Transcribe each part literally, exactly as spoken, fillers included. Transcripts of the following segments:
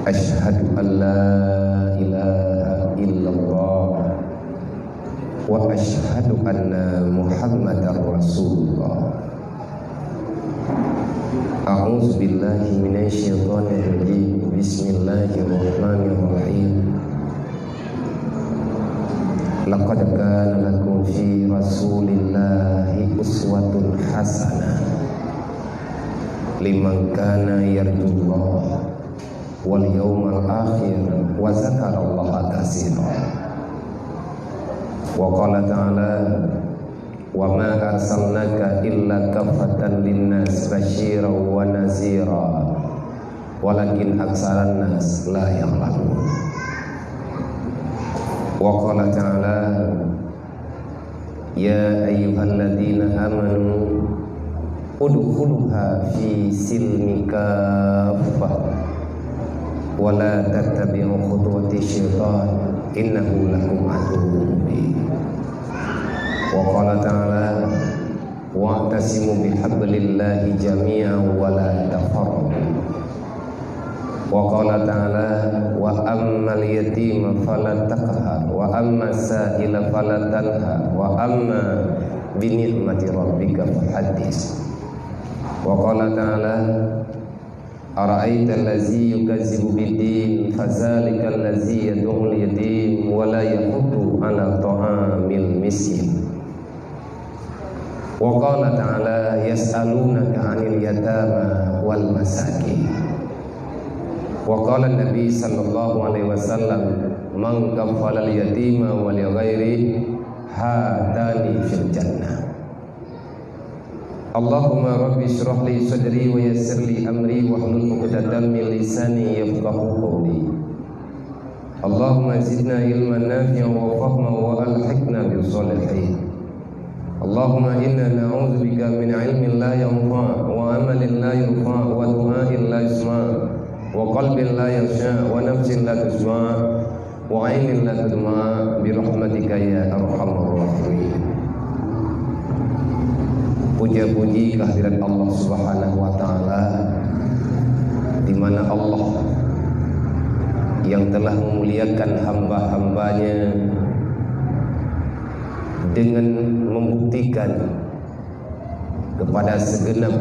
Asyhadu an la ilaha illallah wa asyhadu anna Muhammadar Rasulullah. A'udzu billahi minasy syaithanir rajim. Bismillahirrahmanirrahim. Laqad kana lakum fi Rasulillahi uswatun hasanah liman kana yarjullaha wal yaumal akhir wa dzakarallaha katsira. Wa qala ta'ala, "Wa ma arsalnaka illa kaffatan linnas basyiran wa nazira, walakin aksaran nas la ya'lamun." Wa qala ta'ala, "Ya ayyuhalladzina amanu udkhuluha fi silmi kaffah wa la tattabi'u khutuwati syaitan innahu lakum aduwwun mubin." Wa qala ta'ala, "Wa'tasimu bihablillahi jami'an wa la tafarraqu." Wa qala ta'ala, "Wa ammal yatima fala taqhar, wa ammas sa'ila fala tanhar, wa amma bi ni'mati rabbika fahaddits." Wa qala ta'ala, "Ara'aital ladzi yukazzibu biddin, fadzalikal ladzi yad'ul yatim wa la yahuddu 'ala ta'amil miskin." Wa qala ta'ala, "Yas'alunaka 'anil yatama wal masakin." Wa qala Nabi sallallahu alaihi wasallam, "Man kaffalal yatima wa li ghairihi hatani fil jannah." Allahumma rabbi shrah li sadri wa yassir li amri wahlul 'uqdatam min lisani yafqahu qawli. Allahumma zidna ilman nafi'an wa fahman wa alhiqna bis shalihin. Allahumma inna na'udzubika min ilmin la yanfa', wa amalin la yurfa', wa du'ain la yusma', wa qalbin la yakhsya', wa nafsin la tasma', wa ainin la tadma', bi rahmatika ya arhamar rahimin. Puja-puji kehadirat Allah Subhanahu wa Ta'ala, di mana Allah yang telah memuliakan hamba-hamba-Nya dengan membuktikan kepada segenap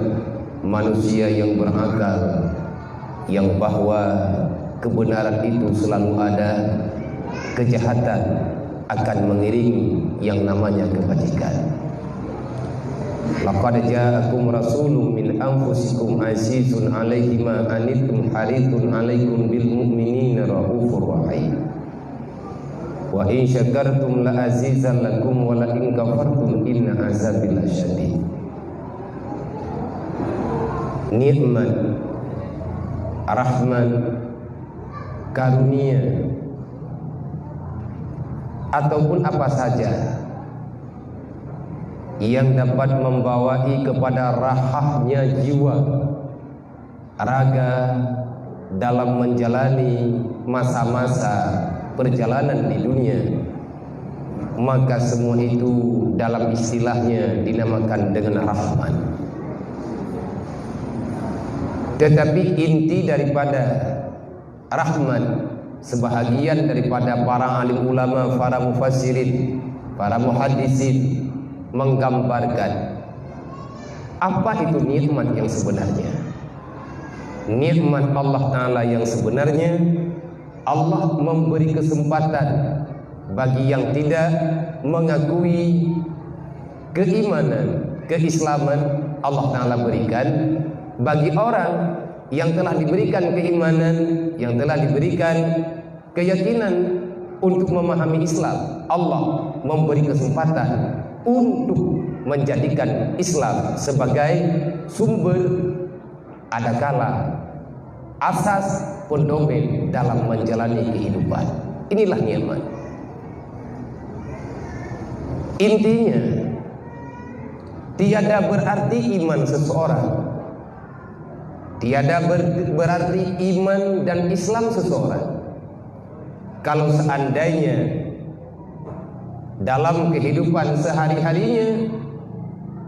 manusia yang berakal yang bahwa kebenaran itu selalu ada, kejahatan akan mengiringi yang namanya kebajikan. Laqad ja'akum rasulun min anfusikum azizun 'alaihi ma 'anittum harisun 'alaikum bil mu'minina raufur rahim. Wa in syakartum la azidannakum wa la in kafartum inna azabi lasyadid. Nikmat, rahmat, karunia, ataupun apa saja yang dapat membawai kepada rahahnya jiwa, raga dalam menjalani masa-masa perjalanan di dunia, maka semua itu dalam istilahnya dinamakan dengan rahmat. Tetapi inti daripada rahmat, sebahagian daripada para alim ulama, para mufassirin, para muhaddisin menggambarkan apa itu nikmat yang sebenarnya. Nikmat Allah Ta'ala yang sebenarnya, Allah memberi kesempatan bagi yang tidak mengakui keimanan, keislaman Allah Ta'ala berikan bagi orang yang telah diberikan keimanan, yang telah diberikan keyakinan untuk memahami Islam. Allah memberi kesempatan untuk menjadikan Islam sebagai sumber, adakala asas, fondamen dalam menjalani kehidupan. Inilah nikmat. Intinya, tiada berarti iman seseorang, tiada ber-, berarti iman dan Islam seseorang, kalau seandainya dalam kehidupan sehari-harinya,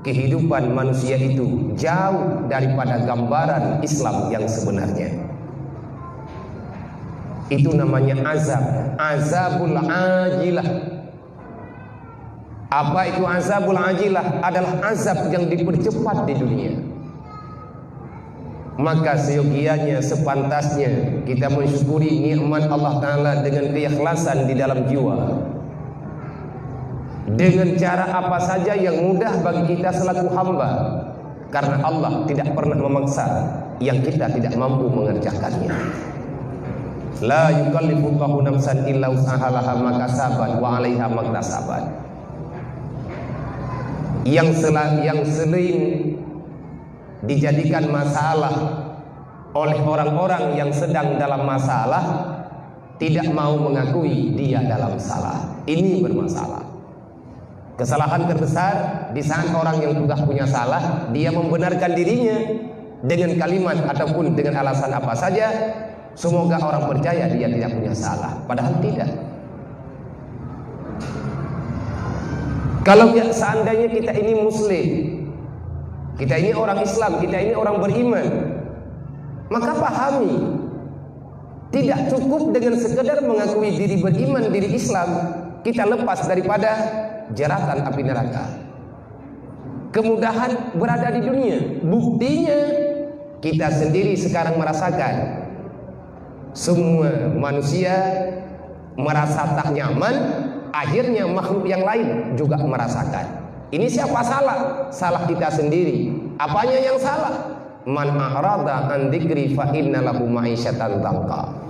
kehidupan manusia itu jauh daripada gambaran Islam yang sebenarnya. Itu namanya azab, azabul ajilah. Apa itu azabul ajilah? Adalah azab yang dipercepat di dunia. Maka seyogianya, sepantasnya kita mensyukuri nikmat Allah Ta'ala dengan keikhlasan di dalam jiwa, dengan cara apa saja yang mudah bagi kita selaku hamba, karena Allah tidak pernah memaksa yang kita tidak mampu mengerjakannya. La yukallifullahu nafsan illa wus'aha, laha ma kasabat wa 'alaiha maktasabat. Yang sela-, yang sering dijadikan masalah oleh orang-orang yang sedang dalam masalah, tidak mau mengakui dia dalam salah. Ini bermasalah. Kesalahan terbesar di saat orang yang sudah punya salah, dia membenarkan dirinya dengan kalimat ataupun dengan alasan apa saja, semoga orang percaya dia tidak punya salah. Padahal tidak. Kalau ya, seandainya kita ini muslim, kita ini orang Islam, kita ini orang beriman, maka pahami, tidak cukup dengan sekedar mengakui diri beriman, diri Islam, kita lepas daripada jeratan api neraka. Kemudahan berada di dunia. Buktinya, kita sendiri sekarang merasakan. Semua manusia merasa tak nyaman, akhirnya makhluk yang lain juga merasakan. Ini siapa salah? Salah kita sendiri. Apanya yang salah? "Man a'rada an dzikri fa inna lahu ma'isyatan dhanka."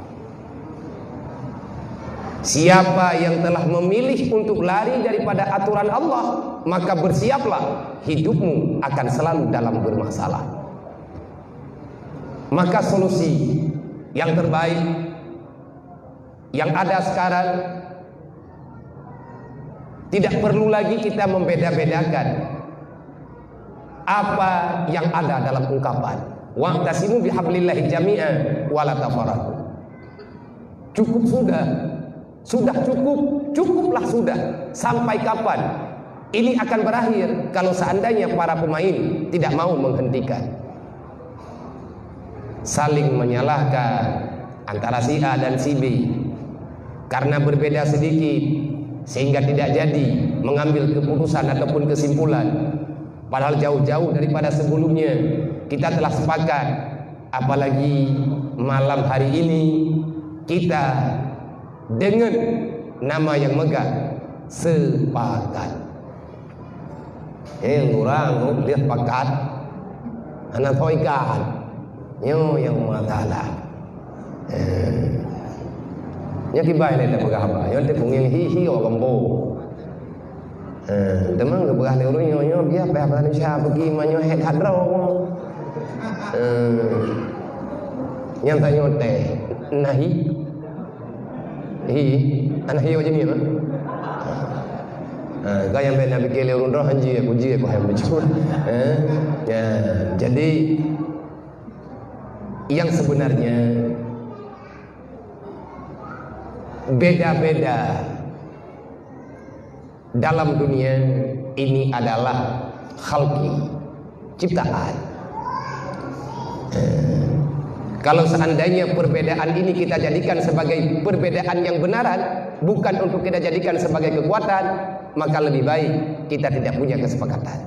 Siapa yang telah memilih untuk lari daripada aturan Allah, maka bersiaplah, hidupmu akan selalu dalam bermasalah. Maka solusi yang terbaik yang ada sekarang, tidak perlu lagi kita membeda-bedakan apa yang ada dalam ungkapan, "Wa'tasimu bihablillahi jami'an wa la tafarraqu." Cukup sudah. Sudah cukup. Cukuplah sudah. Sampai kapan ini akan berakhir kalau seandainya para pemain tidak mau menghentikan? Saling menyalahkan antara si A dan si B. Karena berbeda sedikit, sehingga tidak jadi mengambil keputusan ataupun kesimpulan. Padahal jauh-jauh daripada sebelumnya kita telah sepakat, apalagi malam hari ini kita dengan nama yang megah, sepakat. Eh, urang tu dia pakat. Hana soe ikat. Nyoe nyang masalah. Eh. Nyoe kiban lé tapeugah haba. Nyoe teupeue ngieng hi-hi awak gampông. Eh, teuma geupeugah lé ureueng nyoe, nyoe biar payah Malaysia pergi meunyoe hek that droe. Eh. Nyang tanyoe teh. Nahi. Hi, aneuk hiyo jeumie mah. Ha, ka nyang bèk na pike lé ureueng droe, han jih aku, jih aku, hai macam. Eh? Ya, jadi yang sebenarnya beda-beda dalam dunia ini adalah khalqi, ciptaan. Eh, kalau seandainya perbedaan ini kita jadikan sebagai perbedaan yang benaran, bukan untuk kita jadikan sebagai kekuatan, maka lebih baik kita tidak punya kesepakatan.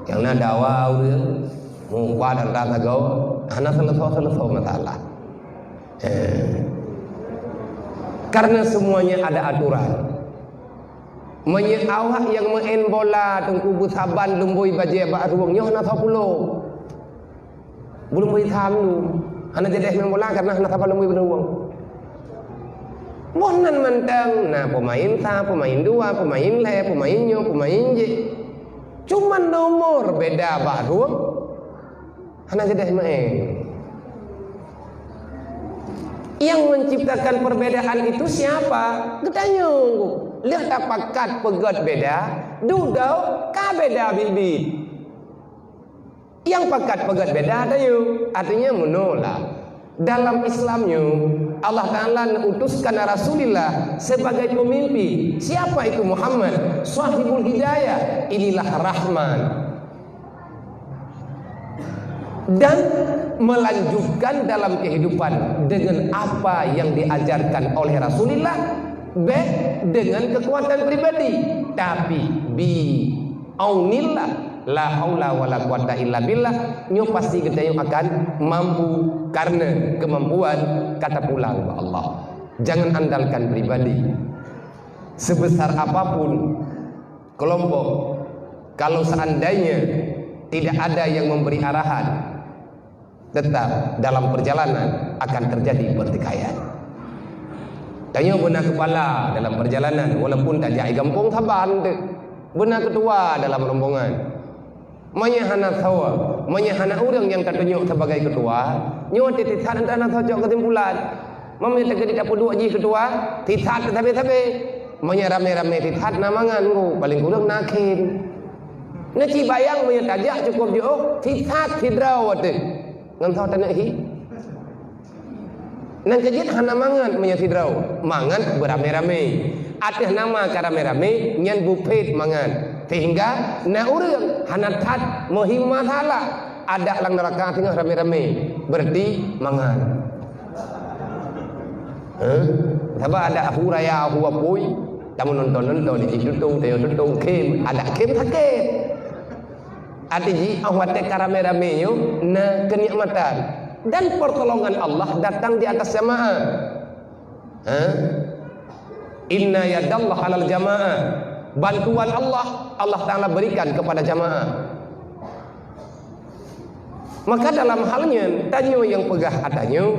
Nyang na dawa ureueng, muka dan rasa gaul, hana selesai-selesai masalah. Eh, karena semuanya ada aturan. Meunyoe awak nyang meu'en bola teungku beusaban lumbôi bajèe bak rueng nyoe hana soe pulo. Bulumbôi tham lu. Hana jadèh meu'en bola karena hana saban lumbôi bak rueng. Boh nan mantong na peumain sa, peumain dua, peumain lhèe, peumain nyoe, peumain jih. Cuman nomor beda bak rueng. Hana jadèh meu'en. Yang menciptakan perbedaan itu siapa? Geutanyong. Lheueh tapakat peugöt beda, dudoe ka beda biet-biet. Yang pakat peugöt beda tayue, artinya meunoe lah. Dalam Islam nyoe, Allah Ta'ala neutuskan Rasulullah sebagai pemimpin. Siapa itu Muhammad? Sahibul Hidayah. Inilah Rahman. Dan melanjutkan dalam kehidupan dengan apa yang diajarkan oleh Rasulullah, bèk dengan kekuatan pribadi, tapi bi aunillah, la haula wala quwata illa billah, nyoe pasti geutanyoe akan mampu karena kemampuan ka tapulang bak Allah. Jangan andalkan pribadi. Sebesar apapun kelompok, kalau seandainya tidak ada yang memberi arahan, tetap dalam perjalanan akan terjadi pertikaian. Tanyoe beuna keupala dalam perjalanan, walaupun tajak i gampông saban teuh. Beuna keutua dalam rombongan. Meunyoe hana soe, meunyoe hana ureuëng nyang tatunyok sebagai keutua, nyoe teuh that hana soe cok keusimpulan. Meunyoe teukeudi tapeuduek jih keutua, that sabe-sabe. Meunyoe ramé-ramé that na mangan, ngu, paling kureueng na khém. Neuci bayang meunyoe tajak cukup jiôh, that sidroe teuh. Ngon soe taneuk hi? Nyang keujeuet hana mangat meunyoe sidroe, mangat beuramé-ramé. Ateueh nama ka ramé-ramé, nyan bupet mangat. Sehingga na ureuëng hana that meuhi masalah. Adak lam neuraka singoh ramé-ramé, berarti mangat. Hah? Sabab adak hu raya, hu apui, tamu nonton-nonton, di tutong, tayo tutong, khém, adak khém sakét. Arti jih, 'oh watèe ka ramé-ramé nyoe na keunikmatan dan pertolongan Allah datang di atas jamaah. Ha? Inna yadallahi 'alal jamaah. Bantuan Allah, Allah Taala berikan kepada jamaah. Maka dalam hal nyan, tanyoe nyang peugah ata nyoe,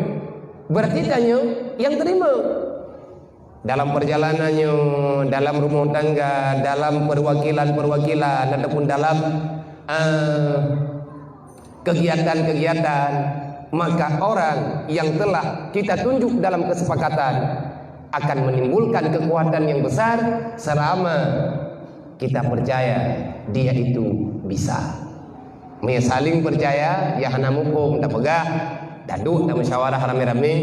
berarti tanyoe nyang terima. Dalam perjalanan nyoe, dalam rumoh tangga, dalam perwakilan-perwakilan, ataupun dalam, eh, kegiatan-kegiatan, maka orang yang telah kita tunjuk dalam kesepakatan akan menimbulkan kekuatan yang besar selama kita percaya dia itu bisa. Meunyoe saling peucaya, ya hana muphom tapeugah, taduek tamusyawarah ramé-ramé,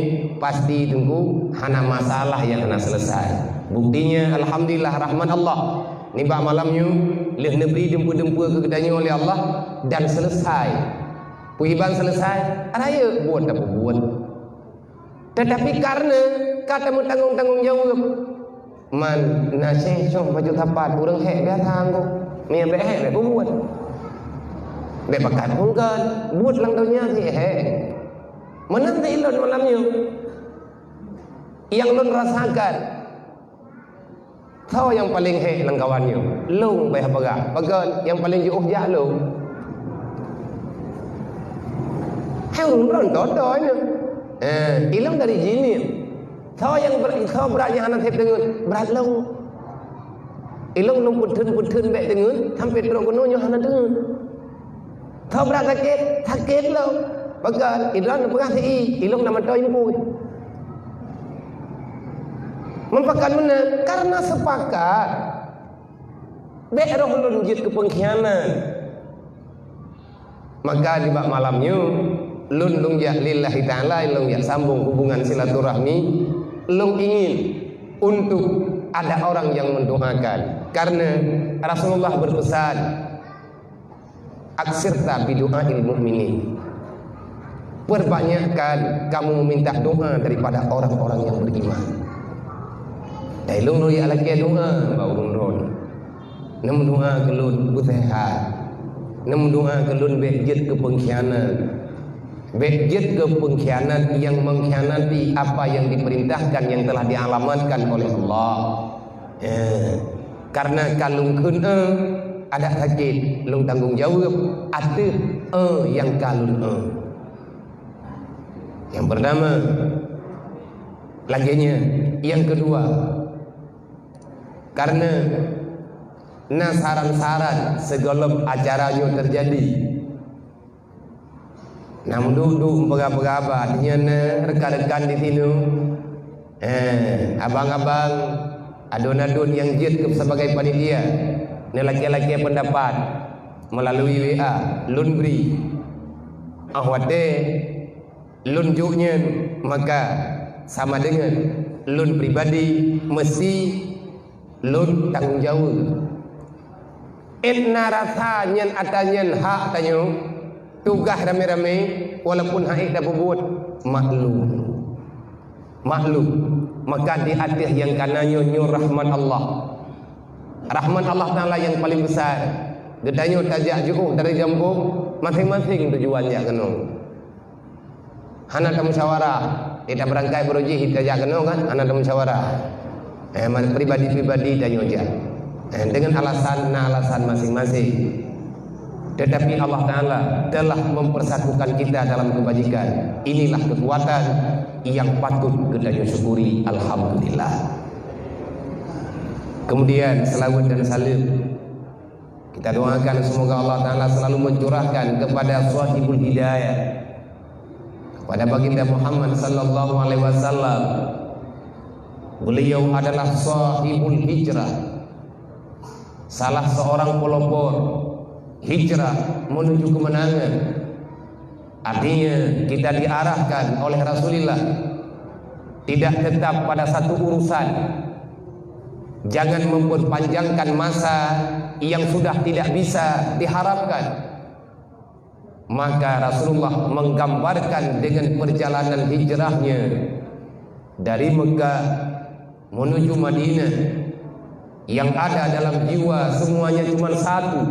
pasti teungku hana masalah nyang hana selesai. Buktinya, alhamdulillah, rahmat Allah. Nibak malam nyoe, lheueh neubri dumpeue-dumpeue keu geutanyoe lé Allah dan selesai. Peue iban selesai, rayeuk buet tapeubuet. Tetapi karena ka tameutanggong-tanggong jaweueb, man na syeh soh baju sapat, ureuëng hék biasa anggô. Meunyoe bèk hék, bèk peubuet. Bèk pakat phôn gèt, buet lam donya cit hék. Meunan teuh ilôn malam nyoe. Nyang lôn rasakan, soe nyang paleng hék lam kawan nyoe? Lôn, bèk peugah. Pakon nyang paleng jiôh jak lôn? Hai ureuëng droe, toto nyoe. Eh, ilôn dari jinih. Soe nyang brat, soe brat nyang hana sép deungon? Brat lôn. Ilôn lôn peutheun-peutheun bèk deungon, sampoe trok keunoe nyoe hana deungon. Soe brat sakét, sakét lôn. Pakon, ilôn peugah si i, ilôn na mantong impui. Meupakon meunan, karena sepakat. Bèk roh lôn jeuet keu peungkhianat. Maka nibak malam nyoe, lôn, lôn jak lillahi ta'ala, lôn jak sambong hubungan silaturahmi, lôn ingin untuk ada orang yang mendoakan. Karena Rasulullah berpesan, "Aksirta bidu'ail mu'minin." Perbanyakkan kamu meminta doa daripada orang-orang yang beriman. Dan lôn, lôn jak lakèe doa bak ureuëng droe. Neumeudoa keu lôn beuseuhat. Neumeudoa keu lôn bèk jeuet keu peungkhianat. Bèk jeuet keu peungkhianat nyang mengkhianati apa yang diperintahkan yang telah dialamatkan oleh Allah. Eh, karena ka lôn kheun, eh, adak sakét, lôn tanggong jaweueb ateueh, eh, nyang ka lôn, eh. Nyang pertama, lagèe nyan. Nyang keudua, karena na saran-saran sigohlom acara nyoe teujadi. Na meuduek-duek meupeugah-peugah haba, artinya na rekan-rekan di sinoe, eh, abang-abang, aduen-aduen nyang jeuet keu sebagai panitia, neulakèe-lakèe peundapat meulalu W A, lôn bri. 'Oh watèe lôn jok nyan, maka sama deungon lôn pribadi meusti lôn tanggong jaweueb. 'Et na rasa nyan ata nyan hak tanyoe, Tugaih ramé-ramé, walaupun han ék tapeubuet, maklum. Maklum. Maka di ateueh nyang kana nyoe, nyoe rahmat Allah. Rahmat Allah Taala nyang paleng besar. Geutanyoe tajak jiôh dari gampông, maséng-maséng tujuan jak keunoe. Hana tamusyawarah. Eh, tabeurangkat baroe jih tajak keunoe kan? Hana tamusyawarah. Eh, ma-, pribadi-pribadi tanyoe jak. Eh, dengan alasan, na alasan maséng-maséng. Tetapi Allah Taala telah mempersatukan kita dalam kebajikan. Inilah kekuatan yang patut geutanyoe syukuri. Alhamdulillah. Kemudian, selawat dan salam kita doakan semoga Allah Taala selalu mencurahkan kepada sahibul hidayah, kepada Baginda Muhammad sallallahu alaihi wasallam. Beliau adalah sahibul hijrah, salah seorang pelopor hijrah menuju kemenangan. Artinya, kita diarahkan oleh Rasulullah tidak tetap pada satu urusan. Jangan memperpanjangkan masa yang sudah tidak bisa diharapkan. Maka Rasulullah menggambarkan dengan perjalanan hijrahnya dari Mekah menuju Madinah, yang ada dalam jiwa semuanya cuma satu.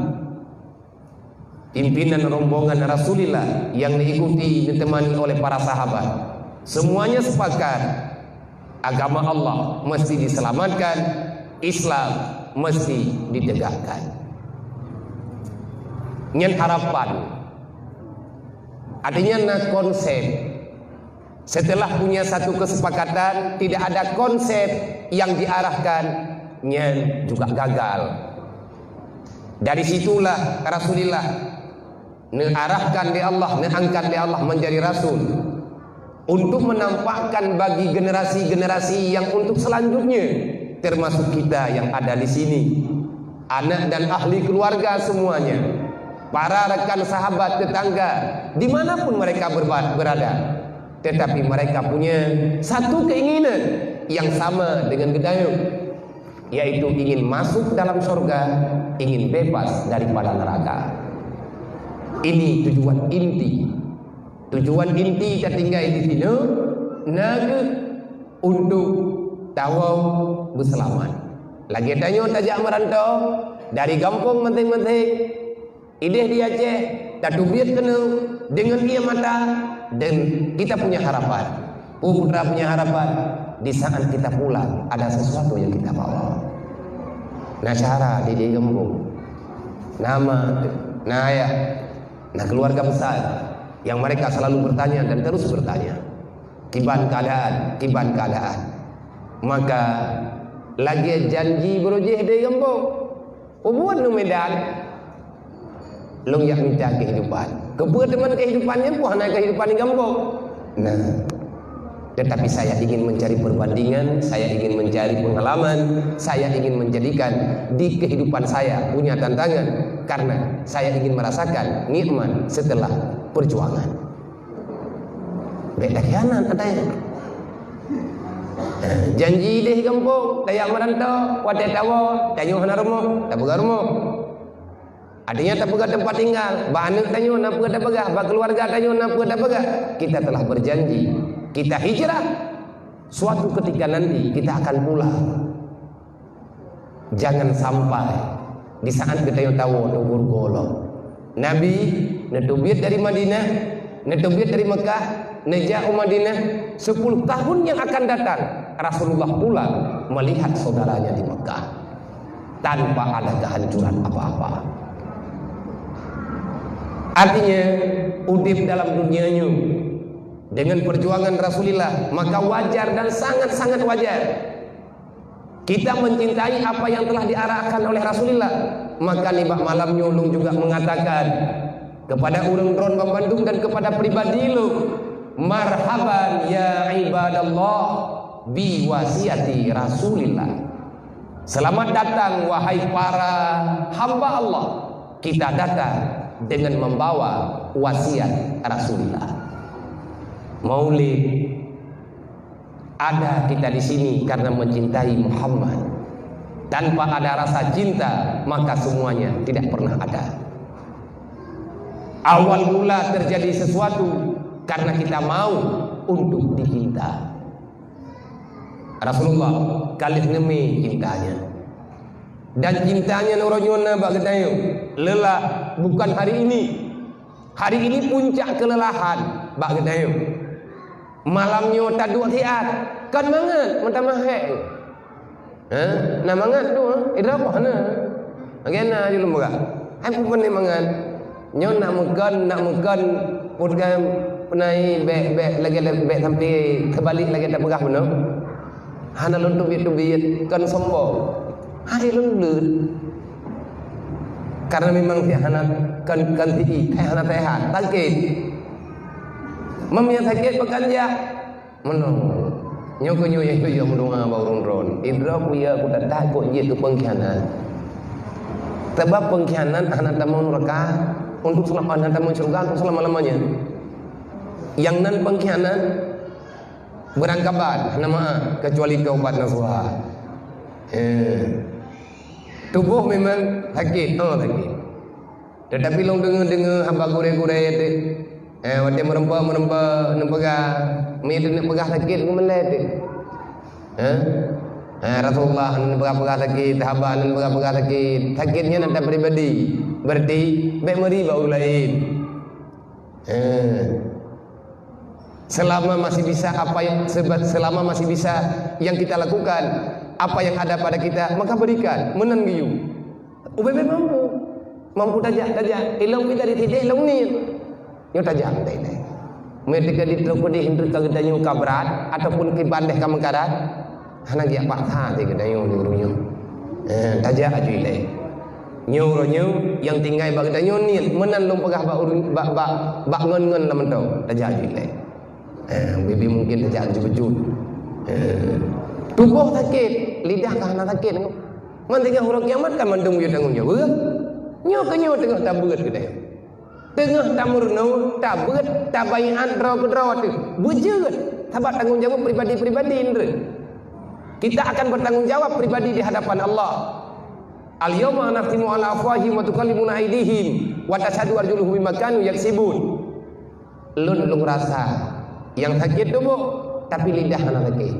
Pimpinan rombongan Rasulullah yang diikuti ditemani oleh para sahabat. Semuanya sepakat, agama Allah mesti diselamatkan, Islam mesti ditegakkan. Nyan harapan. Artinya na konsep. Setelah punya satu kesepakatan, tidak ada konsep yang diarahkan, nyan juga gagal. Dari situlah Rasulullah neuarahkan lé Allah, neuangkat lé Allah menjadi rasul untuk menampakkan bagi generasi-generasi yang untuk selanjutnya, termasuk kita yang ada di sini, anak dan ahli keluarga semuanya, para rekan sahabat tetangga, dimanapun mereka berba-, berada. Tetapi mereka punya satu keinginan yang sama dengan geutanyoe, yaitu ingin masuk dalam surga, ingin bebas daripada neraka. Ini tujuan inti. Tujuan inti tatinggai di sinoe na kheueh untuk tawoe beuseulamat. Lagée tanyoe tajak meuranto dari gampông maséng-maséng, ideh di Aceh, tateubiet keunoe deungon ié mata, dan kita punya harapan. Peue Putra punya harapan, di saat kita pulang, ada sesuatu yang kita bawa. Na syedara di, di gampông, na ma, na ayah, na keluarga besar yang mereka selalu bertanya dan terus bertanya, "Kiban keadaan, kiban keadaan?" Maka lagée janji beurujih di gampông, "Peue buet nyoe Medan?" "Lôn jak mita kehidupan." "Keupeue teuma kehidupan nyan, peue hana kehidupan di gampông?" "Nah, tetapi saya ingin mencari perbandingan, saya ingin mencari pengalaman, saya ingin menjadikan di kehidupan saya punya tantangan, karena saya ingin merasakan nikmat setelah perjuangan." Bék takhianat, atai. Janji deh gampông, tajak meuranto, watée tawoe, tanyoe hana rumoh, tapeugah rumoh. Artinya tapeugah tempat tinggal, bak aneuk tanyoe na peue tapeugah, bak keluarga tanyoe na peue tapeugah. Kita telah berjanji, kita hijrah, suatu ketika nanti kita akan pulang. Jangan sampai di saat geutanyoe tawoe teungku rugoe lom. Nabi neuteubiet dari Madinah, neuteubiet dari Mekah, neujak u Madinah, sepuluh tahun yang akan datang, Rasulullah pulang melihat saudaranya di Mekah tanpa ada kehancuran apa-apa. Artinya, udeb dalam dunia nyoe dengan perjuangan Rasulullah, maka wajar dan sangat-sangat wajar kita mencintai apa yang telah diarahkan oleh Rasulullah. Maka nibak malam nyoe ulôn juga mengatakan kepada ureuëng droen banmandum dan kepada pribadi lôn, "Marhaban ya ibadallah bi wasiati Rasulillah." Selamat datang, wahai para hamba Allah. Kita datang dengan membawa wasiat Rasulullah. Maulid, ada kita di sini karena mencintai Muhammad. Tanpa ada rasa cinta, maka semuanya tidak pernah ada. Awal mula terjadi sesuatu karena kita mau untuk dicinta. Rasulullah ka lheueh neumé cinta nyan. Dan cinta nyan uroe nyoe na bak geutanyoe. Lelah bukan hari ini. Hari ini puncak kelelahan bak geutanyoe. Malam nyoe taduek siat, kon mangat meutamah hék. Ha? Na mangat tu, ha? Idroe apa na? Lagèe na ju lôn peugah. Hai peue mangat. Nyoe nak meukon, nak meukon, peue kan peunai bèk, bèk lagèe, bèk sampai teubalik lagèe tapeugah bunoe. Hana lôn teubiet-teubiet, kon sombong. Hai lôn leuet. Karena memang dia hana, kon, kon siti, eh, hana sehat, sakit. Meunyo sakét pakon jak? Meunoe. Nyoe keuh nyoe nyang tujuan meudoa bak ureueng droen. Idroe kuya kutatah kok jeuet keu pengkhianat. Sebab pengkhianat hana tamong nuraka untuk selama, hana tamong syurga untuk selama-lamanya. Nyang nan pengkhianat beurangkaban, hana meu'ah, kecuali taubat nasuha. Eh. Tuboh memang sakét, oh sakét. Tetapi lôn deungoe-deungoe haba gurée-gurée teuh. Eh, watée meureumpok-meureumpok neupeugah, mi teuneuk peugah sakét geumeulée teuh. Eh? Eh, Rasulullah neupeugah-peugah sakét, sahabat neupeugah-peugah sakét. Sakét nyan atra pribadi. Berarti bèk meuri bak ureueng laén. Eh. Selama masih bisa apa yang, seba-, selama masih bisa yang kita lakukan, apa yang ada pada kita, maka berikan. Meunan geuyue. Ubé-bé mampu. Mampu tajak, tajak. Ilong pih dari sidéh ilong ni. Nyoe tajak teuh ilée. Meunyoe teuka di trok keudeh ka geutanyoe ka brat ataupun kiban deh ka meukarat, hana geujak paksa teuh geutanyoe di ureueng nyoe. Eh, tajak aju ilée. Nyoe uroe nyoe nyang tinggai bak geutanyoe niet, meunan lôn peugah bak ureueng, bak, bak, bak ngon-ngon lam mantong. Tajak aju ilée. Eh, bibi mungkin tajak aju beujeuet. Eh, tuboh sakét, lidah ka hana sakét. Ngon teungoh uroe kiamat kan mandum yue tanggong jaweueb. Nyoe keuh nyoe teungoh tabeuet geutanyoe. Teungoh tameurunoe, tabeuet, tabaiát droe keudroe teuh. Beujeuet, sabab tanggong jaweueb pribadi-pribadi, indra. Kita akan bertanggung jawab pribadi di hadapan Allah. "Al-yauma nakhtimu ala afwahihim wa tukallimuna aidihim wa tasyhadu arjuluhum bima kanu yaksibun." Lôn, lôn rasa nyang sakét tuboh, tapi lidah hana sakét.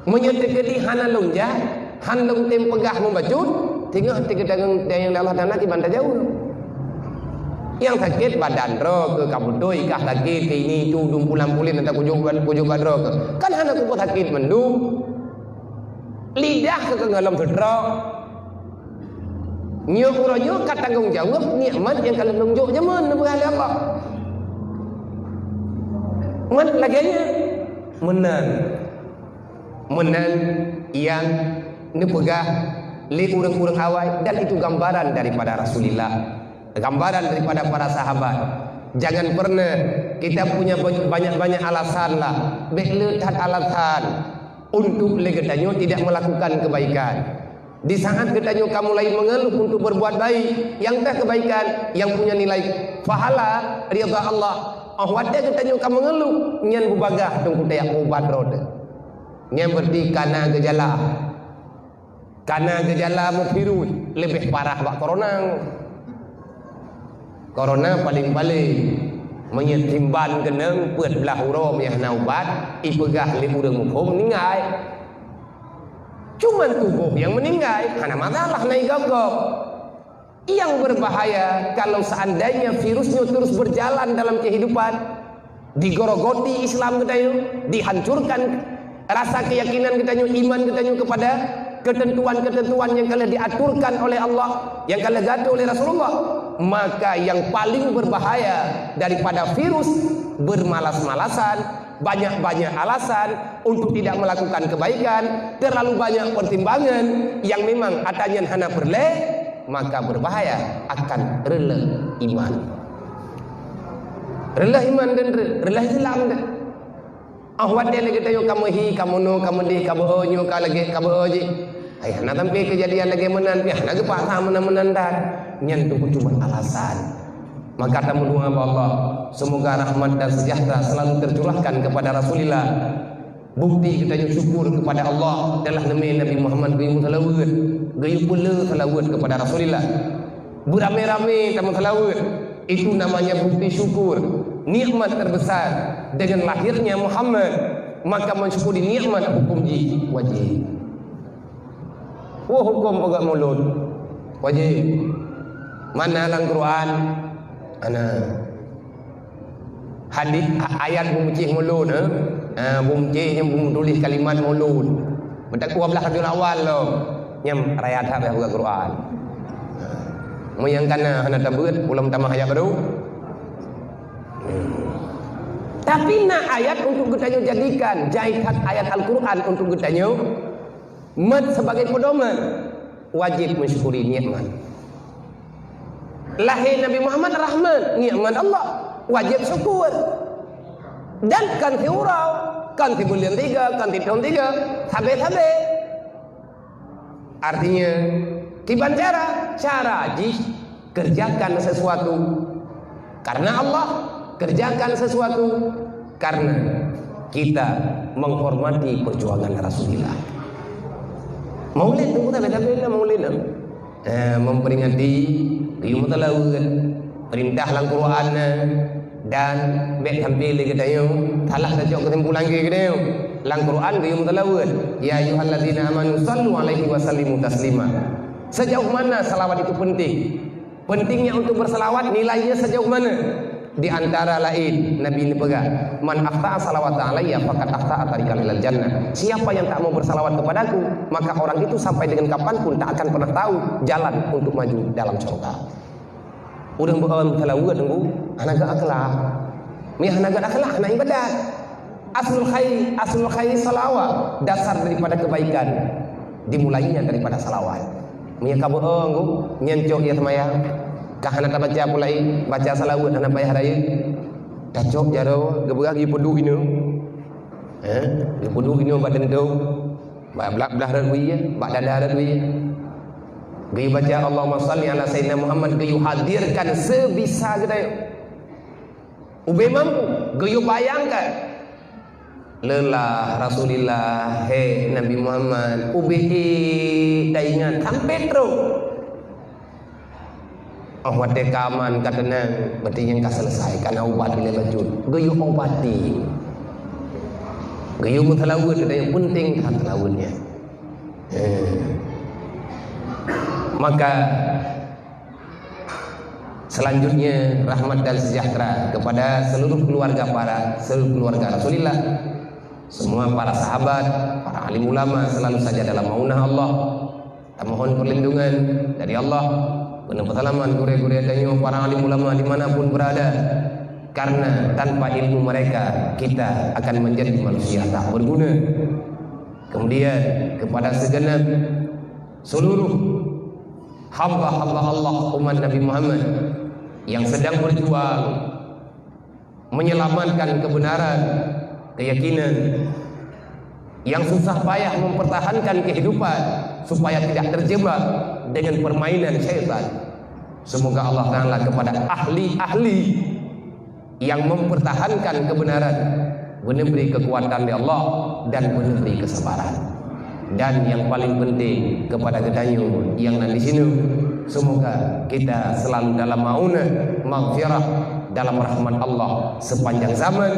Meunyoe teukeudi hana lôn jak, han lôn tem peugah meubacut, teungoh teukeudang dayang Allah Taala kiban tajaweueb. Nyang sakét badan droe keuh, ka beutôi kah sakét keu ini itu, dum pulan-pulan atau kujok, kujok bak droe keuh. Kan hana kuboh sakét mandum. Lidah keuh ka gohlom seutrok. Nyoe uroe nyoe ka tanggong jaweueb nikmat nyang ka lheueh lôn jok jameun neupeugah lé Allah. Ngon lagée nyan, meunan. Meunan nyang neupeugah lé ureueng-ureueng awai, dan itu gambaran daripada Rasulullah, gambaran daripada para sahabat. Jangan pernah kita punya ba-, banyak-banyak alasan lah, bék le that alasan untuk lé geutanyoe tidak melakukan kebaikan. Di saat geutanyoe ka mulai mengeluh untuk berbuat baik, nyang ka kebaikan, nyang punya nilai pahala ridha Allah, oh watée geutanyoe ka mengeluh, nyan beubagaih teungku tajak ubat droe teuh. Nyan berarti kana geujala. Kana geujala meuvirus leubeh parah bak corona. Corona paleng-paleng, meunyoe timban keunong peuet blaih uroe meuhana ubat, ipeugah lé ureueng muphom ninggai. Cuman tuboh nyang meuninggai, hana masalah, na igob-gob. Yang berbahaya kalau seandainya virus nyoe terus berjalan dalam kehidupan, digorogoti Islam geutanyoe, dihancurkan rasa keyakinan geutanyoe, iman geutanyoe kepada ketentuan-ketentuan yang ka lheueh diaturkan oleh Allah, yang ka lheueh geuatur oleh Rasulullah, maka yang paling berbahaya daripada virus bermalas-malasan, banyak-banyak alasan untuk tidak melakukan kebaikan, terlalu banyak pertimbangan yang memang ata nyan hana peureulée, maka berbahaya akan reuloh iman. Reuloh iman dan re-, reuloh Islam dah. Ah, watée lagée tanyoe ka meuhi, ka meunoe, ka meudeh, ka beuo nyoe, ka lagée, ka beuo jih. Hai, hana sampai kejadian lagée meunan, pih hana geupaksa meunan-meunan that. Nyan tu cuma alasan. Maka tameudoa bak Allah, semoga rahmat dan sejahtera selalu tercurahkan kepada Rasulullah. Bukti geutanyoe syukur kepada Allah, telah neumé Nabi Muhammad geuyue meuseulaweuet, geuyue peulé seulaweuet kepada Rasulullah. Beurame-rame tameuseulaweuet. Itu namanya bukti syukur, nikmat terbesar. Dengan lahirnya Muhammad, maka mensyukuri nikmat hukum jih wajib. Woe huköm peugöt mulod, wajéb. Mana lam Quran? Hana. Hadis, a-, ayat beumucéh mulod, eh? Ah, beumucéh nyang beumutuléh kalimat mulod. Meuteuk dua belas Rabiul Awal lom. Nyan raya that bak Quran. Meunyo kana hana tabeuet, ulôn tamah ayat baru. Tapi na ayat untuk geutanyoe jadikan, jai that ayat Al-Quran untuk geutanyoe. Mat sebagai pedoman, wajéb mensyukuri nikmat. Lahé Nabi Muhammad rahmat, nikmat Allah, wajéb syukur. Dan kan siuroe, kan sibuleuen tiga, kan sithon tiga, sabe-sabe. Artinya, kiban cara, cara jih kerjakan sesuatu karena Allah, kerjakan sesuatu karena kita menghormati perjuangan Rasulullah. Maulid tu bukan beda-beda maulid tu. Eh, memperingati geuyue meuseulaweuet, perintah lam Quran na, dan bèk sampai lé geutanyoe salah tacok kesimpulan keu geutanyoe. Lam Quran geuyue meuseulaweuet, "Ya ayyuhalladzina amanu sallu alaihi wa sallimu taslima." Sejauh mana salawat itu penting? Pentingnya untuk bersalawat, nilainya sejauh mana? Di antara lain, Nabi neupeugah, "Man akhta'a salawatan alayya faqad akhta'a tariqan ilal jannah." Siapa yang tak mau bersalawat kepadaku, maka orang itu sampai dengan kapanpun tak akan pernah tahu jalan untuk maju dalam surga. Ureuëng beu-, meuseulaweuet, Teungku, hana gét akhlak. Meunyo hana gét akhlak, hana ibadat. Aslul khair, aslul khair salawat, dasar daripada kebaikan dimulainya daripada salawat. Meunyo ka beu-, oh, nyan cok ya seumayang, ka hana tabaca pulai, baca salawat hana payah rayeuk. Tacok jaroe, geupeugah geupeuduek inoe. Eh, geupeudong inoe bak teuntong, bak blah-blah rot wie, bak dada rot wie. Geuyue baca Allahumma shalli ala Sayyidina Muhammad, geuyue hadirkan sebisa geutanyoe. Ubé mampu, geuyue bayangkan. Lelah Rasulillah, he Nabi Muhammad, ubé taingat sampai trok. Oh, watée ka aman, ka teunang, berarti nyang ka selesai, ka na ubat ilée bacut. Geuyue obati. Geuyue meuseulaweuet, dan nyang penting that seulaweuet nyan. Eh. Maka, selanjutnya, rahmat dan sejahtera kepada seluruh keluarga para, seluruh keluarga Rasulullah, semua para sahabat, para alim ulama selalu saja dalam maunah Allah. Tamohon perlindungan dari Allah, keuneuk peuseulamat gurée-gurée tanyoe para alim ulama di mana pun berada, karena tanpa ilmu mereka kita akan menjadi manusia tak berguna. Kemudian kepada segenap seluruh hamba-hamba Allah umat Nabi Muhammad yang sedang berjuang menyelamatkan kebenaran, keyakinan, yang susah payah mempertahankan kehidupan supaya tidak terjebak dengan permainan syaitan. Semoga Allah Ta'ala kepada ahli-ahli yang mempertahankan kebenaran, beuneuh bri kekuatan dari Allah dan beuneuh bri kesabaran. Dan yang paling penting kepada geutanyoe yang na di sinoe, semoga kita selalu dalam maunah, maghfirah, dalam rahmat Allah sepanjang zaman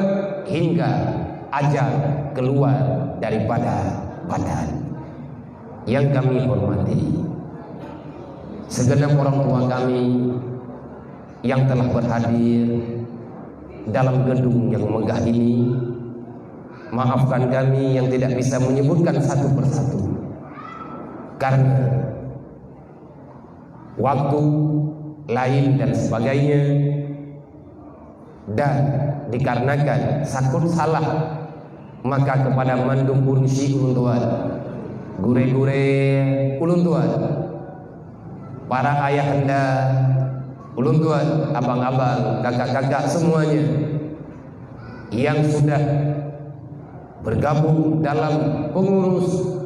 hingga ajal keluar daripada badan. Yang kami hormati segenap orang tua kami yang telah berhadir dalam gedung yang megah ini. Maafkan kami yang tidak bisa menyebutkan satu persatu. Karena waktu, lain dan sebagainya, dan dikarenakan sakot salah, maka kepada mandum ureuëng syiek ulôn tuan, gurée-gurée ulôn tuan, para ayahanda ulôn tuan, abang-abang, kakak-kakak semuanya yang sudah bergabung dalam pengurus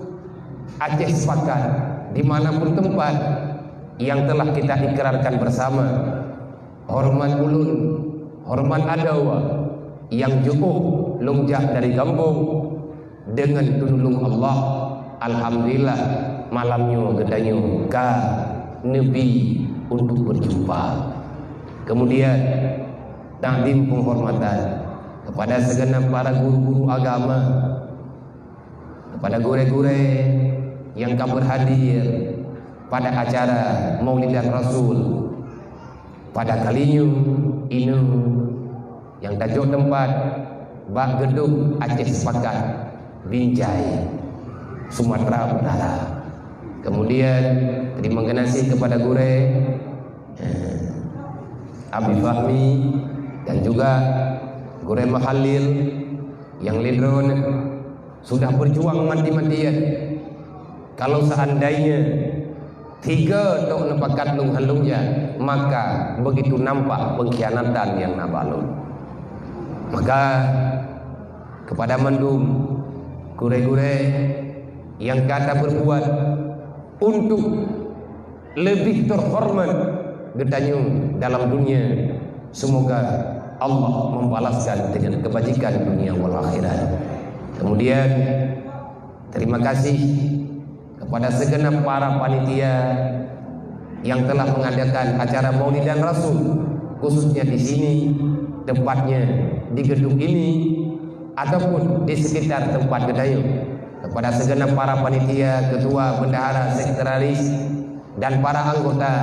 Aceh Sepakat di mana pun tempat yang telah kita ikrarkan bersama. Hormat ulôn, hormat adoe nyang jiôh lôn jak dari gampông, deungon tulông Allah, alhamdulillah, malam nyoe geutanyoe ka neubi untuk berjumpa. Kemudian, takzim penghormatan kepada segenap para guru-guru agama, kepada gurée-gurée yang ka berhadir pada acara Maulidan Rasul pada kali nyoe, inoe nyang tajok teumpat bak Gedong Aceh Sepakat, Binjai, Sumatera Utara. Kemudian, terima kasih kepada gurée, eh, Abi Fahmi dan juga gurée Mahalil yang lé droeneuh sudah berjuang mati-matian. Kalau seandainya tiga tok neupakat lôn han lôn jak, maka begitu nampak pengkhianatan nyang na bak lôn. Maka kepada mandum gurée-gurée nyang ka taperbuat untuk lebih terhormat geutanyoe dalam dunia, semoga Allah membalaskan dengan kebajikan dunia wal akhirat. Kemudian, terima kasih kepada segenap para panitia yang telah mengadakan acara Maulidan Rasul, khususnya di sini, tempatnya di gedung ini, ataupun di sekitar tempat geutanyoe. Kepada segenap para panitia, ketua, bendahara, sekretaris, dan para anggota,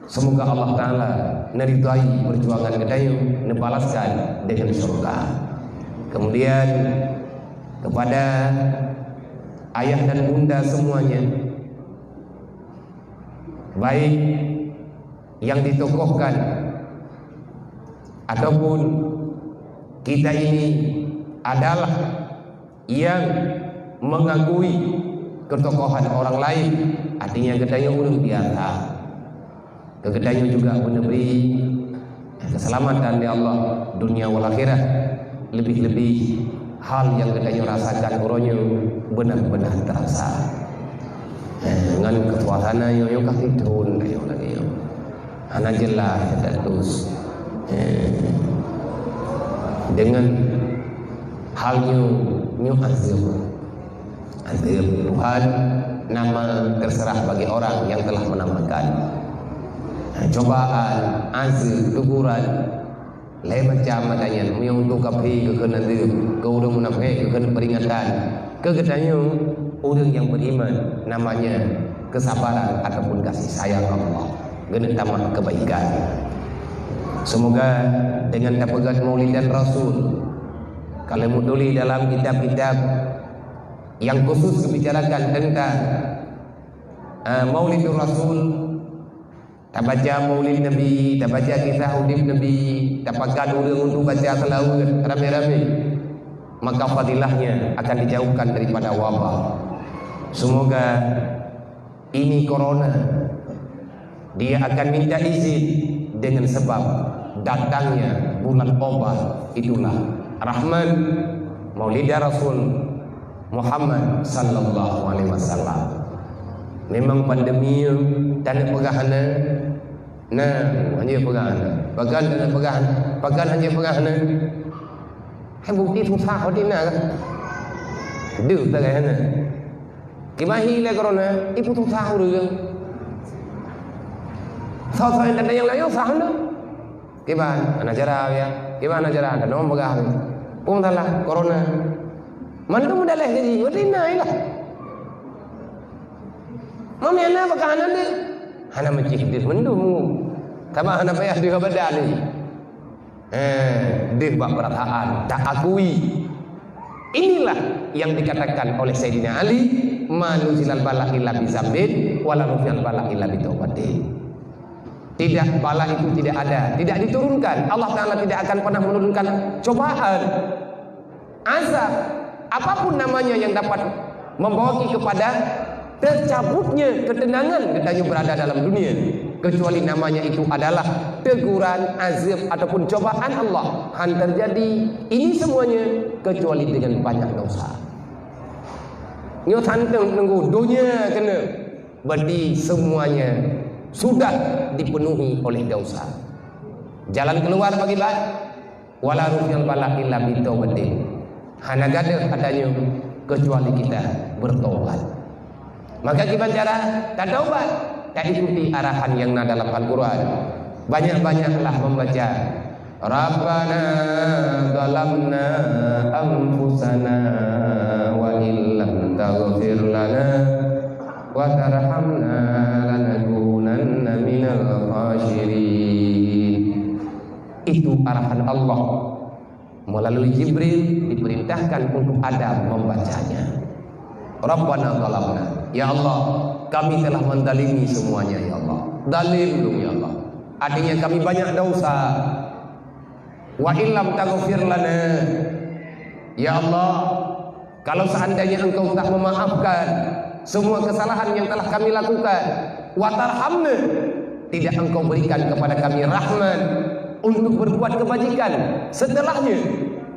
semoga Allah Ta'ala neridai perjuangan geutanyoe, neubalaskan dengan syurga. Kemudian, kepada ayah dan bunda semuanya, baik yang ditokohkan ataupun kita ini adalah yang mengakui ketokohan orang lain, artinya geutanyoe ureuëng biasa. Keu geutanyoe juga beuneubri keselamatan, ya Allah, dunia wal akhirah. Lebih-lebih hal nyang geutanyoe rasakan uroe nyoe benar-benar terasa. Eh, ngon keupuasan nyoe, nyoe ka sithon nyoe lagée nyoe. Hana jeulaih status. Eh, dengan hal nyoe, nyoe azeueb. Azeueb Tuhan nama terserah bagi orang yang telah menamakan. Nah, cobaan, azeueb, teguran, lain macam adanya. Meunyoe untuk kafé geukheun azeueb, keu ureuëng munafék geukheun peringatan. Keu geutanyoe, ureuëng yang beriman, namanya kesabaran ataupun kasih sayang Allah. Geuneuk tamah kebaikan. Semoga dengan tapeugét Maulidan Rasul, kalau meutuléh dalam kitab-kitab yang khusus membicarakan tentang, eh, Maulidur Rasul, tabaca Maulid Nabi, tabaca kisah udeb Nabi, tapakat ureuëng untuk baca seulaweuet ramé-ramé, maka fadilahnya akan dijauhkan daripada wabah. Semoga ini corona, dia akan minta izin dengan sebab datangnya bulan obah, itulah Rahman, Maulidah Rasul Muhammad sallallahu alaihi wasallam. Memang pandemi, taneuk peugah hana, nah, hana peugah hana. Pakon taneuk peugah hana? Pakon hana peugah hana? Hai bukti susah hati na. Deuh tagai hana. Kiban hi lé corona, iputusah ureuëng. Soe-soe nyang tanyong lagée nyoe sah na. Kiban, hana cara ya. Kiban hana cara, hana lôn peugah. Peue masalah corona? Mandum meudaléh gaji, berarti na ilah. Meunyoe na, pakon hana deuh? Hana meucih deuh mandum. Sabab hana payah deuh abadan ni. Eh, deuh bak peurasaan, taakui. Inilah yang dikatakan oleh Saidina Ali, "Ma nuzilal bala illa bi zambin, wa la rufi'al bala illa bi taubatin." Tidak, bala itu tidak ada, tidak diturunkan. Allah Ta'ala tidak akan pernah menurunkan cobaan, azab, apapun namanya yang dapat membawa kepada tercabutnya ketenangan geutanyoe berada dalam dunia, kecuali namanya itu adalah teguran, azab, ataupun cobaan Allah. Han terjadi ini semuanya kecuali dengan banyak dosa. Nyoe santeueng nunggu donya keuneuk, berarti semuanya sudah dipenuhi oleh dosa. Jalan keluar bagi ba-, "Wa la rufi'al bala illa bi taubatin." Hana gadeuh atanyoe kecuali kita bertobat. Maka kiban cara tataubat, taikuti arahan nyang na dalam Al-Quran. Banyak-banyaklah membaca, "Rabbana zalamna anfusana wa illam taghfir lana wa tarhamna lanakunanna minal khasirin." Itu arahan Allah. Melalui Jibril diperintahkan untuk Adam membacanya. "Rabbana zalamna." Ya Allah, kami telah menzalimi semuanya, ya Allah. Zalim lôn, ya Allah. Artinya kami banyak dosa. "Wa illam taghfir lana." Ya Allah, kalau seandainya Engkau tak memaafkan semua kesalahan yang telah kami lakukan, "wa tarhamna," tidak Engkau berikan kepada kami rahmat untuk berbuat kebajikan setelahnya,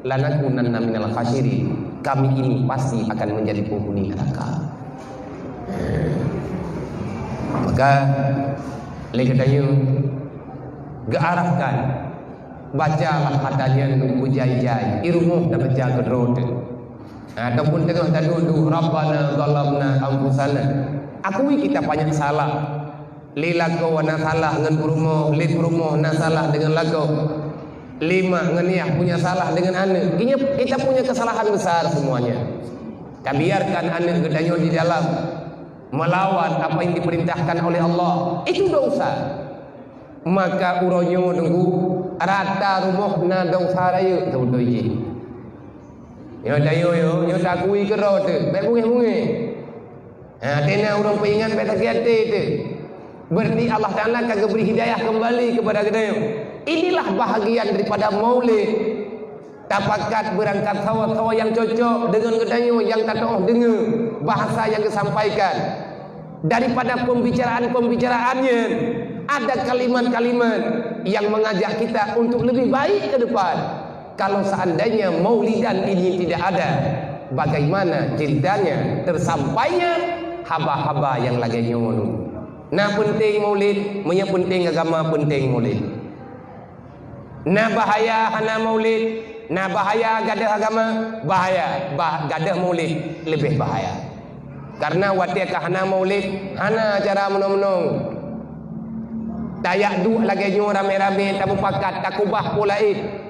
"lanakunanna minal khasirin," kami ini pasti akan menjadi penghuni neraka. Maka, lé geutanyoe geuarahkan, bacalah ata nyan beujai-jai, i rumoh tabaca keudroe teuh. Ataupun teungoh taduek-duek, "Rabbana zalamna anfusana." Akui kita banyak salah. Lé lakoe na salah ngon peurumoh, lé peurumoh na salah deungon lakoe. Lé mak ngon yah punya salah deungon aneuk. Geutanyoe kita punya kesalahan besar semuanya. Tabiarkan aneuk geutanyoe di dalam melawan apa yang diperintahkan oleh Allah. Itu dosa. Maka uroe nyoe teungku, rata rumoh na dosa rayeuk sebeutôi jih. Nyoe tanyoe, nyoe, nyoe takui keudroe teuh, bék bungéh-bungéh. Ha, tena ureuëng peuingat bék sakét até teuh. Berarti Allah Taala ka geubri hidayah kembali kepada geutanyoe. Inilah bahagian daripada maulid. Tapakat beurangkat sawa-sawa nyang cocok deungon geutanyoe nyang tatuoh deungoe bahasa nyang geusampaikan. Daripada pembicaraan-pembicaraan nyan, ada kalimat-kalimat yang mengajak kita untuk lebih baik ke depan. Kalau seandainya maulidan ini tidak ada, bagaimana ceritanya tersampainya haba-haba nyang lagée nyoe? Na peunteng maulid, meunyoe peunteng agama peunteng maulid. Na bahaya hana maulid, na bahaya gadôh agama, bahaya bah, gadôh maulid leubeh bahaya. Karena watée ka hana maulid, hana acara meunoe-meunoe. Tajak duek lagée nyoe ramé-ramé, tamupakat, takubah po laén.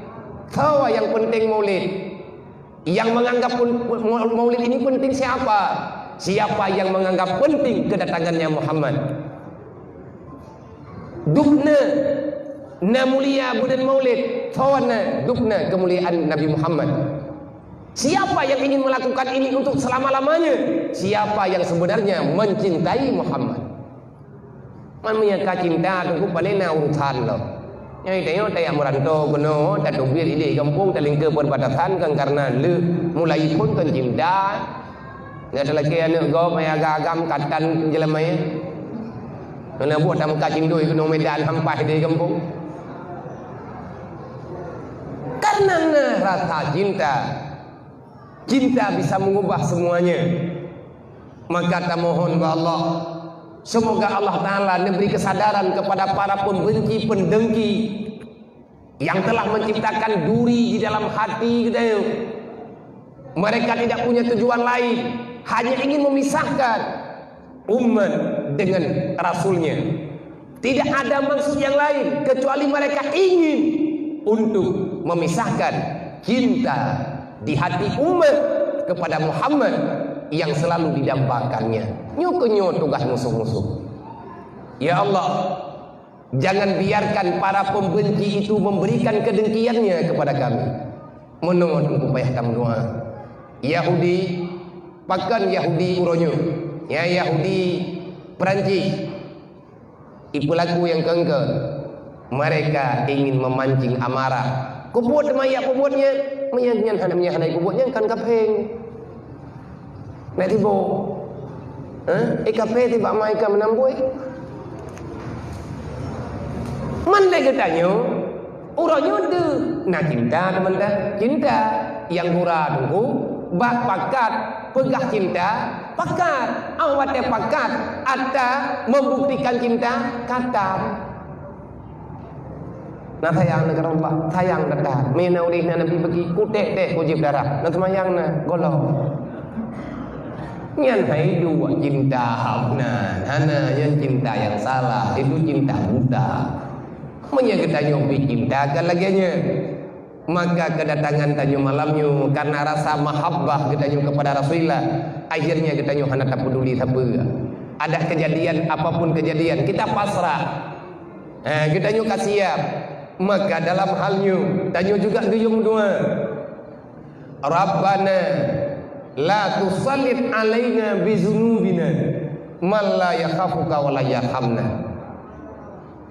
Soe nyang peunteng maulid? Yang menganggap pun, pun, maulid ini penting siapa? Siapa yang menganggap penting kedatangannya Muhammad? Dubna na mulia bulan maulid, soe na dubna kemuliaan Nabi Muhammad. Siapa yang ingin melakukan ini untuk selama-lamanya? Siapa yang sebenarnya mencintai Muhammad? Man meunyoe ka cinta teungku, paleng na urusan lom. Nyoe tanyoe tajak meuranto keunoe, tateubiet idéh gampông, talingkeue perbatasan kan karena le mulai phon kan cinta. Nggak talakée aneuk gob, maya agam-agam katan jeulaman. Keuneuk buet tameuka cindoi keunoe Medan hampah idéh gampông. Karena na rasa cinta. Cinta bisa mengubah semuanya. Maka tamohon bak Allah, semoga Allah Taala neubri kesadaran kepada para pembenci, pendengki yang telah menciptakan duri di dalam hati geutanyoe. Mereka tidak punya tujuan lain, hanya ingin memisahkan umat dengan rasulnya. Tidak ada maksud yang lain kecuali mereka ingin untuk memisahkan cinta di hati umat kepada Muhammad yang selalu didambakannya. Nyoe keuh nyoe tugas musuh-musuh. Ya Allah, jangan biarkan para pembenci itu memberikan kedengkiannya kepada kami. Meunoe teungku payah tameudoá. Yahudi, pakon Yahudi uroe nyoe? Ya Yahudi Perancis. Ipeulaku nyang keungkeue, mereka ingin memancing amarah. Keubuet teuma jak peubuet nyan, meunyan nyan hana, meunyan hana ipeubuet nyan kan kafé. Nak tiboh. Eh, eh kafé tibak ma ikan meunambôi. Man lé geutanyoe, uroe nyoe deuh na cinta teumanta, cinta nyang gura teungku, bak pakat peugah cinta, pakat. Awak watée pakat ata membuktikan cinta, katan. Na sayang ngon Allah, sayang gata. Meunyoe na udeh na Nabi bagi, kutek-tek kujieb darah. Na seumayang na, golom. Nyan hai dua cinta hab nan. Hana nyan cinta nyang salah, itu cinta buta. Meunyoe geutanyoe pih cinta ka lagée nyan, maka keudatangan tanyoe malam nyoe karena rasa mahabbah geutanyoe kepada Rasulullah, akhirnya geutanyoe hana tapeduli sapeue. Ada kejadian, apapun kejadian, kita pasrah. Ha, geutanyoe ka siap. Maka dalam hal nyoe, tanyoe juga geuyue meudoa. Rabbana la tusallit alaina bizunubina man la yakhafuka wa la yarhamna.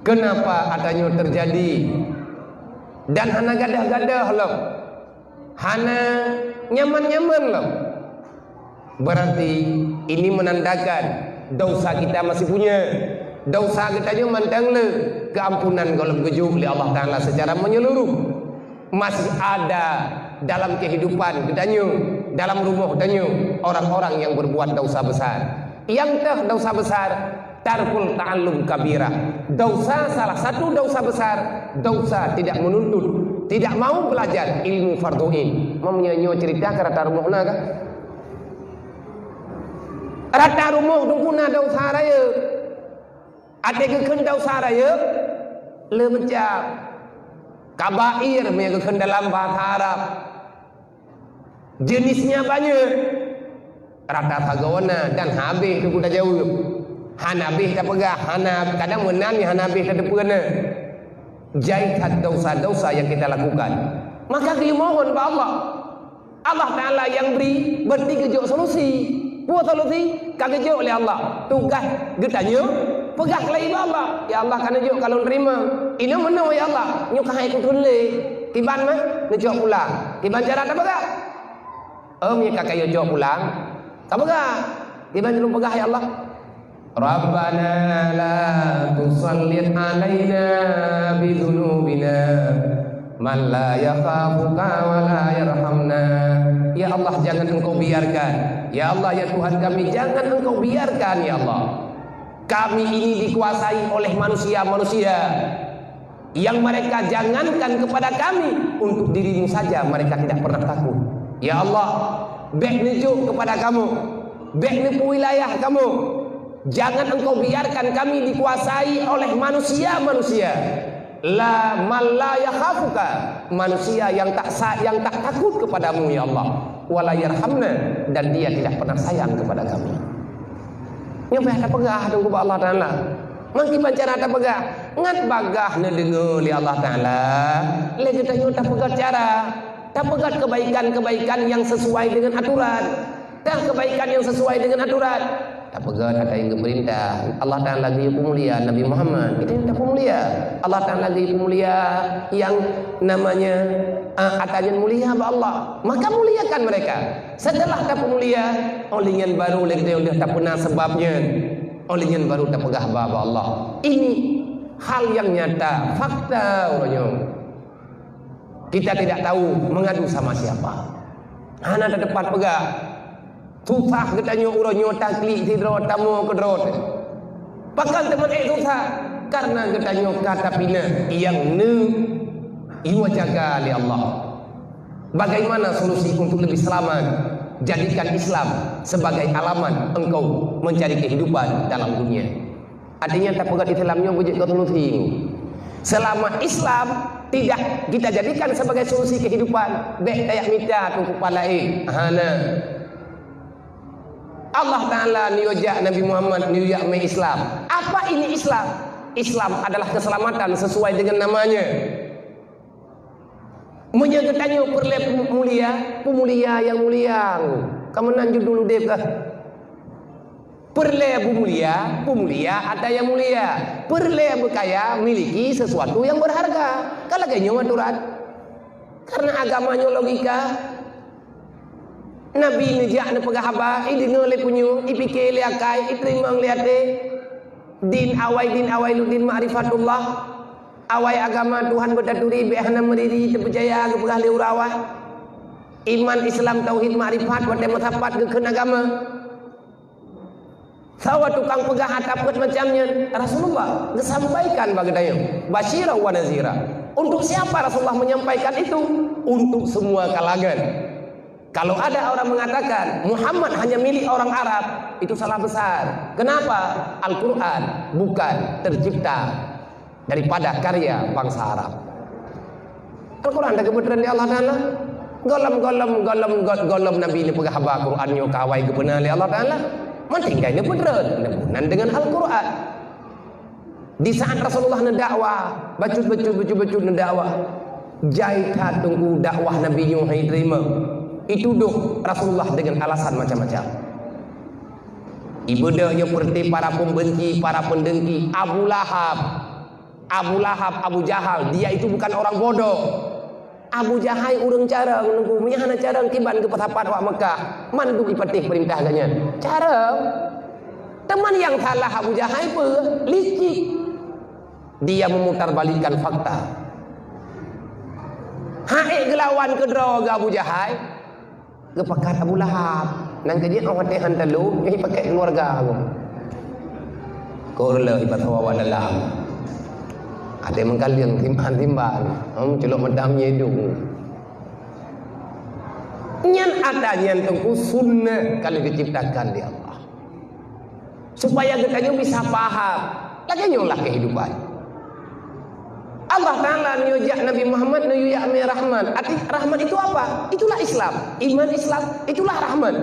Kenapa atanyoe terjadi dan hana gadah-gadah lom, hana nyaman-nyaman lom? Berarti ini menandakan dosa kita masih punya. Dosa geutanyoe mantong le, keampunan gohlom geujok lé Allah Taala secara menyeluruh. Masih ada dalam kehidupan geutanyoe, dalam rumoh tanyoe, orang-orang yang berbuat dosa besar. Nyang teuh dosa besar, tarkul ta'allum kabirah. Dosa, salah satu dosa besar, dosa tidak menuntut, tidak mau belajar ilmu fardhu ain. Meunyoe nyoe cerita ka rata rumoh na kah? Rata rumoh teungku na dosa rayeuk. Até geukheun dosa rayeuk, le macam kabair meunyoe geukheun dalam bahasa Arab. Jenisnya banyak. Rata sagoe na dan habéh teungku tajaweueb. Hana habéh tapeugah, hana, kadang meunan nyang hana habéh tateupeue na. Jai that dosa-dosa yang kita lakukan. Maka geuyue mohon bak Allah. Allah Taala nyang bri, berarti geujok solusi. Peue solusi? Ka geujok lé Allah. Tugaih geutanyoe, peugah keu lagée bak Allah, "Ya Allah, ka neujok ka lôn teurimong. Inong meunoe ya Allah, nyoe ka hai kuteun lé. Kiban meuh neujok pulang." Kiban cara tapeugah? Em, ya ka kayue jok pulang. Tapeugah. Kiban lôn peugah, "Ya Allah." Rabbana la tusallit alaina bidzunubina man la yakhafuka wa la yarhamna. Ya Allah, jangan Engkau biarkan. Ya Allah, ya Tuhan kami, jangan Engkau biarkan, ya Allah. Kami ini dikuasai oleh manusia-manusia yang mereka jangankan kepada kami, untuk dirimu saja mereka tidak pernah takut. Ya Allah, bék neujok kepada kamu, bék neupeuwilayah kamu. Jangan Engkau biarkan kami dikuasai oleh manusia-manusia. La, man la yakhafuka, manusia yang tak sa-, yang tak takut kepadamu, ya Allah. Wa la yarhamna, dan dia tidak pernah sayang kepada kami. Nyoe payah tapeugah teungku bak Allah Taala. Mangkiban cara tapeugah, ngat bagaih neudeungoe lé Allah Taala. Lé geutanyoe tapeugah cara, tapeugah kebaikan-kebaikan yang sesuai dengan aturan. Tah kebaikan yang sesuai dengan aturan. Tapeugah ata nyang geupeurintah. Allah Taala lagi peumulia Nabi Muhammad. Kita yang tapeumulia. Allah Taala lagi peumulia yang namanya, ah, ata nyang mulia bak Allah. Maka muliakan mereka. Setelah tapeumulia, oh lheueh nyan baru lé geutanyoe lheueh tapeuna sabab nyan. Oh lheueh nyan baru tapeugah bak Allah. Ini hal yang nyata, fakta uroe nyoe. Kita tidak tahu mengadu sama siapa. Hana teupat peugah. Susah geutanyoe uroe nyoe taklik sidroe tamoe keudroe. Pakon teuma ék susah? Karena geutanyoe ka tapineuk nyang neu-, iwa jaga lé Allah. Bagaimana solusi untuk lebih selamat? Jadikan Islam sebagai alamat engkau mencari kehidupan dalam dunia. Artinya, tapeugah Islam nyoe beujeuet keu solusi. Selama Islam tidak kita jadikan sebagai solusi kehidupan, bék tajak mita keu kepala laén. Hana. Allah Taala neujak Nabi Muhammad neujak mé Islam. Apa ini Islam? Islam adalah keselamatan sesuai dengan namanya. Meunyoe geutanyoe peureulée peu-, mulia, peumulia nyang mulia. Ka meunan judul udeb kah? Peureulée peumulia, peumulia ata nyang mulia. Peureulée beukaya, miliki sesuatu yang berharga. Ka lagée nyoe aturan. Karena agama nyoe logika. Nabi neujak neupeugah haba, ideungoe lé punyueng, ipike lé akai, iteurimong lé até. Din awai, din awai lôn din ma'rifatullah. Awai agama Tuhan beutaturi bék hana meuriri teupeucaya geupeugah lé uroe awai. Iman, Islam, tauhid, makrifat, watée meusapat geukheun agama. Sawa tukang peugah ata peuet macam nyan, Rasulullah geusampaikan bak geutanyoe, basyira wa nazira. Untuk siapa Rasulullah menyampaikan itu? Untuk semua kalangan. Kalau ada orang mengatakan Muhammad hanya milik orang Arab, itu salah besar. Kenapa? Al-Quran bukan tercipta daripada karya bansa Arab. Al-Quran dah geupeutreun lé Allah Taala. Gohlom, gohlom, gohlom, go-, gohlom Nabi neupeugah haba Quran nyoe ka awai geupeuna lé Allah Taala. Man tinggai neupeutreun, neupeunan deungon Al-Quran. Di saat Rasulullah neudakwah, bacut, bacut, bacut, bacut neudakwah. Jai that teungku dakwah Nabi nyoe hai terima. Itudoh Rasulullah deungon alasan macam-macam. Ibeudôh nyoe peureuté para pembenci, para pendengki. Abu Lahab. Abu Lahab, Abu Jahal, dia itu bukan orang bodoh. Abu Jahal ureuëng carông, nunggu meunyo hana carông kiban geupeusapat wak Mekah, mandum ipatéh peurintah geuh nyan. Carông. Teuma nyang salah Abu Jahal peue? Licik. Dia memutarbalikkan fakta. Hak ék geulawan keudroe geuh Abu Jahal, geupakat Abu Lahab. Nang keujeuet óh watée han talô, nyoe ipakat keuluwarga geuh. Kor le ipasoe awak dalam. Ada mengkaliang timban-timban. Hmm, culok mata meunyedueng. Nyan ada nyan teungku sunnah ka lheueh diciptakan di Allah. Supaya geutanyoe bisa paham. Lagée nyoe lah kehidupan. Allah Taala neuyue jak Nabi Muhammad, neuyue jak Nabi Rahman. Arti Rahman itu apa? Itulah Islam. Iman Islam, itulah Rahman.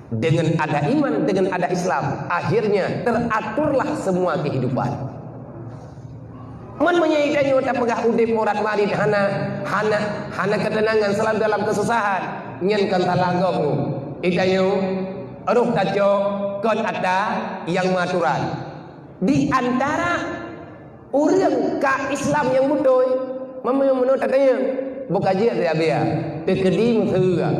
Dengan ada iman, dengan ada Islam, akhirnya teraturlah semua kehidupan. Man meunyoe geutanyoe tapeugah udeb urat marit hana, hana, hana keuteunangan, selalu dalam keususahan, nyan kon salah gob. Geutanyoe roh tacok kon ata nyang meuaturan. Di antara ureuëng ka Islam nyang beutôi, meunyoe meunoe tatanyong, bukajeuet biya-biya, teukeudi meuseue.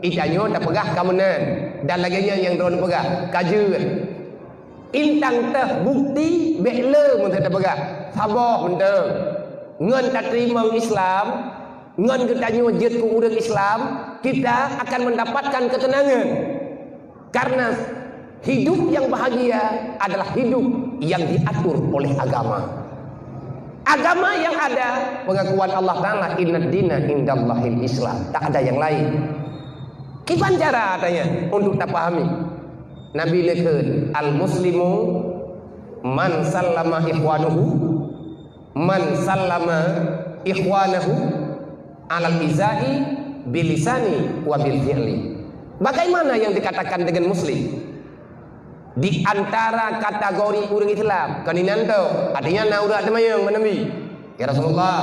Geutanyoe tapeugah ka meunan, dan lagée nyan nyang droeneuh peugah, ka jeuet. Intang teuh bukti bék le meunyoe tapeugah, saboh mantong. Ngon tateurimong Islam, ngon geutanyoe jeuet keu ureuëng Islam, kita akan mendapatkan ketenangan. Karena hidup yang bahagia adalah hidup yang diatur oleh agama. Agama yang ada, pengakuan Allah Taala, "Innad dina indallahil Islam." Tak ada yang lain. Kiban cara tanya untuk tapahami. Nabi neukheun, "Al-muslimu man sallama ikhwanuhu, man sallama ikhwanahu alal izai bilisani wa bil fi'li." Bagaimana yang dikatakan dengan muslim? Di antara kategori ureuëng Islam, kon inan tu, artinya na ureuëng teumanyong ngon Nabi, "Ya Rasulullah,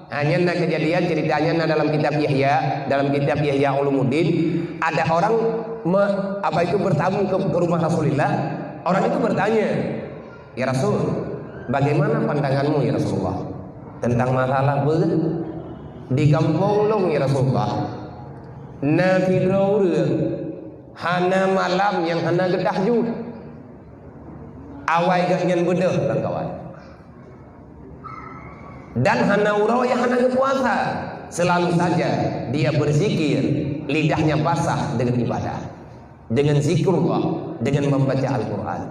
ha, nyan na kejadian, ceritanya na dalam kitab Ihya, dalam kitab Ihya Ulumuddin, ada orang me-, apa itu, bertamu ke, ke rumah Rasulullah, orang itu bertanya, 'Ya Rasul, bagaimana pandanganmu, ya Rasulullah, tentang masalah beuet di gampông lôn, ya Rasulullah? Na sidroe ureuëng hana malam nyang hana geutahajud. Awai geuh nyan beudôh lam kawan. Dan hana uroe nyang hana geupuasa. Selalu saja dia berzikir, lidahnya basah dengan ibadah, dengan zikrullah, dengan membaca Al-Quran.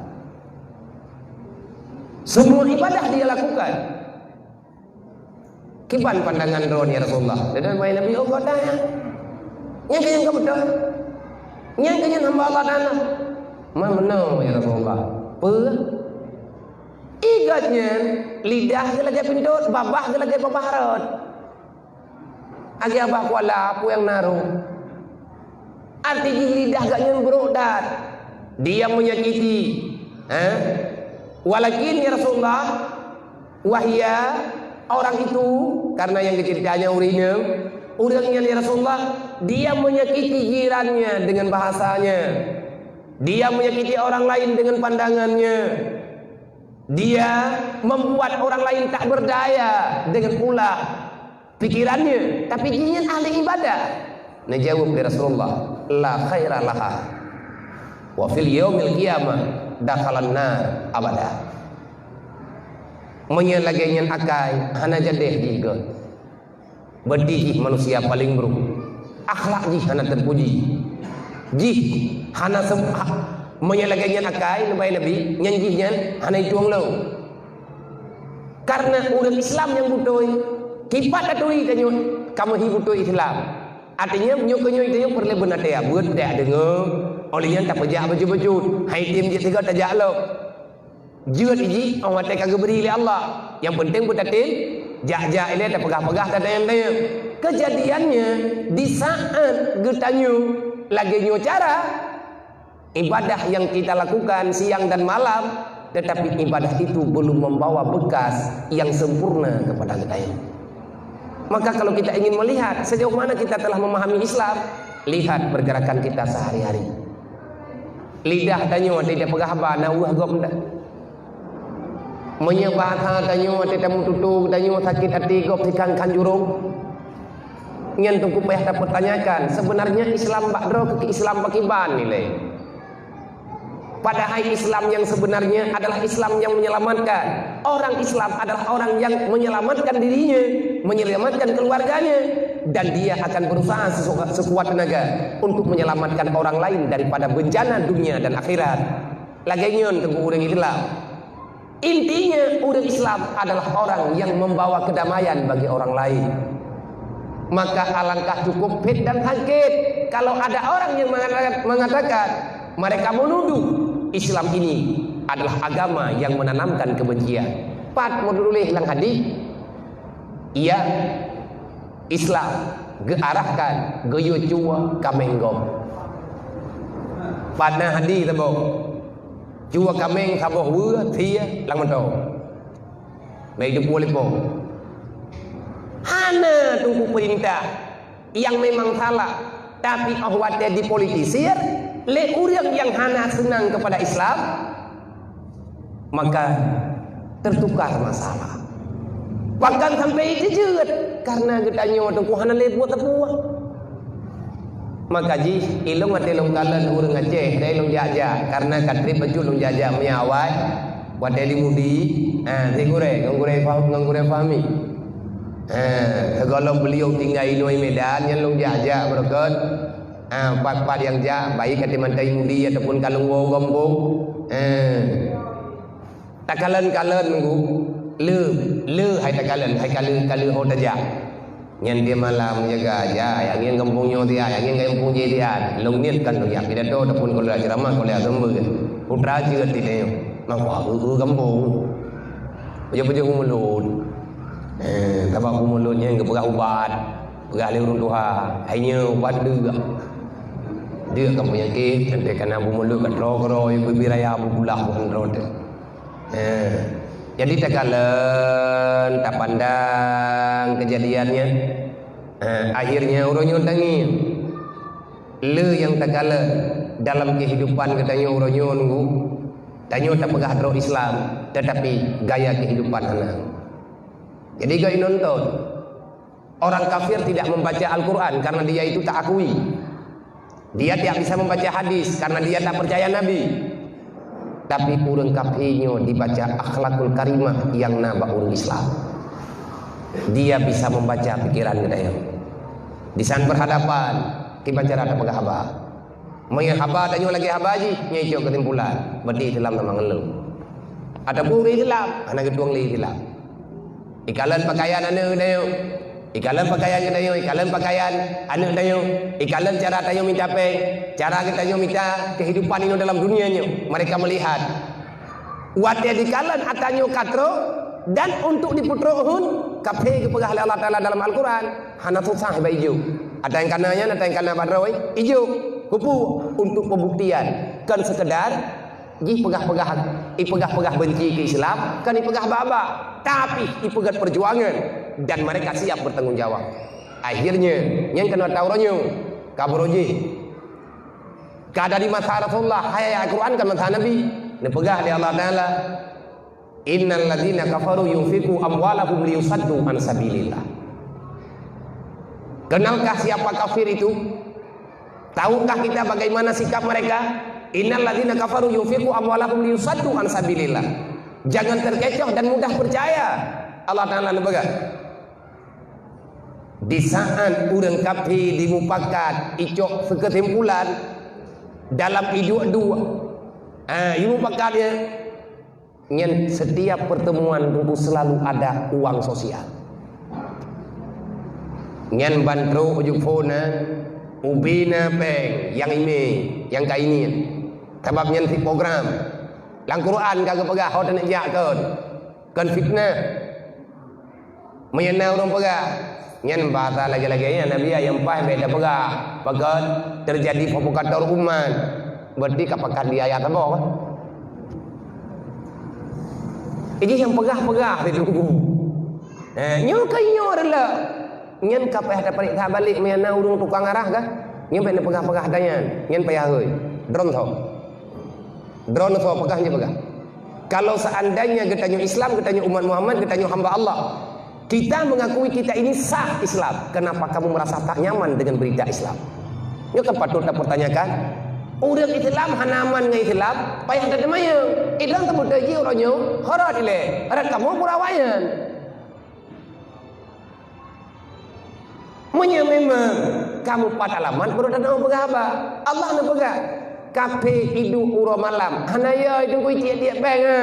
Semua ibadah dia lakukan." Kiban pandangan droeneuh, ya Rasulullah? Dia mai Nabi, "Oh, gata nyan. Nyan keuh nyang ka beutôi. Nyan keuh nyang hamba Allah Taala." "Man meunoe, ya Rasulullah?" "Peue?" "Igat nyan, lidah geuh lagée pintot, babah geuh lagée babah rot. Lagée babah kuala, peue nyang na rhot?" Arti jih lidah geuh nyan brok that. Dia menyakiti. Ha? "Walakin, ya Rasulullah, wahia orang itu," karena nyang geuceurita nyan ureuëng inong, "ureuëng nyan, ya Rasulullah, dia menyakiti jirannya dengan bahasanya. Dia menyakiti orang lain dengan pandangannya. Dia membuat orang lain tak berdaya dengan ulah pikirannya, tapi jih nyan ahli ibadah." Neujaweueb lé Rasulullah, "La khaira laha, wa fil yaumil qiyamah dakhalan nar abada." Meunyoe lagée nyan akai, hana jadeh jih geuh. Berarti jih manusia paling buruk. Akhlak jih hana terpuji. Jih hana sem-, ha-, meunyoe lagée nyan akai, neubai Nabi, nyan jih nyan hana itueng lom. Karena ureuëng Islam nyang beutôi, kipat taturi tanyoe, kamoe hi beutôi Islam. Artinya, nyoe keuh nyoe tanyoe peureulée beuna teuya, beuet teuya deungoe, óh lheueh nyan tapeujak bacut-bacut, hai tem jih sigoe tajak lom. Jeuet jih 'oh watèe ka geubri lé Allah. Nyang peunteng beutatem, jak-jak ilèe tapeugah-peugah tatanyong-tanyong. Keujadiannya, di saat geutanyoe lagèe nyoe cara, ibadah yang kita lakukan siang dan malam, tetapi ibadah itu belum membawa bekas yang sempurna kepada geutanyoe. Maka kalau kita ingin melihat sejauh mana kita telah memahami Islam, lihat pergerakan kita sehari-hari. Lidah tanyoe watèe tapeugah haba na weueh gob ndak? Meunyoe bahasa tanyoe watèe tameututoe tanyoe sakét até gob sikan-kan jurông, nyan teungku payah tapeutanyakan, sebenarnya Islam bak droe keu Islam pakriban nilai. Padahai Islam yang sebenarnya adalah Islam yang menyelamatkan. Orang Islam adalah orang yang menyelamatkan dirinya, menyelamatkan keluarganya, dan dia akan berusaha sesu-, sekuat tenaga untuk menyelamatkan orang lain daripada bencana dunia dan akhirat. Lagèe nyan teungku ureueng Islam. Intinya, ureueng Islam adalah orang yang membawa kedamaian bagi orang lain. Maka alangkah cukup phet dan sakét kalau ada orang yang mengatakan, mengatakan, mereka menuduh Islam ini adalah agama yang menanamkan kebencian. Pat meutuléh lam hadis, ya, Islam geuarahkan geuyue cue kaméng gob. Pat na hadis saboh. Cue kaméng saboh weueh sie lam moto. Bèk jipeuleupah. Hana teungku peurintah nyang memang salah, tapi 'oh watèe dipolitisir lé ureueng nyang hana seunang keupada Islam, maka tertukar masalah. Bahkan sampai jijeuet karena geutanyoe teungku hana lé buet sapeue. Maka jih, ilôn watèe lôn kalon ureueng Aceh, dai lôn jak-jak, karena ka trép bacut lôn jak-jak meunyo awai, watèe di Mudi, ha, si gurèe, ngon gurèe Fa-, ngon gurèe Fahmi. Ha, sigohlom beliau tinggai inoe Medan, nyan lôn jak-jak beureukat. Ha, pat-pat nyang jak, baik ka timantong Mudi ataupun ka lôn woe gampông. Ha. Takalon-kalon nunggu, le, le hai takalon, hai ka le, ka le ho tajak. Nyan di malam jaga, ya, nyang ngieng gampông nyoe tiat, nyang ngieng gampông jih tiat. Lôn niet kan lôn jak pidato ataupun kalau ceramah, kalau jak sumber. Putra jeuet di tanyoe. Mako, eu, eu gampông. Peujeuet-peujeuet u mulut. Eh, sabab u mulut nyan geupeugah ubat. Peugah lé ureueng tuha. Hai nyoe ubat deuk. Deuk kan peunyakét, sampai kana bu mulut ka troe keudroe, bibir raya bu pulah bukan droe teuh. Eh, jadi takalon, tapandang kejadiannya. Eh, akhirnya uroe nyoe tangieng. Le nyang takalon dalam kehidupan geutanyoe uroe nyoe nunggu, tanyoe tapeugah droe Islam, tetapi gaya kehidupan hana. Jadi gaya nonton. Orang kafir tidak membaca Al-Quran karena dia itu tak akui. Dia tidak bisa membaca hadis karena dia tak percaya Nabi. Tapi ureueng kafé nyoe dibaca akhlakul karimah nyang na bak ureueng Islam. Dia bisa membaca pikiran geutanyoe. Di saat berhadapan, kiban cara tapeugah haba. Meunyoe haba tanyoe lagèe haba jih, nyoe icok keusimpulan, berarti Islam sama ngon lôn. Ataupun ureueng Islam, hana geutueng lé Islam. Ikalon pakaian aneuk tanyoe. Ikalon pakaian geutanyoe, ikalon pakaian aneuk tanyoe. Ikalon cara tanyoe mita péng, cara geutanyoe mita kehidupan inoe dalam dunia nyoe. Mereka melihat. Watèe dikalon atra nyoe ka trok dan untuk dipeutrok hon, kafé geupeugah lé Allah Taala dalam Al-Quran, hana susah bak ijok. Atra nyang kana nyan, atra nyang kana bak droe, ijok. Keupeue? Untuk pembuktian. Kon sekedar Jih peugah-peugah, ipeugah-peugah benci keu Islam, kon ipeugah bak-bak, tapi ipeugah perjuangan dan mereka siap bertanggung jawab. Akhirnya, nyang keunoe tahu uroe nyoe, ka beurujih. Ka dari masa Rasulullah, hai ayat Al-Quran kan masa Nabi. Neupeugah lé Allah Taala, "Innal ladzina kafaru yunfiqu amwalahum liyusaddu an sabilillah." Kenalkah siapa kafir itu? Tahukah kita bagaimana sikap mereka? "Innal ladzina kafaru yunfiqu amwalahum liyusaddu an sabilillah." Jangan terkecoh dan mudah percaya. Allah Taala neupeugah, di saat ureueng kafé dimupakat icok sikeusimpulan dalam iduek dua. Ah, imupakat ya. Nyan setiap pertemuan Teungku selalu ada uang sosial. Nyan ban trok uju phon na, ubé na péng nyang imé, nyang ka inian. Sabab nyan si program. Lam Quran ka geupeugah ho taneuk jak kon. Kon fitnah. Meunyoe na ureuëng peugah, nyan bahasa lagée-lagée nyan Nabi nyang paih bék tapeugah. Pakon terjadi provokator umat. Berarti ka pakat di ayat saboh kan? Jadi nyang peugah-peugah ditunggu. Eh, nyoe ka nyoe rela. Nyan ka payah tapareksa balik meunyoe na ureuëng tukang arah kah? Nyan payah neupeugah-peugah ata nyan. Nyan payah hôi. Droeneuh soe? Droeneuh soe peugah nyan peugah? Kalau seandainya geutanyoe Islam, geutanyoe umat Muhammad, geutanyoe hamba Allah, kita mengakui kita ini sah Islam, kenapa kamu merasa tak nyaman dengan berita Islam? Nyoe kan patut tapertanyakan. Ureuëng Islam hana aman ngon Islam, payah tateumanyong. Idong teubeutôi jih uroe nyoe, ho rot ilée, rot kamoe pura awaknyan. Meunyoe memang kamoe pat alamat, baru tateumanyong peugah haba. Allah neupeugah, kafé iduek uroe malam, hana yo itunggu tiek-tiek péng, ha.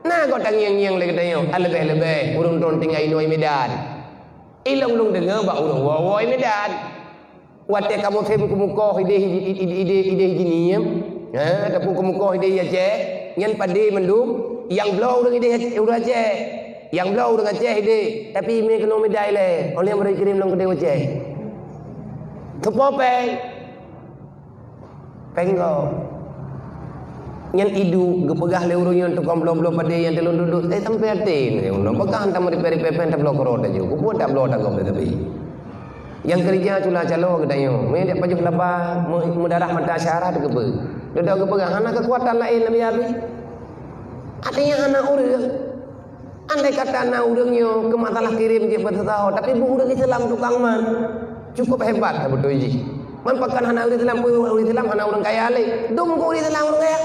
Na gob tangieng-ngieng lé geutanyoe, a leubeh-leubeh ureuëng droen tinggai inoe Medan. Ilong lôn deungoe bak ureuëng woe-woe Medan. Watée kamoe fém keumukoh idéh, idéh, idéh, idéh Jini, ha, ataupun keumukoh idéh Aceh, nyan padé mandum, nyang bloe ureuëng idéh ureuëng Aceh, nyang bloe ureuëng Aceh idéh, tapi imé keunoe midai lé, oleh meureukirim lom keudéh Aceh. Teupeue péng? Péng gob. Nyan iduek geupeugah lé ureuëng nyang tukang bloe-bloe padé nyang teulon duek-duek, eh, sampai até nyoe, nyoe peugah hantam ripée-ripée péng tabloe keudroe taju, keupeue tabloe tagom teutabri. Nyang keureuja cula calo geutanyoe, meu jak pajoh laba, meu-, meudarah mata syara teukeubeu. Dudoe geupeugah hana keukuatan laén leubeh habéh. Artinya hana ureuëng. Andai kata na ureuëng nyoe keu masalah kirém jeuet beuseusaho, tapi beu ureuëng Islam tukang man, cukup hebat beutôi jih. Man pakon hana ureuëng Islam, peue ureuëng Islam hana ureuëng kaya lé. Dum keu ureuëng Islam ureuëng kaya.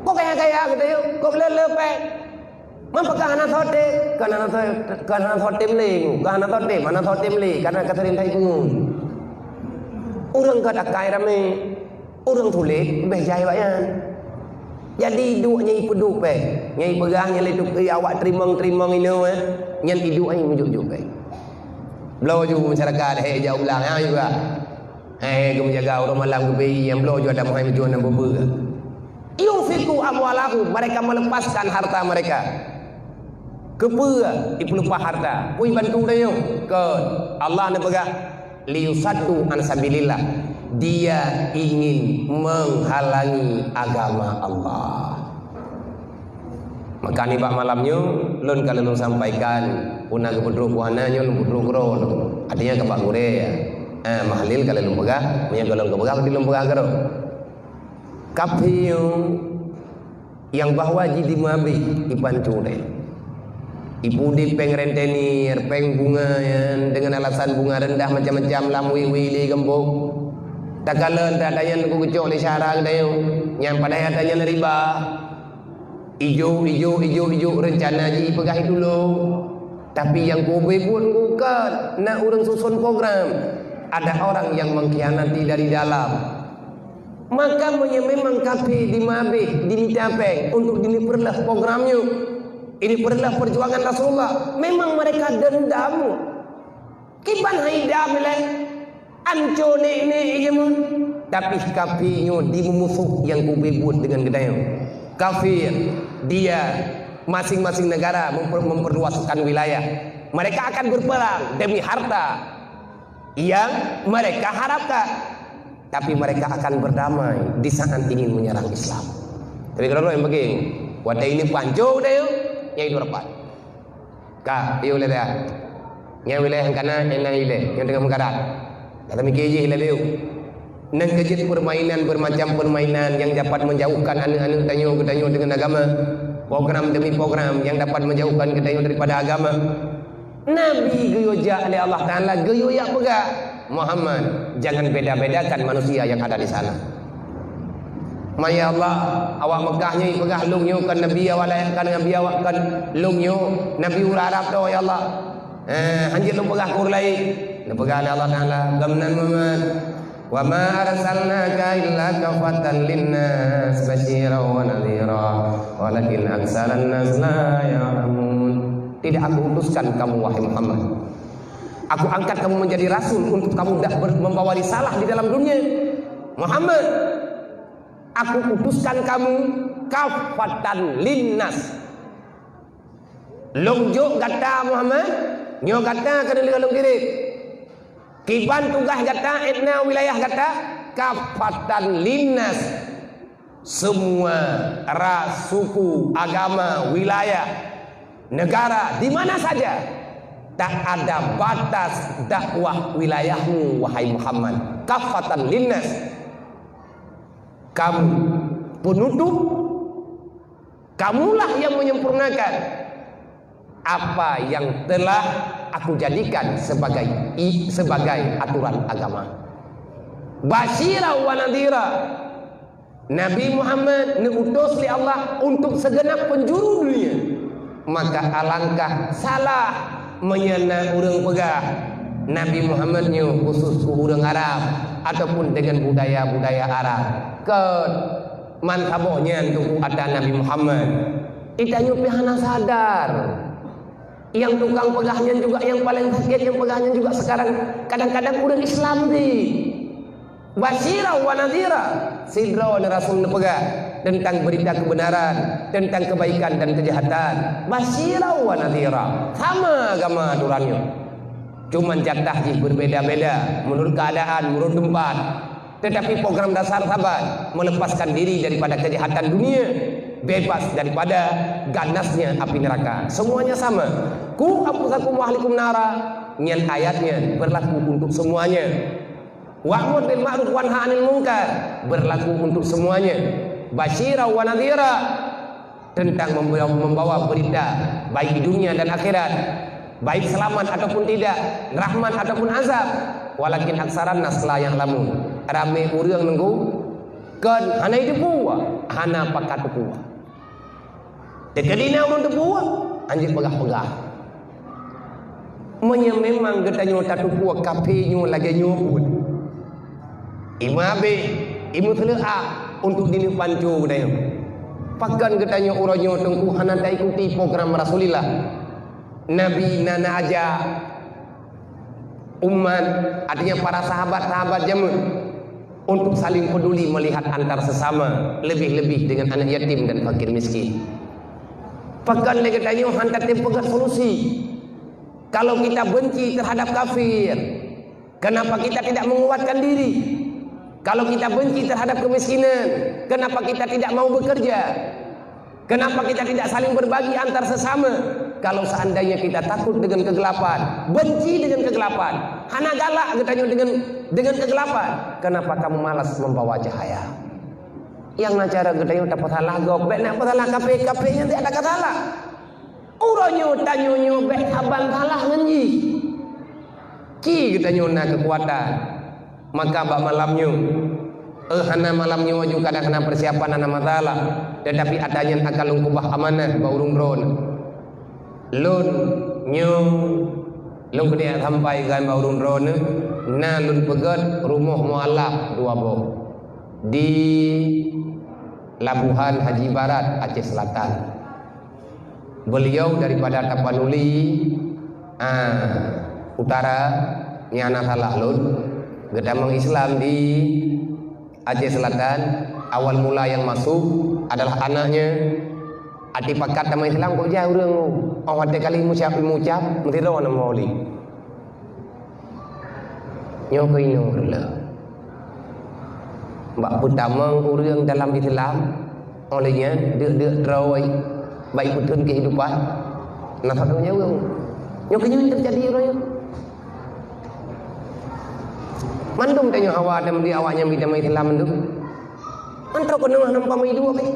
Kok kaya-kaya geutanyoe, kok le-le péng. Man pakon hana soe tem, kon hana soe, kon hana soe tem lé, kon hana soe tem, hana soe tem lé, karena ka sering that ipeungon. Ureuëng gét akai ramé. Ureuëng tuléh leubeh jai awaknyan. Jadi duek nyang ipeuduek péng, nyang ipeugah nyan lé tukang awak teurimong-teurimong inoe, eh, nyan iduek nyan meujok-jok péng. Bloe ju masyarakat, hé jak u blang, ha juga. Hé geumeujaga uroe malam geubri nyang bloe ju ada meuhai meutuah nan beubeue. Yunfiqu amwalahum, mereka melepaskan harta mereka. Keupeue ipeuleupah harta? Peue ibantu tanyoe? Kon Allah neupeugah, liyusaddu an sabilillah, dia ingin menghalangi agama Allah. Maka nibak malam nyoe lôn ka lôn sampaikan, peue na geupeutrok buhana nyoe lôn peutrok keudroe lôn. Artinya ka bak gurée, eh, mahlil ka lôn peugah, meunyoe ka lôn peugah, berarti lôn peugah keudroe. Kafé nyoe nyang bahwa jih dimeuhabéh ipancu deh. Ipeudeh péng rentenir, péng bunga nyan, dengan alasan bunga rendah macam-macam lam wék-wék lé geumbok. Takalon that nyan keu geucok lé syara geutanyoe, nyang padahai that nyan riba. Ijok, ijok, ijok, ijok, reuncana jih ipeugah itulông. Tapi nyang keu ubé buet bukan, na ureuëng susun program. Ada orang yang mengkhianati dari dalam. Maka meunyoe memang kafé dimeuhabéh, dimita péng untuk dineupeureuleuh program nyoe, dineupeureuleuh perjuangan Rasulullah, memang mereka dendam. Kiban hai dam ilée, anco nek-nek ijeumun. Tapi kafé nyoe dimeumusoh nyang keu ubé buet deungon geutanyoe. Kafir, dia, masing-masing negara memper-, memperluaskan wilayah. Mereka akan berperang demi harta yang mereka harapkan. Tapi mereka akan berdamai di saat ingin menyerang Islam. Tapi kalau yang begini, watée ini pancok deh, nyang itu rapat. Ka, piôh lé dah. Nyang wilayah nyang kana, nyang na ilée, nyang teungoh meukarat. Ka tamikir jih lé piôh. Nan keujeuet permainan bermacam permainan yang dapat menjauhkan aneuk-aneuk tanyoe geutanyoe deungon agama. Program demi program yang dapat menjauhkan geutanyoe daripada agama. Nabi geuyue jak lé Allah Taala, geuyue jak peugah, "Muhammad, jangan beda-bedakan manusia yang ada di sana." "Ma ya Allah, awak Mekah nyoe ipeugah lôn nyoe kon nabi awak laén, kon nabi awak kon lôn nyoe, nabi ureuëng Arab droe, ya Allah. Eh, hanjeuet lôn peugah keu ureuëng laén." Neupeugah lé Allah Taala, "Geuhnyan Muhammad, wa ma arsalnaka illa kafatan linnas basyiran wa nadhira, walakin aksaran nas la ya'lamun." Tidak Aku utuskan kamu, wahai Muhammad. Aku angkat kamu menjadi rasul untuk kamu dah ber-, membawa risalah di dalam dunia. Muhammad, Aku utuskan kamu kafatan linnas. Lôn jok gata Muhammad, nyoe gata keuneulheueh lôn kirém. Kiban tugaih gata, étna wilayah gata, kafatan linnas. Semua ras, suku, agama, wilayah, negara, di mana saja, tak ada batas dakwah wilayahmu, wahai Muhammad. Kafatan linnas. Kamu penutup, kamulah yang menyempurnakan apa yang telah aku jadikan sebagai i-, sebagai aturan agama. Basyira wa nadhira. Nabi Muhammad neuutus lé Allah untuk segenap penjuru dunia. Maka alangkah salah meunyoe na ureuëng peugah Nabi Muhammad nyoe khusus keu ureuëng Arab ataupun dengan budaya-budaya Arab. Kon, man saboh nyan teungku ata Nabi Muhammad. Geutanyoe pih hana sadar. Nyang tukang peugah nyan juga, nyang paleng sakét nyang peugah nyan juga sekarang kadang-kadang ureuëng Islam pih. Basyira wa nadhira, sidroe rasul neupeugah teuntang beurita keubeunaran, teuntang keubaikan dan keujahatan. Basyira wa nadhira, sama agama aturan nyoe. Cuman jatah jih berbeda-beda meunurot keuadaan, meunurot teumpat. Tetapi program dasar saban, melepaskan diri daripada kejahatan dunia, bebas daripada ganasnya api neraka. Semuanya sama. Qu anfusakum wa ahlikum nara, nyan ayat nyan berlaku untuk semuanya. Wa'mur bil ma'ruf wanha 'anil munkar, berlaku untuk semuanya. Basyira wa nadhira, tentang membawa, membawa berita baik di dunia dan akhirat, baik selamat ataupun tidak, rahmat ataupun azab. Walakin aksaran nas la ya'lamun. Ramé ureuëng nunggu, kon hana jiteupeue, hana pakat teupeue. Teukeudi na ureuëng teupeue, hanjeuet peugah-peugah. Meunyoe memang geutanyoe tateupeue kafé nyoe lagée nyoe pun, imeubéh, imeuseuleuha untuk dineuk panco geutanyoe. Pakon geutanyoe uroe nyoe teungku hana taikuti program Rasulillah? Nabi na, na aja umat, artinya para sahabat-sahabat jameun, untuk saling peduli melihat antar sesama, lebih-lebih dengan anak yatim dan fakir miskin. Pakon lé geutanyoe hana tatem peugah solusi? Kalau kita benci terhadap kafir, kenapa kita tidak menguatkan diri? Kalau kita benci terhadap kemiskinan, kenapa kita tidak mau bekerja? Kenapa kita tidak saling berbagi antar sesama? Kalau seandainya kita takut dengan kegelapan, benci dengan kegelapan, hana galak geutanyoe dengan, dengan kegelapan, kenapa kamu malas membawa cahaya? Nyang na cara geutanyoe tapeusalah gob, bék na peusalah kafé, kafé nyan tidak ada salah. Uroe nyoe tanyoe nyoe bék saban salah ngon jih. Ci geutanyoe na keukuatan. Maka bak malam nyoe, eh, hana malam nyoe ju kadang hana persiapan, hana masalah. Tetapi ata nyan akan lôn keubah amanah bak ureuëng droeneuh. Lôn nyoe, lôn keuneuk sampai gan bak ureuëng droeneuh, na lôn peugét rumoh mualaf dua boh di Labuhan Haji Barat, Aceh Selatan. Beliau daripada Tapanuli, ah, Utara, nyang hana salah lôn. Geutamong Islam di Aceh Selatan, awal mula yang masuk adalah anaknya. Ati pakat tamong Islam kok jai ureuëng, oh watée kali mucap, mucap, meusidroe nama oli. Nyoe keuinoe reulah. Bak peutamong ureuëng dalam Islam, óh lheueh nyan deuk-deuk droe bak ikuteuen keuhidupan, na satu nyawa. Nyoe keuinoe teujadi uroe nyoe. Mandum tanyoe hawa dan di awak nyang bidang Islam mandum. Mantong keunoe nampak meuiduek, eh.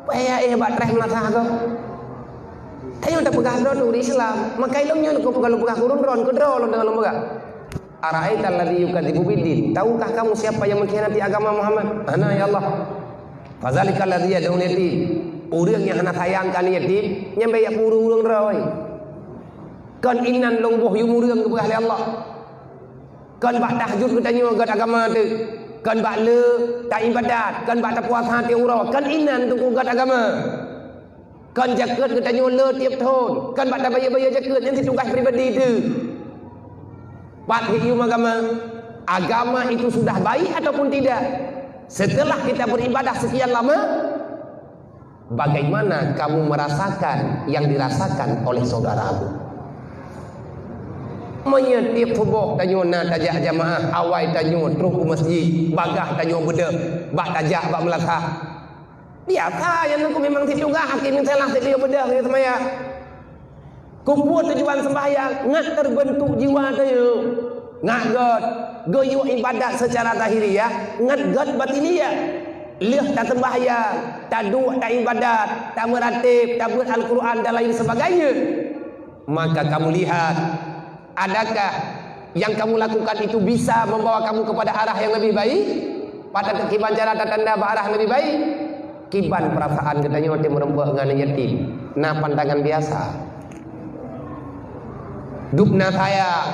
Payah, eh, bak treh meulasah gob. Tanyoe tapeugah droe tu ureuëng Islam. Maka ilong nyoe keu peugah lôn peugah kurun droe, keu droe lôn deungon lôn peugah. Ara'aital ladzi yukadzibu biddin. Tahukah kamu siapa yang mengkhianati agama Muhammad? Hana, ya Allah. Fadzalikal ladzi yad'ul yatim. Ureuëng nyang hana sayang keu aneuk yatim, nyan bèk jak peureueng-ureueng droe. Kon inan lôn boh yum ureuëng geupeugah lé Allah. Kon bak tahajud geutanyoe gét agama teuh. Kon bak le taibadat, kon bak tapuasa tiep uroe. Kon inan teungku gét agama. Kon jakeuet geutanyoe le tiep thon, kon bak tabayeue-bayeue jakeuet, nyan sit tugaih pribadi teuh. Pat hi yum agama? Agama itu sudah baik ataupun tidak? Setelah kita beribadah sekian lama, bagaimana kamu merasakan yang dirasakan oleh saudaramu? Meunyoe tiep suboh tanyoe na tajak jamaah, awai tanyoe trok u masjid, bagaih tanyoe beudôh, bah tajak bak meulasah. Biasa, nyan aku memang sit tugaih, akhé meusalah sit tugaih beudôh, geuseumayang. Keupeue tujuan sembahyang? Ngat teubeuntuk jiwa tanyoe. Ngat gét, geuyue ibadat seucara zahiriah, ngat gét batiniah. Lheueh taseumbahyang, taduek taibadat, tameuratéb, tabeuet Al-Quran dan lain sebagainya. Maka kamu lihat, adakah yang kamu lakukan itu bisa membawa kamu kepada arah yang lebih baik? Pada kiban cara tatanda bak arah yang lebih baik? Kiban perasaan geutanyoe teumeureumpok ngon aneuk yatim? Na pandangan biasa. Dubna sayang.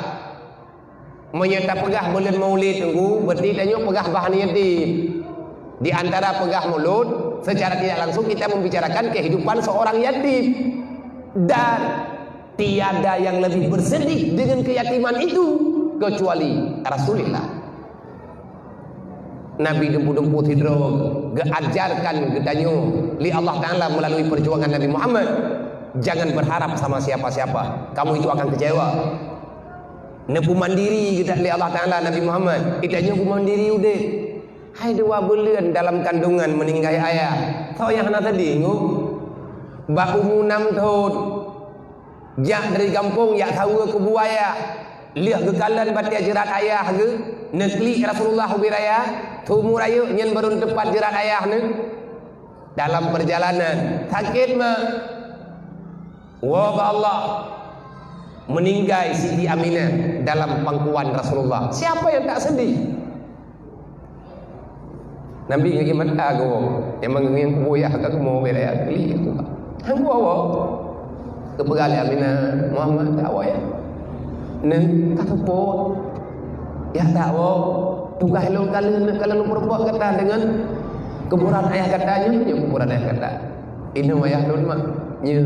Meunyoe tapeugah buleuen Maulid, Teungku, berarti tanyoe peugah bak aneuk yatim. Di antara peugah Maulud, secara tidak langsung kita membicarakan kehidupan seorang yatim. Dan tiada yang lebih bersedih dengan keyatiman itu kecuali Rasulullah. Nabi dumpeue-dumpeue sidroe geuajarkan geutanyoe lé Allah Taala melalui perjuangan Nabi Muhammad, "Jangan berharap sama siapa-siapa, kamu itu akan kecewa." Neupeumandiri geutanyoe lé Allah Taala Nabi Muhammad, geutanyoe peumandiri udeb. Hai dua buleuen dalam kandungan meuninggai ayah, soe nyang hana sedih, Teungku? Bak umu nam thon, jak dari gampông jak saweue kubu ayah. Lheueh geukalon batée jeurat ayah geuh, neuklik Rasulullah ubé raya, seumur rayeuk nyan barô neuteupat jeurat ayah neuh. Dalam perjalanan, sakét, Mak. Woe bak Allah, meuninggai Siti Aminah dalam pangkuan Rasulullah. Siapa yang tak sedih? Nabi geugeuh mata geuwoe, nyang meungieng kubu yah ka geumoe bela ya geli aku. Hang geuwoe. Geupeugah lé Aminah, "Muhammad, tak woe ya. Neu ka seupôt. Ya tak woe. Tugaih lôn ka lheueh, ka lheueh lôn peureubot gata deungon kuburan ayah gata nyoe, nyoe kuburan ayah gata. Inoe ayah lôn mak. Nyoe."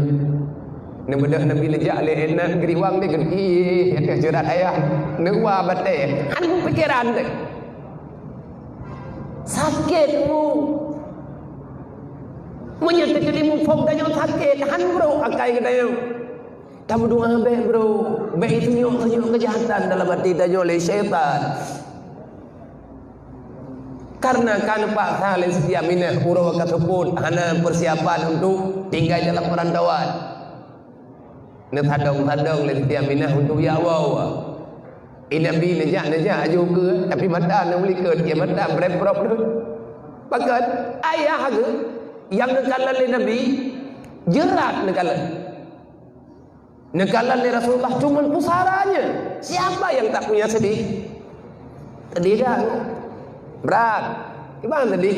Neubeudôh Nabi neujak lé inan geuriwang deh geuh, ih, ateueh jeurat ayah. Neuwa batée. Hana pikeran deh. Sakét mu. Meunyoe teukeudi muphom tanyoe sakét, han brok akai geutanyoe. Tameudoá bék brok, bék itunyok-tunyok keujahatan dalam até tanyoe lé syaitan. Karena ka neupaksa lé Siti Aminah uroe ka seupôt hana persiapan untuk tinggai dalam perantauan. Neusadong-sadong lé Siti Aminah untuk jak woe. I Nabi neujak-neujak aju keue, tapi mata neulikot, ya mata brep-brop deuh. Pakon? Ayah geuh nyang neukalon lé Nabi, jeurat neukalon. Neukalon lé Rasulullah cuma pusaranya. Siapa yang tak punya sedih? Sedih dah. Brat. Iban sedih.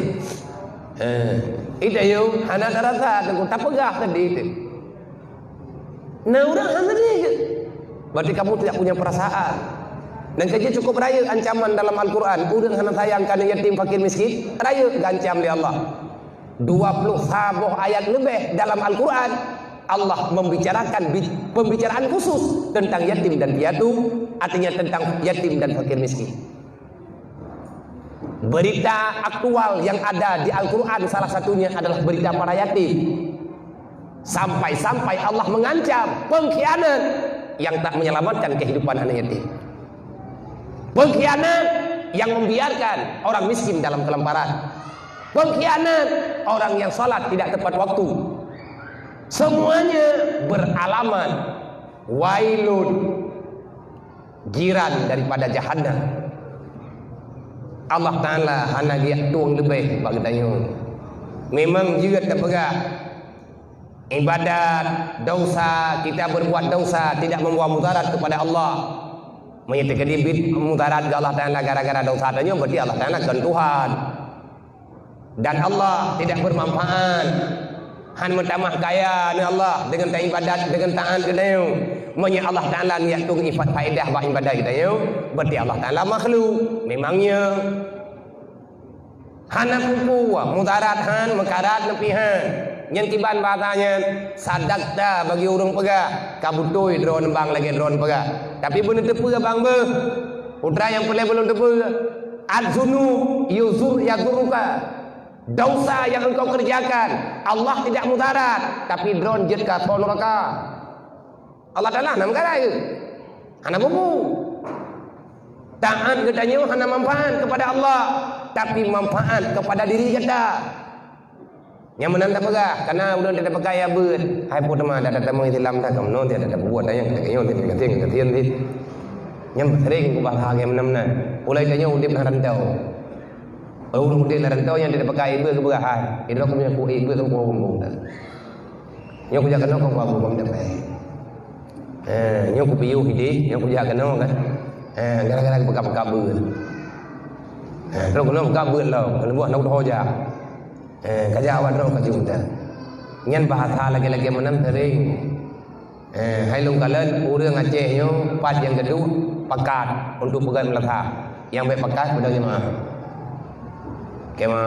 Eh, itu yuk, hana terasa tu, tak peugah sedih tu. Nah, urang hana deh. Berarti kamu tidak punya perasaan. Dan kerja cukup raya ancaman dalam Al-Quran. Urang hana sayang ka yatim fakir miskin, raya gancam lé Allah. Dua puluh saboh ayat lebih dalam Al-Quran, Allah membicarakan bi- pembicaraan khusus tentang yatim dan piatu, artinya tentang yatim dan fakir miskin. Berita aktual yang ada di Al-Quran salah satunya adalah berita para yatim. Sampai-sampai Allah mengancam pengkhianat yang tak menyelamatkan kehidupan anak yatim. Pengkhianat yang membiarkan orang miskin dalam kelaparan. Pengkhianat orang yang salat tidak tepat waktu. Semuanya beralamat wailun, jiran daripada jahanam. Allah Taala hana geujak tueng leubeh bak geutanyoe. Memang jeuet tapeugah, ibadat, dosa, kita berbuat dosa tidak membawa mudarat kepada Allah. Meunyoe teukeudi bit mudarat keu Allah Taala gara-gara dosa tanyoe, berarti Allah Taala kon Tuhan. Dan Allah tidak bermanfaat. Han meutamah kaya ni Allah dengan taibadat, dengan taat keu Dia. Meunyoe Allah Taala neujak tueng ipat faedah bak ibadat geutanyoe, berarti Allah Taala makhluk. Memangnya hana kuku, mudarat han, meukarat neupih han. Nyan kiban bahasa nyan, sadakta bagi ureuëng peugah, ka beutôi droeneuh bang lagée droeneuh peugah. Tapi beuneuteupeu bang beuh, putra nyang peureulée belom teupeu. Az-dzunub yuzur yadzuruka. Dosa yang engkau kerjakan, Allah tidak mudarat, tapi droe jeuet keu asoe nuraka. Allah Taala hana meugarai. Hana bubu. Taat geutanyoe hana manfaat kepada Allah, tapi manfaat kepada diri gata. Nyang meunan tapeugah, kana ulôn teupeugah ya beuet. Hai po teuma dah tatamong Islam dah kamoe nyoe tiada tapubuat nyang kata nyoe tiada kata nyoe tiada. Nyang sering kubahas nyang meunan-meunan. Ulai tanyoe udeb lam rantau. Ulôn udeb lam rantau nyang teupeugah ibeut keubeugahan. Idroe keumeung ku ibeut keu kampung dah. Nyoe kujak keunoe keu kampung dah. Eh, nyoe kupiôh ideh, nyoe kujak keunoe kan. Eh, gara-gara peugah-peugah beuet. Eh, terus keunoe peugah beuet lom, keuneuk buah nak hoja. Eh, ka jak awak droe ka jeuet. Nyan bahasa lagèe-lagèe meunan sering. Eh, hai lôn kalon ureueng Aceh nyoe pat nyang geuduek pakat untuk peugöt meulasah. Nyang bèk pakat beudôh jeumaáh. Kema.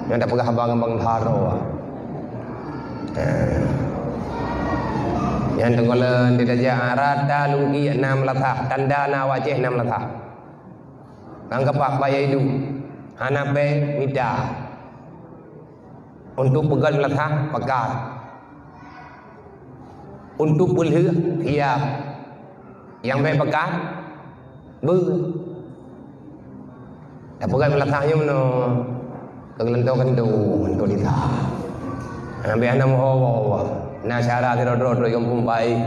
Nyang tapeugah haba ngon bang Haro. Eh. Nyan teungoh lôn di tajak rata lungki na meulasah, tanda na awak Aceh na meulasah. Nang keupak baya idup, hana pèng mita. Untuk peugöt meulasah, pakat. Untuk peulheueh, siap. Nyang bèk pakat, beuet. Tapeugöt meulasah nyoe meunoe, keu geuleuntô keuntô, keuntô lisa. Hana bèk hana meuho-ho. Na syara sidroe-droe, droe nyang peubaik.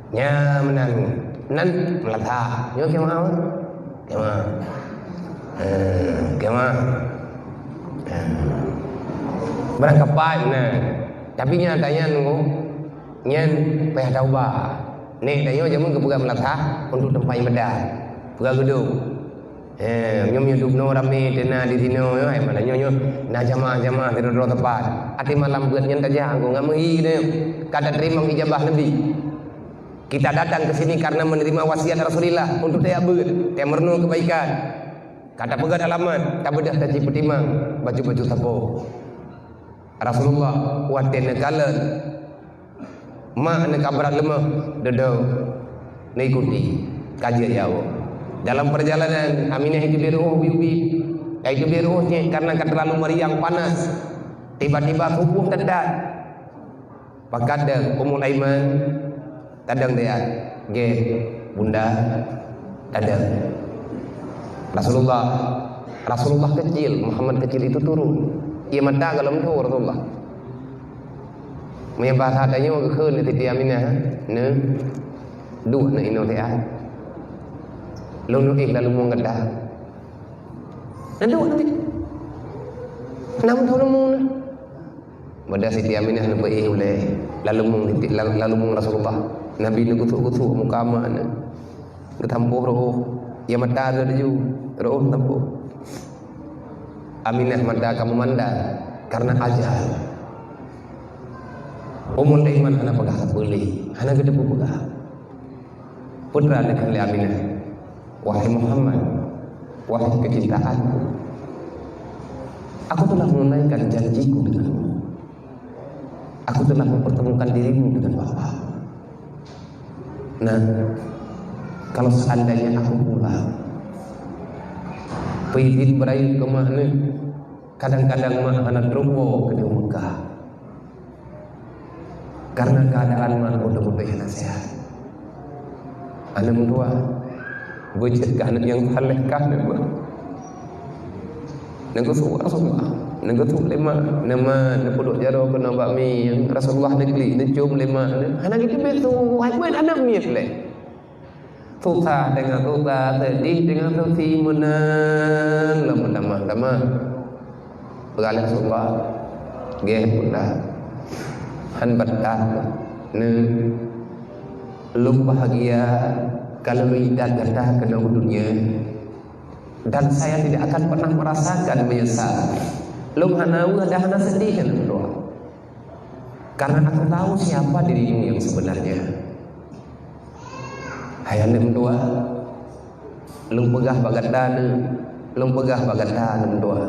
Nyan meunan, nan meulasah. Nyoe kema, kema. Eh, kema. Eh. Barang kapai meunan. Tapi nyata nyan nunggu, nyan payah taubat. Nèk tanyoe jameun geupeugah meulasah untuk teumpat ibadah. Peugah geudong. Eh, nyoe meunyoe dubnoe ramé teuna di sinoe, eh, mana nyoe, nyoe na jamaah-jamaah sidroe-droe teumpat. Até malam beuet nyan tajak, engkau ngameuhi nyoe. Ka tateurimong ijabah Nabi. Kita datang ke sini karena menerima wasiat Rasulullah untuk tajak beuet, tajak meurunoe kebaikan. Ka tapeugöt alamat, tabeudôh taji peutimang baju-baju sapo. Rasulullah watèe neukalon mak neuka brat leumoh, dudoe neuikuti ka jeuet jawoe. Dalam perjalanan, Aminah iteubiet reuôh ubit-ubit. Ka iteubiet reuôh jih karena ka terlalu meriang panas. Tiba-tiba suboh teudat. Pakat deuh Ummul Aiman, tadong deuh, gèt, bunda, tadong. Rasulullah, Rasulullah kecil, Muhammad kecil itu turun. Ie mata golom tho Rasulullah. Meunyoe bahasa tanyoe geukheun lé Siti Aminah, neu, duek neu inoe siat. Lôn neuéh laleumeung gata. Neu duek neu. Nam tho leumeung neu. Bada Siti Aminah neupeuéh ulèe laleumeung, laleumeung Rasulullah. Nabi neugeusok-geusok muka mak neu. Geutampoh reuôh, ie mata laju, reuôh tampoh. Aminah mata ka meumandang karena ajal. Ummul Aiman hana peugah sapeue lé, hana geuteupeue peugah. Peue teuma geukheun lé Aminah, "Wahai Muhammad, wahai kecintaanku, aku telah menunaikan janjiku denganmu. Aku telah mempertemukan dirimu dengan bapakmu. Nah, kalau seandainya aku pulang, peue idin beurayeuk keu mak neu, kadang-kadang mak hana trok woe keuneuk Meukah. Karena keadaan mak beutôi-beutôi hana sehat." Aneuk meutuah, beujeuet kah aneuk nyang saleh kah aneuk mak. Neugeusok Rasulullah, neugeusok lé mak, neumat, neupeuduek jaroe keunoe bak mieng, Rasulullah neuklik, neucôm lé mak, neu-, hana geuteubiet su, hai buet aneuk miet lé. Susah teungoh susah, seudeh teungoh seudeh, meunan lom meutamah-tamah. Peugah lé Rasulullah, "Gèh bunda, han batat neu, lôn bahagia kalau lôn idat gata keunoe u dunia. Dan saya tidak akan pernah merasakan menyesal. Lôn hana weueh dan hana seudeh lôn doa. Karena aku tahu siapa dirimu yang sebenarnya." Hai aneuk meutuah, lôn peugah bak gata neu, lôn peugah bak gata aneuk meutuah.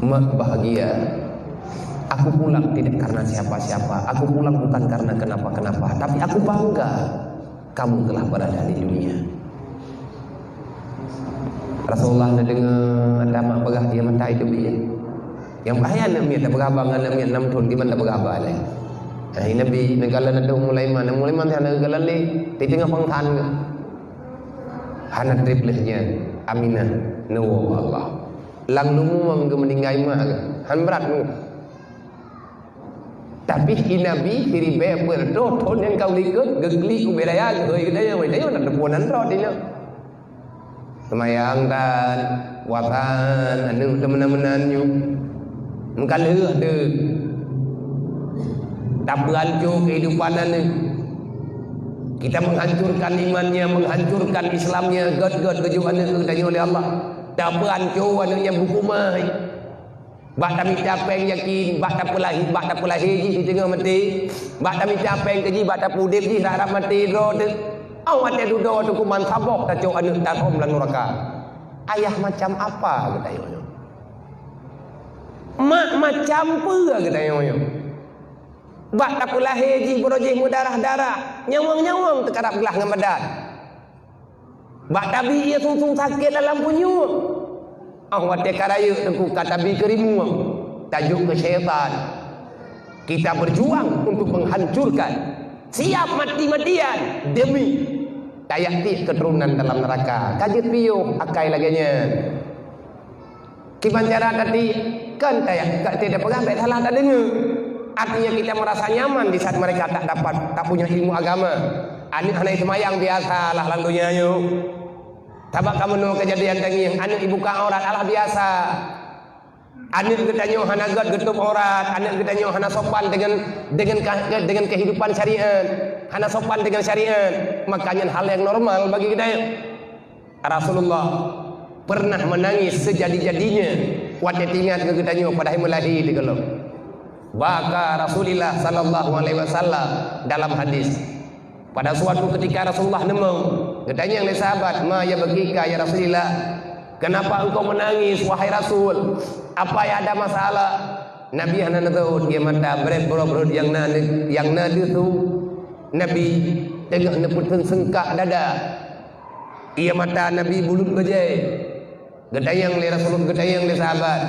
Mak bahagia. Aku pulang tidak karena siapa-siapa. Aku pulang bukan karena kenapa-kenapa, tapi aku bangga kamu telah berada di dunia. Rasulullah neudeungoe tamat peugah dia mata itu biya. Nyang bahaya aneuk miet tapeugah haba ngon aneuk miet nam thon kiban tapeugah haba lé. Hai Nabi, neukalon aneuk Mulaiman, Mulaiman hana geukalon lé, di teungoh pangsan geuh. Hana treb lheueh nyan, Aminah neuwoe bak Allah. Lam lumueng geuh meuninggai mak geuh. Han brat mu. Tapi i Nabi siribée peuet reutôh thon nyang ka u likot geuklik ubé raya geuhôi geutanyoe, geutanyoe na teupeue nan droe tinyoe. Seumayang tan, puasa tan, aneuk teuh meunan-meunan nyoe. Meukaleuh teuh. Tapeuhanco keuhidupan aneuk. Kita menghancurkan imannya, menghancurkan Islamnya, gét-gét geujok aneuk keu geutanyoe lé Allah. Tapeuhanco aneuk nyan buku mai. Bak tamita péng yakin, bak tapeulahé, bak tapeulahé jih di teungoh maté, bak tamita péng keu jih, bak tapeuudeb jih rab-rab maté droe teuh. Awai watée dudoe teuh kuman saboh tacok aneuk tarhom lam nuraka. Ayah macam apa geutanyoe nyoe? Mak macam peue geutanyoe nyoe? Bak tapeulahé jih baroe jih meudarah-darah, nyawöng-nyawöng teukarab glah ngon badan. Bak tabi ié sungsung sakét lam punyueng. Óh watée ka rayeuk teungku ka tabi keu rimueng, tajok keu syaitan. Kita berjuang untuk menghancurkan, siap mati-matian demi tayak tiek keuturonan dalam neuraka. Ka jeuet piôh akai lagée nyan. Kiban cara tadi, kan taya-, ka teupeugah bék salah tadeungoe. Artinya kita merasa nyaman di saat mereka tak dapat, tak punya ilmu agama. Aneuk hana seumayang biasa lah lam donya nyoe. Sabab ka meunoe keujadian tangieng, aneuk ibuka aurat alah biasa. Aneuk geutanyoe hana gét geutôb aurat, aneuk geutanyoe hana sopan dengan, dengan ka-, dengan kehidupan syariat, hana sopan dengan syariat. Makanya hal yang normal bagi geutanyoe. Rasulullah pernah menangis sejadi-jadinya watée teuingat keu geutanyoe padahai meulahé teuh gohlom. Baka Rasulullah sallallahu alaihi wasallam dalam hadis. Pada suatu ketika Rasulullah neumong, geutanyong lé sahabat, "Ma yabkika ya Rasulillah? Kenapa engkau menangis wahai Rasul? Apa yang ada masalah?" Nabi hana neutôt, ié mata brét brot-brot nyang na, nyang na deuh su. Nabi teungoh neupeuteun seungkak dada. Ié mata Nabi bulut bajée. Geutanyong lé Rasulullah, geutanyong lé sahabat,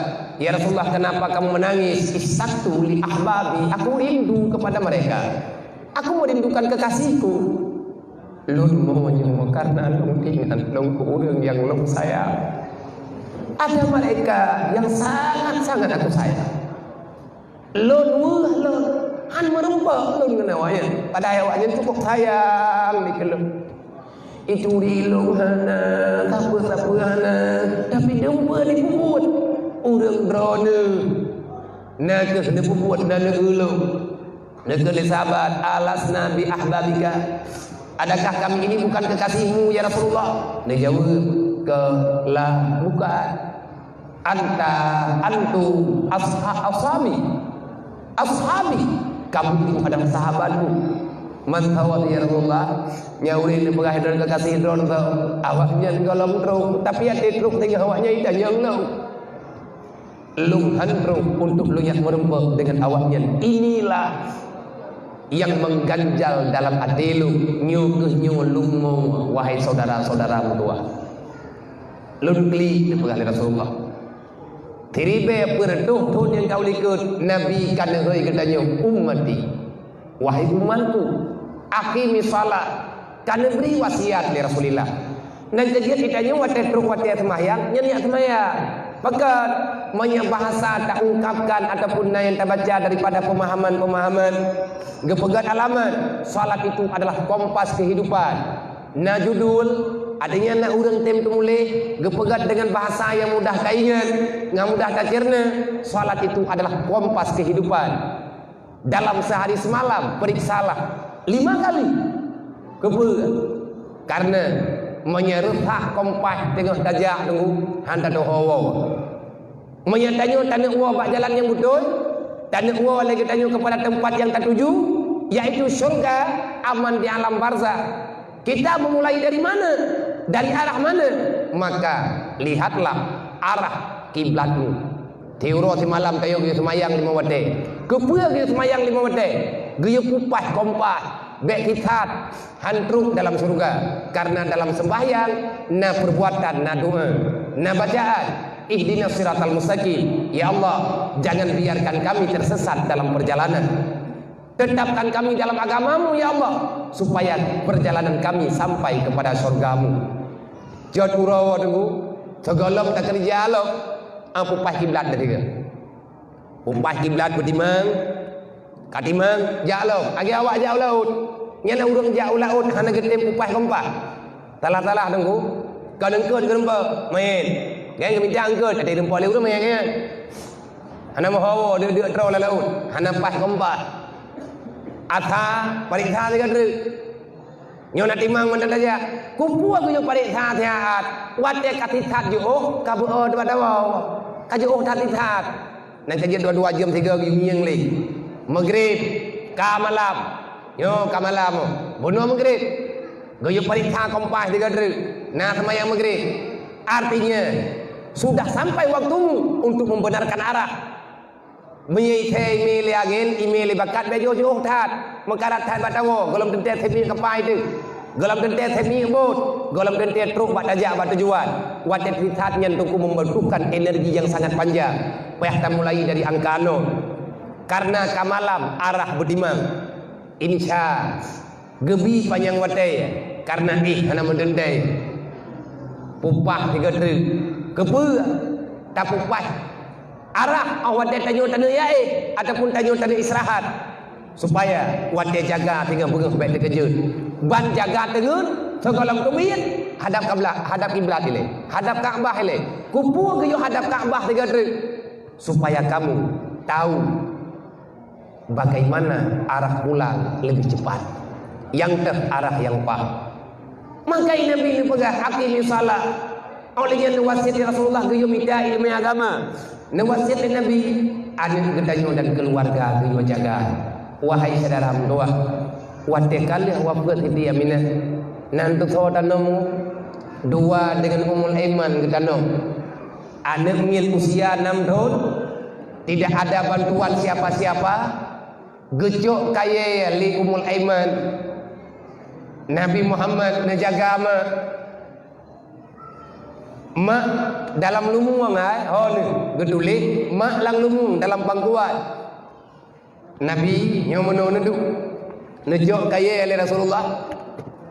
"Ya Rasulullah, kenapa kamu menangis?" "Isytaqtu li ahbabi, aku rindu kepada mereka. Aku merindukan kekasihku." "Lôn mo nyoe karena lôn ingat lôn keu ureuëng nyang lôn sayang. Ada mereka yang sangat-sangat aku sayang." Lôn weueh lôn, han meurumpok lôn ngon awaknyan. Padahai awaknyan cukup sayang dikeue lôn. Ituri lôn hana, sapeue-sapeue hana, tapi dumpeue dipeubuet ureuëng droeneueh. Na kheueh neupeubuet na leueu lôn. Neukheun lé sahabat, "Alasna bi ahbabika? Adakah kami ini bukan kekasihmu, ya Rasulullah?" Neujaweueb, "Keu la, bukan." "Anta, antum, asha-, ashabi, ashabi, kamu itu adalah sahabatku." "Man sahabi ya Rasulullah?" Nyan ureuëng neupeugah droe kekasih droe nyoe, awaknyan gohlom trok, tapi até trok teungoh awaknyan itanyong lom. Lôn han trok untuk lôn jak meurumpok dengan awaknyan. Inilah yang mengganjal dalam até lôn. Nyoe kheueh nyoe lôn mo, wahai syedara-syedara meutuwah. Lôn klik, neupeugah lé Rasulullah. Siribée peuet reutôh thon nyang ka u likot, Nabi ka neuhôi geutanyoe, "Ummati, wahai umatku, aqimis shalah." Ka neubri wasiat lé Rasulullah. Nyan keuh jeuet geutanyoe watée trok watée seumayang, nyan jak seumayang. Pakon, meunyoe bahasa taungkapkan ataupun na nyang tabaca daripada pemahaman-pemahaman, geupeugét alamat, salat itu adalah kompas kehidupan. Na judul, artinya na ureuëng tem teumuléh, geupeugét dengan bahasa yang mudah taingat, ngon mudah tacerna, salat itu adalah kompas kehidupan. Dalam sehari semalam, periksalah lima kali. Keupeue? Karena meunyoe reusak kompas teungoh tajak teungku, han tatuho woe. Meunyoe tanyoe taneuk woe bak jalan nyang beutôi, taneuk woe lagée tanyoe keupada teumpat nyang tatuju, yaitu syurga, aman di alam barzakh. Kita memulai dari mana? Dari arah mana? Maka lihatlah arah kiblatmu. Tiuroe simalam tayue geuyue seumayang limong watée. Keupeue geuyue seumayang limong watée? Geuyue kupas kompas. Bék tithat han trok dalam syeuruga, kareuna dalam seumbahyang na peurbuatan, na doa, na bacaan, "Ihdinas siratal mustaqim." Ya Allah, jangan biarkan kami tersesat dalam perjalanan. Tetapkan kami dalam agama-Mu, ya Allah, supaya perjalanan kami sampai kepada syurga-Mu. Jeuet uroe Teungku, sigohlom takeureuja lom, ah, peupah kiblat teuh. Peupah kiblat beutimang, ka timang, jak lom. Lagée awak jak u laôt. Nyan ureuëng jak u laôt hana geutem peupah kompas. Salah-salah Teungku. Kon eungkôt geureumpok, manyét. Nyan geumita eungkôt, até geureumpok lé ureuëng manyét nyan. Hana meuhawa deuk-deuk troh lam laôt, hana pas kompas. Asa, pareksa sigoe treuk. Nyoe na timang mantong tajak. Keupeue geuyue pareksa siat? Watée ka sisat jiôh, ka beu-o bak dawa. Ka jiôh that sisat. Nyan ka jeuet dua-dua jeuem sigoe geuyue ngieng lé. Maghrib, ka malam. Nyoe ka malam. Bunoe maghrib. Geuyue pareksa kompas sigoe treuk. Na seumayang maghrib. Artinya, sudah sampai waktumu untuk membenarkan arah. Meunyoe ithée imé lé angén, imé lé bakat, bék jiôh-jiôh that. Meukarat that bak tawoe, gohlom teuntée sép miek kapai teuh. Gohlom teuntée sép miek bot, gohlom teuntée trok bak tajak bak tujuan. Watée teuh that nyan Teungku membutuhkan energi yang sangat panjang. Payah tamulai dari angka nol. Kareuna ka malam, arah beutimang. Insya, geubi panyang watée, kareuna éh hana meudendai. Peupah sigoe treuk. Keupeue? Tapeupah arah óh watée tanyoe taneuk jak éh ataupun tanyoe taneuk istirahat, supaya watée jaga singoh beungoh bék teukeujot. Ban jaga teungeut, sigohlom keubiet hadab kiblat, hadab kiblat ilée, hadab Ka'bah ilée. Keupeue geuyue hadab Ka'bah sigoe treuk? Supaya kamu tahu bagaimana arah pulang lebih cepat. Nyang teuh arah nyang paih. Maka Nabi neupeugah, "Aqimis shalah." Óh lheueh nyan neuwasiet lé Rasulullah geuyue mita ileumèe agama. Neuwasiet lé Nabi, aneuk geutanyoe dan keuluwarga geuyue jaga. Wahai syedara meutuwah, watèe ka lheueh wafeuet Siti Aminah, na teusoe tanoh dua deungon Ummul Aiman geutanoh. Aneuk miet usia enam thon, tidak ada bantuan siapa-siapa, geucok kayèe lé Ummul Aiman. Nabi Muhammad neujaga mak. Mak dalam lumueng, hai, ho neuh geutuléh, mak lam lumueng, dalam pangkuan. Nabi nyoe meunoe neuduek, neucok kayèe lé Rasulullah.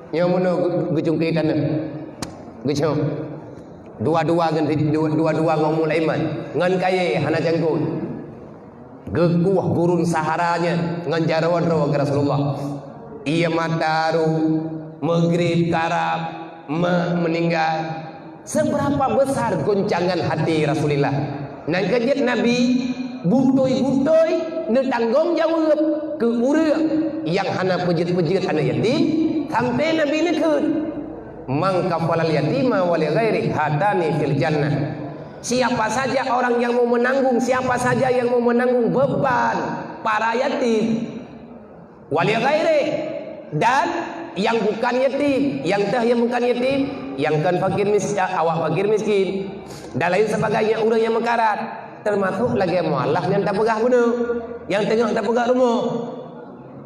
Nyoe meunoe geu-, geucungké tanoh. Geucok. Dua-dua ngon, dua-dua ngon Ummul Aiman. Ngon kayèe hana cangkôi. Geukueh gurun Sahara nyan ngon jaroe droe keu Rasulullah. Ié mata ru, Maghrib karab, mak meuninggai. Seberapa besar goncangan hati Rasulullah. Nyang keujeuet Nabi beutôi-beutôi neutanggong jaweueb keu ureueng nyang hana peujeuet-peujeuet aneuk yatim, sampoe Nabi neukheun, "Man kafalal yatima wa li ghairihi hatani fil jannah." Siapa saja orang yang mau menanggung, siapa saja yang mau menanggung beban para yatim, wa li ghairihi, dan nyang bukan yatim, nyang teuh nyang bukan yatim, nyang kon fakir mis-, awak fakir miskin, dan lain sebagainya, ureueng nyang meukarat, teumasok lagèe mualaf nyang tapeugah bunoe, nyang teungoh tapeugah rumoh.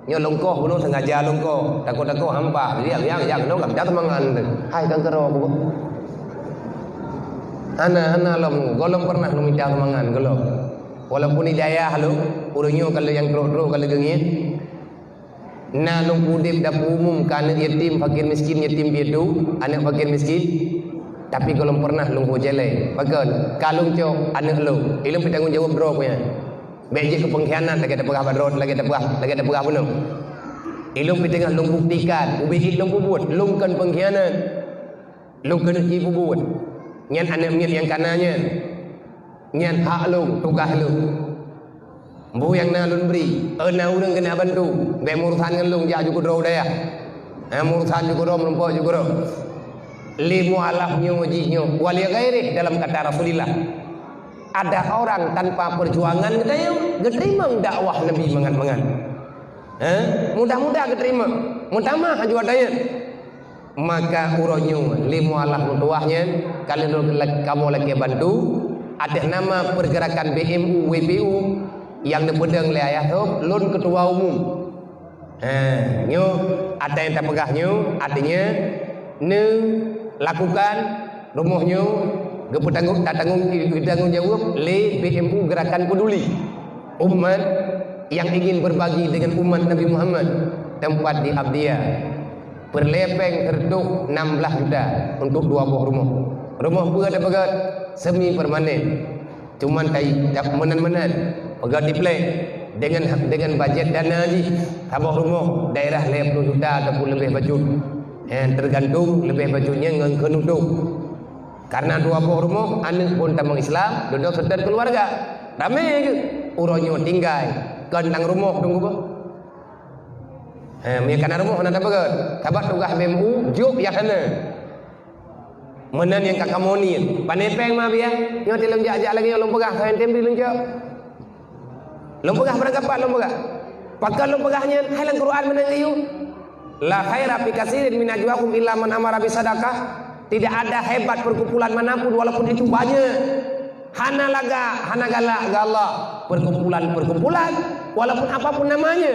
Nyoe lôn koh bunoe sengaja lôn koh, takot-takot hampa, nyang, nyang, nyang, lôn ka mita seumangat. Hai, kan keudroe, hana, hana lom, gohlom pernah lôn mita seumangat, gohlom. Walaupun di dayah lôn, ureueng nyoe ka lheueh nyang trok-trok ka lheueh geungieng. Na lôn udép dapu umum keu aneuk yatim, fakir miskin, yatim piatu, aneuk fakir miskin. Tapi gohlom pernah lôn ho jai lé. Pakon? Ka lôn cok aneuk lôn. Ilôn pih tanggong jaweueb droe nyan. Bèk jeuet keu pengkhianat lagèe tapeugah bak droe, lagèe tapeugah, lagèe tapeugah bunoe. Ilôn pih teungoh lôn buktikan, ubé jih lôn peubuet, lôn kon pengkhianat. Lôn keuneuk jipeubuet. Nyan aneuk miet nyang kana nyan. Nyan hak lôn, tugaih lôn. Peue nyang na lôn bri, eu na ureueng keuneuk bantu, bèk meurusan ngon lôn, jak ju keudroe u dayah. Hana meurusan ju keudroe, meurumpok ju keudroe. Lé mualaf nyoe jih nyoe, wa li ghairihi dalam kata Rasulullah. Ada orang tanpa perjuangan geutanyoe geuteurimong dakwah Nabi mangat-mangat. Hah? Mudah-mudah geuteurimong. Meutamah aju ata nyan. Maka uroe nyoe lé mualaf meutuwah nyan ka lheueh lôn kamoe lakèe bantu ateueh nama pergerakan B M U W P U nyang neupeudong lé ayah tôb lôn keutua umum. Ha, nyoe ata nyang tapeugah nyoe, artinya, neulakukan rumoh nyoe geupeutanggong, tatanggung, geutanggung jaweueb lé B M U Gerakan Peduli Umat yang ingin berbagi dengan umat Nabi Muhammad tempat di Abdiyah. Peureulée péng sireutoh nam blaih juta untuk dua boh rumoh. Rumoh peue tapeugét? Semi permanen. Cuman tai, tak meunan-meunan. Peugét di plek dengan, dengan bajet dana jih. Saboh rumoh daerah lhée ploh juta ataupun leubeh bacut. Eh, tergantung leubeh bacutnya ngon keunutoh. Karena dua boh rumoh, aneuk pun tamong Islam, dudoe seutôt keluarga. Ramé geuh. Uroe nyoe tinggai, kon lam rumoh dong geuboh. Ha, meunyo kana rumoh hana tapeugét. Sabab tugaih B M U jok nyang hana. Meunan nyang ka kamoe niet. Pane péng ma biaya? Nyoe tilom jak-jak lagée nyoe lôn peugah, kayém tem di lôn cok. Lôn peugah barangkapat lôn peugah. Pakon lôn peugah nyan? Hai lam Quran meunan geuyue. La khaira fi katsirin min najwahum illa man amara bisadaqah. Tidak ada hebat perkumpulan manapun walaupun itu banyak. Hana lagak, hana galak geuh Allah perkumpulan-perkumpulan, walaupun apapun namanya,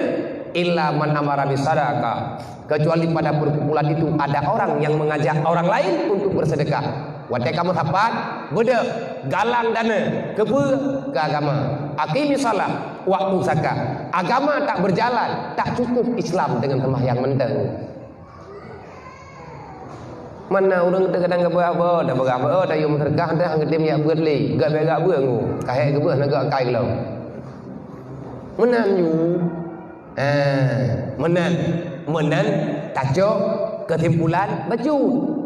illa man amara bisadaqah, kecuali pada perkumpulan itu ada orang yang mengajak orang lain untuk bersedekah. Watée kamoe sapat, beudôh, galang dana, keupeue? Keu agama. Aqimis shalah, waktu zakat. Agama tak berjalan, tak cukup Islam dengan sembahyang mantong. Mana ureuëng teuh kadang geupeugah, "Bah, dah peugah bah, dah yum seudeukah dah, geutem jak beuet lé, gak beuet, gak beuet ngu, kahek geubeut na gak kai lom." Meunan nyu. Ah, meunan, meunan tacok kesimpulan bacut.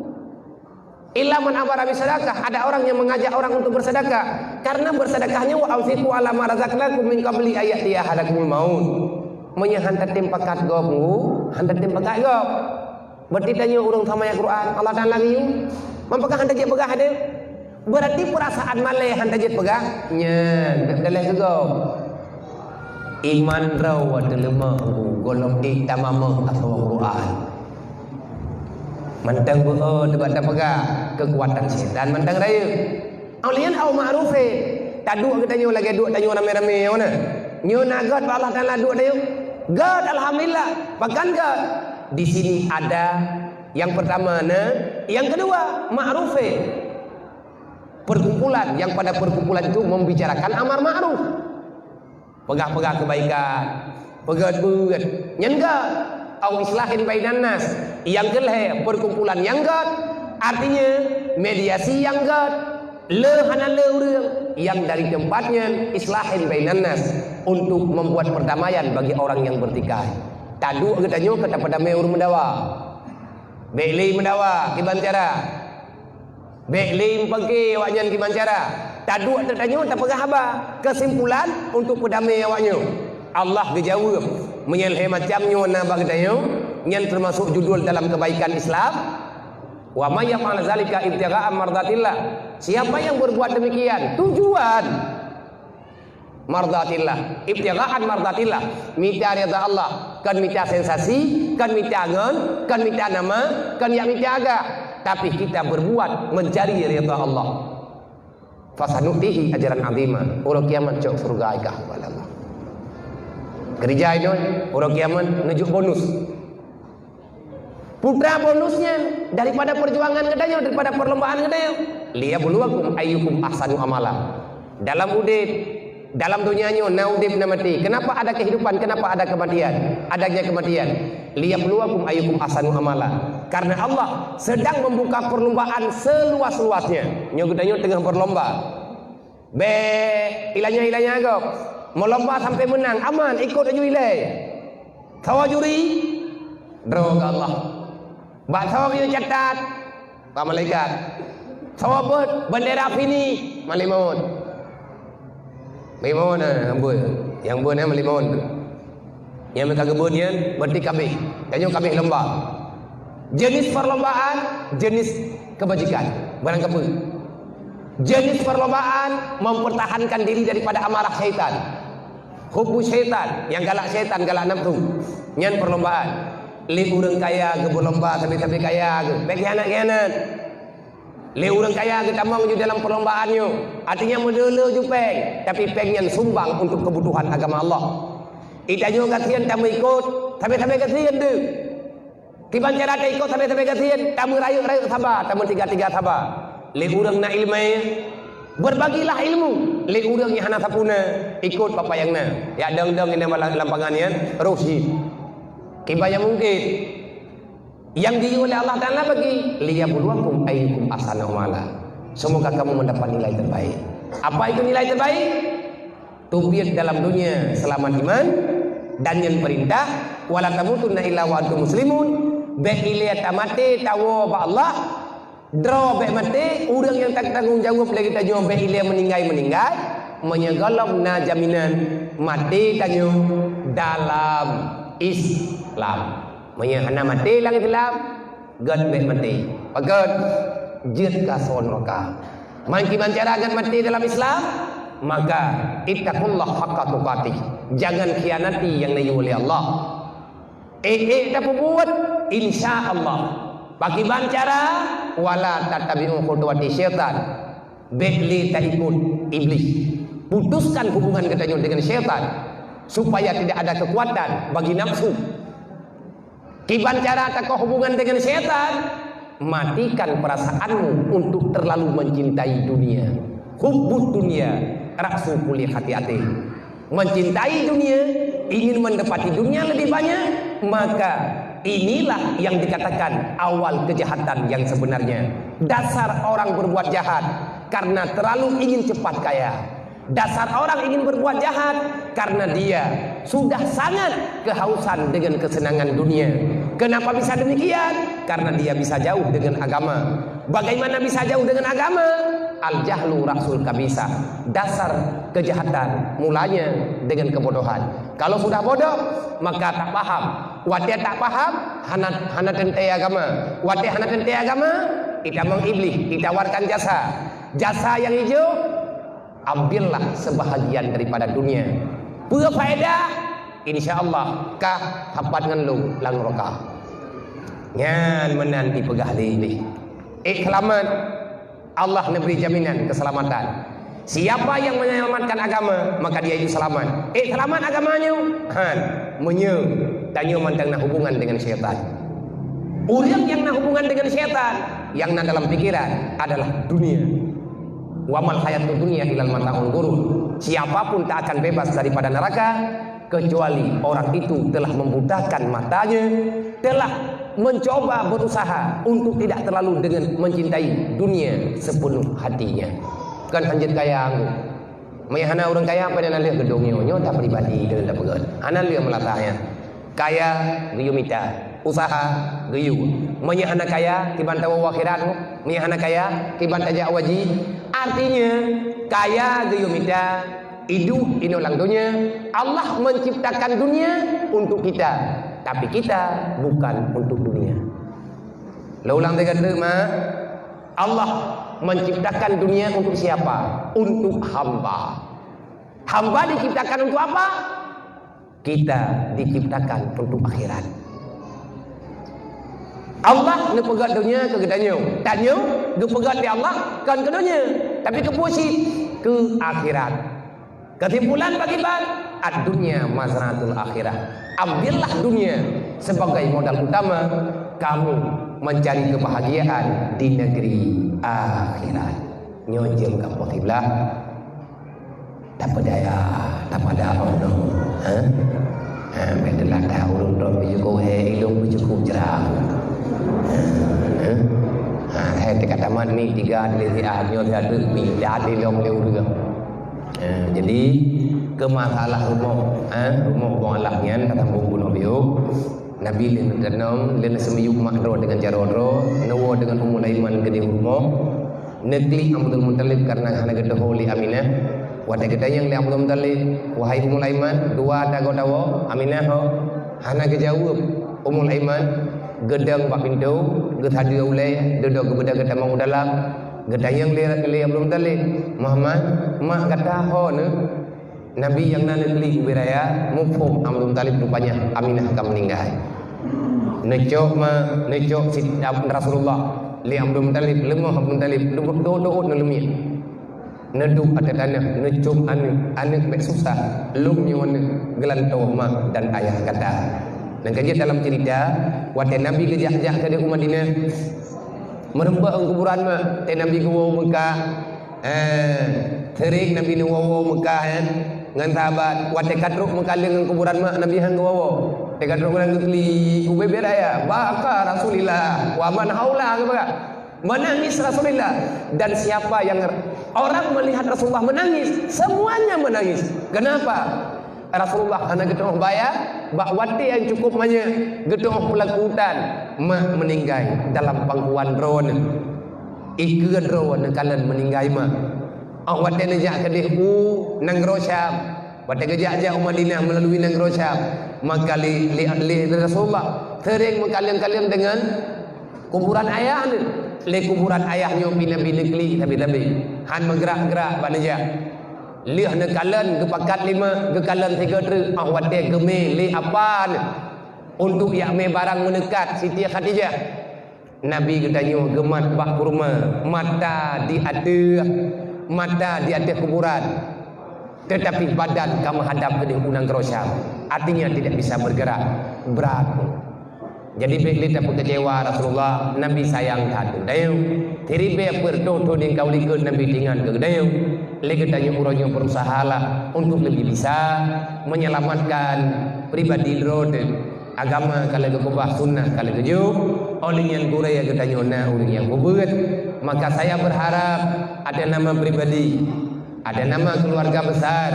Illa man amara bisadaqah, ada orang yang mengajak orang untuk bersedekah. Karena bersedekahnya, "Wa anfiqu ala ma razaqnakum min qabli an ya'tiya ahadakumul maut." Meunyo han tatem pakat gob ngu, han tatem pakat gob. Berarti tanyoe ureuëng sama ayat Quran, Allah Taala geuyue. Meunyo han tajeuet peugah deh. Berarti perasaan malée han tajeuet peugah, nyan, daleh keu gob. Iman droe teuleumah, gohlom ék tamamah asoe Quran. Mantong beu-o teuba tapeugah, keukuatan syaitan mantong rayeuk. Aulian au ma'rufin, taduek geutanyoe lagée duek tanyoe ramé-ramé nyoe na. Nyoe na gét bak Allah Taala duek tanyoe. Gét, alhamdulillah. Pakon gét? Di sini ada yang pertama na, yang kedua ma'rufin. Perkumpulan yang pada perkumpulan itu membicarakan amar ma'ruf. Peugah-peugah kebaikan, peugét-peugét, nyan gét. Au islahin bainan nas, nyang keulhée perkumpulan nyang gét, artinya mediasi nyang gét. Le hana le ureuëng nyang dari tempat nyan islahin bainan nas, untuk membuat perdamaian bagi orang yang bertikai. Taduek geutanyoe keu tapeudamé ureuëng meudawa. Bék lé meudawa kiban cara. Bék lé mupangke awaknyan kiban cara. Taduek teutanyoe tapeugah haba. Kesimpulan untuk peudamé awaknyoe. Allah geujaweueb, meunyo lhée macam nyoe na bak geutanyoe, nyan teumasok judul dalam kebaikan Islam, "Wa may yaf'al zalika ibtigha'an mardatillah." Siapa yang berbuat demikian tujuan mardatillah, ibtigha'an mardatillah, mita ridha Allah, kon mita sensasi, kon mita ngon, kon mita nama, kon jak mita agak, tapi kita berbuat mencari ridha Allah. Fasanu'tihi ajran 'azima. Uroe kiamat cok syeuruga ikah bak Allah. Keurija inong, uroe kiamat neujok bonus. Putra bonus nyan daripada perjuangan geutanyoe, daripada perlombaan geutanyoe. "Liyabluwakum ayyukum ahsanu amala." Dalam udeb, dalam donya nyoe na udeb na maté. Kenapa ada kehidupan? Kenapa ada kematian? Adanya kematian. "Liyabluwakum ayyukum ahsanu amala." Karena Allah sedang membuka perlombaan seluas-luasnya. Nyoe geutanyoe teungoh berlomba. Bék ilanya-ilanya gob. Meulomba sampai meunang, aman, ikot laju ilée. Sawa juri, droe keu Allah. Bak sawa geuyue catat, bak malaikat. Sawa beuet, bandera fini, malaikat maut. Malaikat maut na, amboi. Nyang beuet na malaikat maut. Nyang ka geubeuet nyan, berarti kabeh. Tanyoe kabeh lomba. Jenis perlombaan, jenis kebajikan. Barang kapeue? Jenis perlombaan mempertahankan diri daripada amarah syaitan. Hubbu syaitan, nyang galak syaitan, galak nafsu. Nyan perlombaan. Lé ureuëng kaya geuh beulomba sabe-sabe kaya geuh. Bék khianat-khianat. Lé ureuëng kaya geutamong ju dalam perlombaan nyoe, artinya meudeuh-deuh ju péng, tapi péng nyan sumbang untuk kebutuhan agama Allah. Itanyoe gasien tameuikot, Sabe-sabe gasien deuh. Kiban cara taikot sabe-sabe gasien, tameurayeuk-rayeuk saba, tameusiga-siga saba. Lé ureuëng na iéleumé, beurbagilah ilmu. Lé ureuëng nyang hana sapeue na, ikot peue nyang na. Yak dong-dong inong lam, lam pangan nyan, roh jih. Kiban nyang mungken. Nyang geuyue lé Allah Taala bagi, "Liyabluwakum ayyukum ahsanu amala." Semoga kamu mendapat nilai terbaik. Apa itu nilai terbaik? Teubiet dalam dunia seulamat iman, dan nyang peurintah, "Wala tamutunna illa wa antum muslimun." Bék ilée tamaté tawoe bak Allah, droe bék maté, ureuëng nyang tatanggong jaweueb lé geutanyoe bék ilée meuninggai-meuninggai, meunyoe gohlom na jaminan maté tanyoe dalam Islam. Meunyoe hana maté lam Islam, gét bék maté. Pakat jeuet ka soe nuraka. Meukiban cara gét maté dalam Islam, maka ittaqullaha haqqa tuqatih. Jangan khianati nyang neuyue lé Allah. Ék-ék tapeubuet, insya Allah. Pakiban cara, wala tattabi'u khutuwati syaitan. Bék lé taikot Iblis. Putuskan hubungan geutanyoe dengan syaitan, supaya tidak ada kekuatan bagi nafsu. Kiban cara takoh hubungan dengan syaitan, matikan perasaanmu untuk terlalu mencintai dunia. Hubbud dunia ra'su kulli khati'atin. Mencintai dunia, ingin mendapati dunia lebih banyak, maka inilah yang dikatakan awal kejahatan yang sebenarnya. Dasar orang berbuat jahat karena terlalu ingin cepat kaya. Dasar orang ingin berbuat jahat karena dia sudah sangat kehausan dengan kesenangan dunia. Kenapa bisa demikian? Karena dia bisa jauh dengan agama. Bagaimana bisa jauh dengan agama? Al-jahlu ra'sul khabithah. Dasar kejahatan mulanya dengan kebodohan. Kalau sudah bodoh, maka tak paham. Watée tak paham, hana, hana teuntée agama. Watée hana teuntée agama, itamong Iblis, itawarkan jasa. Jasa nyang ijo, ambillah sebahagian daripada dunia. Peue faedah? Insya Allah kah hapat ngon lôn lam nuraka. Nyan meunan ipeugah lé Iblis. Ék seulamat, Allah neubri jaminan keuseulamatan. Siapa yang menyelamatkan agama, maka dia itu selamat. Ék seulamat agama nyoe? Han, meunyoe tanyoe mantong na hubungan dengan syaitan. Ureuëng nyang na hubungan dengan syaitan, nyang na dalam pikiran adalah dunia. Wa mal hayatud dunya illa mata'ul ghurur. Siapapun tak akan bebas daripada neraka, kecuali orang itu telah membutakan matanya, telah mencoba berusaha untuk tidak terlalu dengan mencintai dunia sepenuh hatinya. Kon hanjeuet kaya anggô. Meunyoe hana ureuëng kaya, pada na lheueh geudong nyoe, nyoe tapribadi, keuneuk tapeugah. Hana lheueh meulatah nyan. Kaya geuyue mita, usaha geuyue. Meunyoe hana kaya, kiban tawoe akhirat, meunyoe hana kaya, kiban tajak haji. Artinya, kaya geuyue mita, idup inoe lam dunia. Allah menciptakan dunia untuk kita, tapi kita bukan untuk dunia. Lôn ulang tiga kali, mak. Allah menciptakan dunia untuk siapa? Untuk hamba. Hamba diciptakan untuk apa? Kita diciptakan untuk akhirat. Allah neupeugét dunia keu geutanyoe. Tanyoe geupeugét lé Allah kon keu dunia, tapi keu peue cit? Keu akhirat. Kesimpulan bagi ban, ad-dunya mazra'atul akhirah. Ambillah dunia sebagai modal utama kamu mencari kebahagiaan di negeri akhirat. Nyoe jeuem kamoe kiblat. Tapeudaya, tapada Allah. Ha? Ha, bèk teulatah ureueng droe beujuku, he, ilong beujuku jram. Ha? Ha, he, teuka tamat ni tiga di lisi ah, nyoe satu pindah di long lé ureueng. Ha, jadi, keu masalah rumoh, ha, rumoh bong alah nyan ka sambung bunoe biôh. Nabi lé neutanam, lé neuseumiyueb mak droe deungon jaroe droe, neuwoe deungon Ummul Aiman keudeh u rumoh, neuklik Abdul Muthalib kareuna hana geuteuho lé Aminah. Watèe geutanyong lé Abdul Muthalib, "Wahai Ummul Aiman, dua tagoe tawoe?" Aminah, "Ho." Hana geujaweueb Ummul Aiman, geudong bak pintoe, geusadeue ulèe, dudoe geubeudôh geutamong u dalam. Geutanyong lé, lé Abdul Muthalib, "Muhammad, mak gata ho neuh?" Nabi nyang na neuklik ubé raya, muphom Abdul Muthalib rupanya Aminah ka meuninggai. Neucok ma, neucok Sid-, Ab-, Rasulullah lé Abdul Muthalib, leumoh Abdul Muthalib, duek, duek, duek, neuleumiet. Neuduek ateueh tanoh, neucok aneuk, aneuk bèk susah, lôn nyoe aneuk geulantoe ma dan ayah gata. Nyang ka jeuet dalam ceurita, watée Nabi geujak-jak keudeh u Madinah, meurumpok ngon kuburan mak, watée Nabi geuwoe u Meukah, eh, seuring Nabi neuwoe-woe u Meukah, eh, ngon sahabat. Watée ka trok meukaleng ngon kuburan mak, Nabi han geuwoe-woe. Watée ka trok meukaleng geuklik, ubé-bé raya, "Baka Rasulillah, wa man haula," geupeugah. Menangis Rasulullah. Dan siapa yang, orang melihat Rasulullah menangis, semuanya menangis. Kenapa? Rasulullah hana geuteumeh bayang, bak watée nyang cukup manyak, geuteumeh peulaku tan, mak meuninggai dalam pangkuan droeneuh. Ikeue droeneuh kalon meuninggai mak. Óh watée neujak keudeh u nanggroe Syam, watée geujak-jak u Madinah meulalui nanggroe Syam, maka lé, lé, lé Rasulullah seuring meukaleng-kaleng deungon kuburan ayah neuh. Lé kuburan ayah nyoe pih Nabi neuklik sabe-sabe, han meugrak-grak bak neujak. Lheueh neukalon geupakat lé mak, geukalon sigoe treuk, óh watée geumé lé apa neuh untuk jak mé barang meuneukat Siti Khadijah. Nabi geutanyoe geumat bak kurma, mata di ateueh, mata di ateueh kuburan. Tetapi badan ka meuhadap keudeh u nanggroe Syam. Artinya tidak bisa bergerak. Brat. Jadi, bék lé tapeukeucewa Rasulullah, Nabi sayang that keu geutanyoe. Siribée peuet reutôh thon nyang ka u likot Nabi teuingat keu geutanyoe. Lé geutanyoe uroe nyoe beurusahalah untuk leubeh bisa menyelamatkan pribadi droe teuh. Agama ka lheueh geukeubah, sunnah ka lheueh geujok, óh lheueh nyan gurée geutanyoe na ureuëng nyang peubeuet. Maka saya berharap atas nama pribadi, atas nama keluarga besar,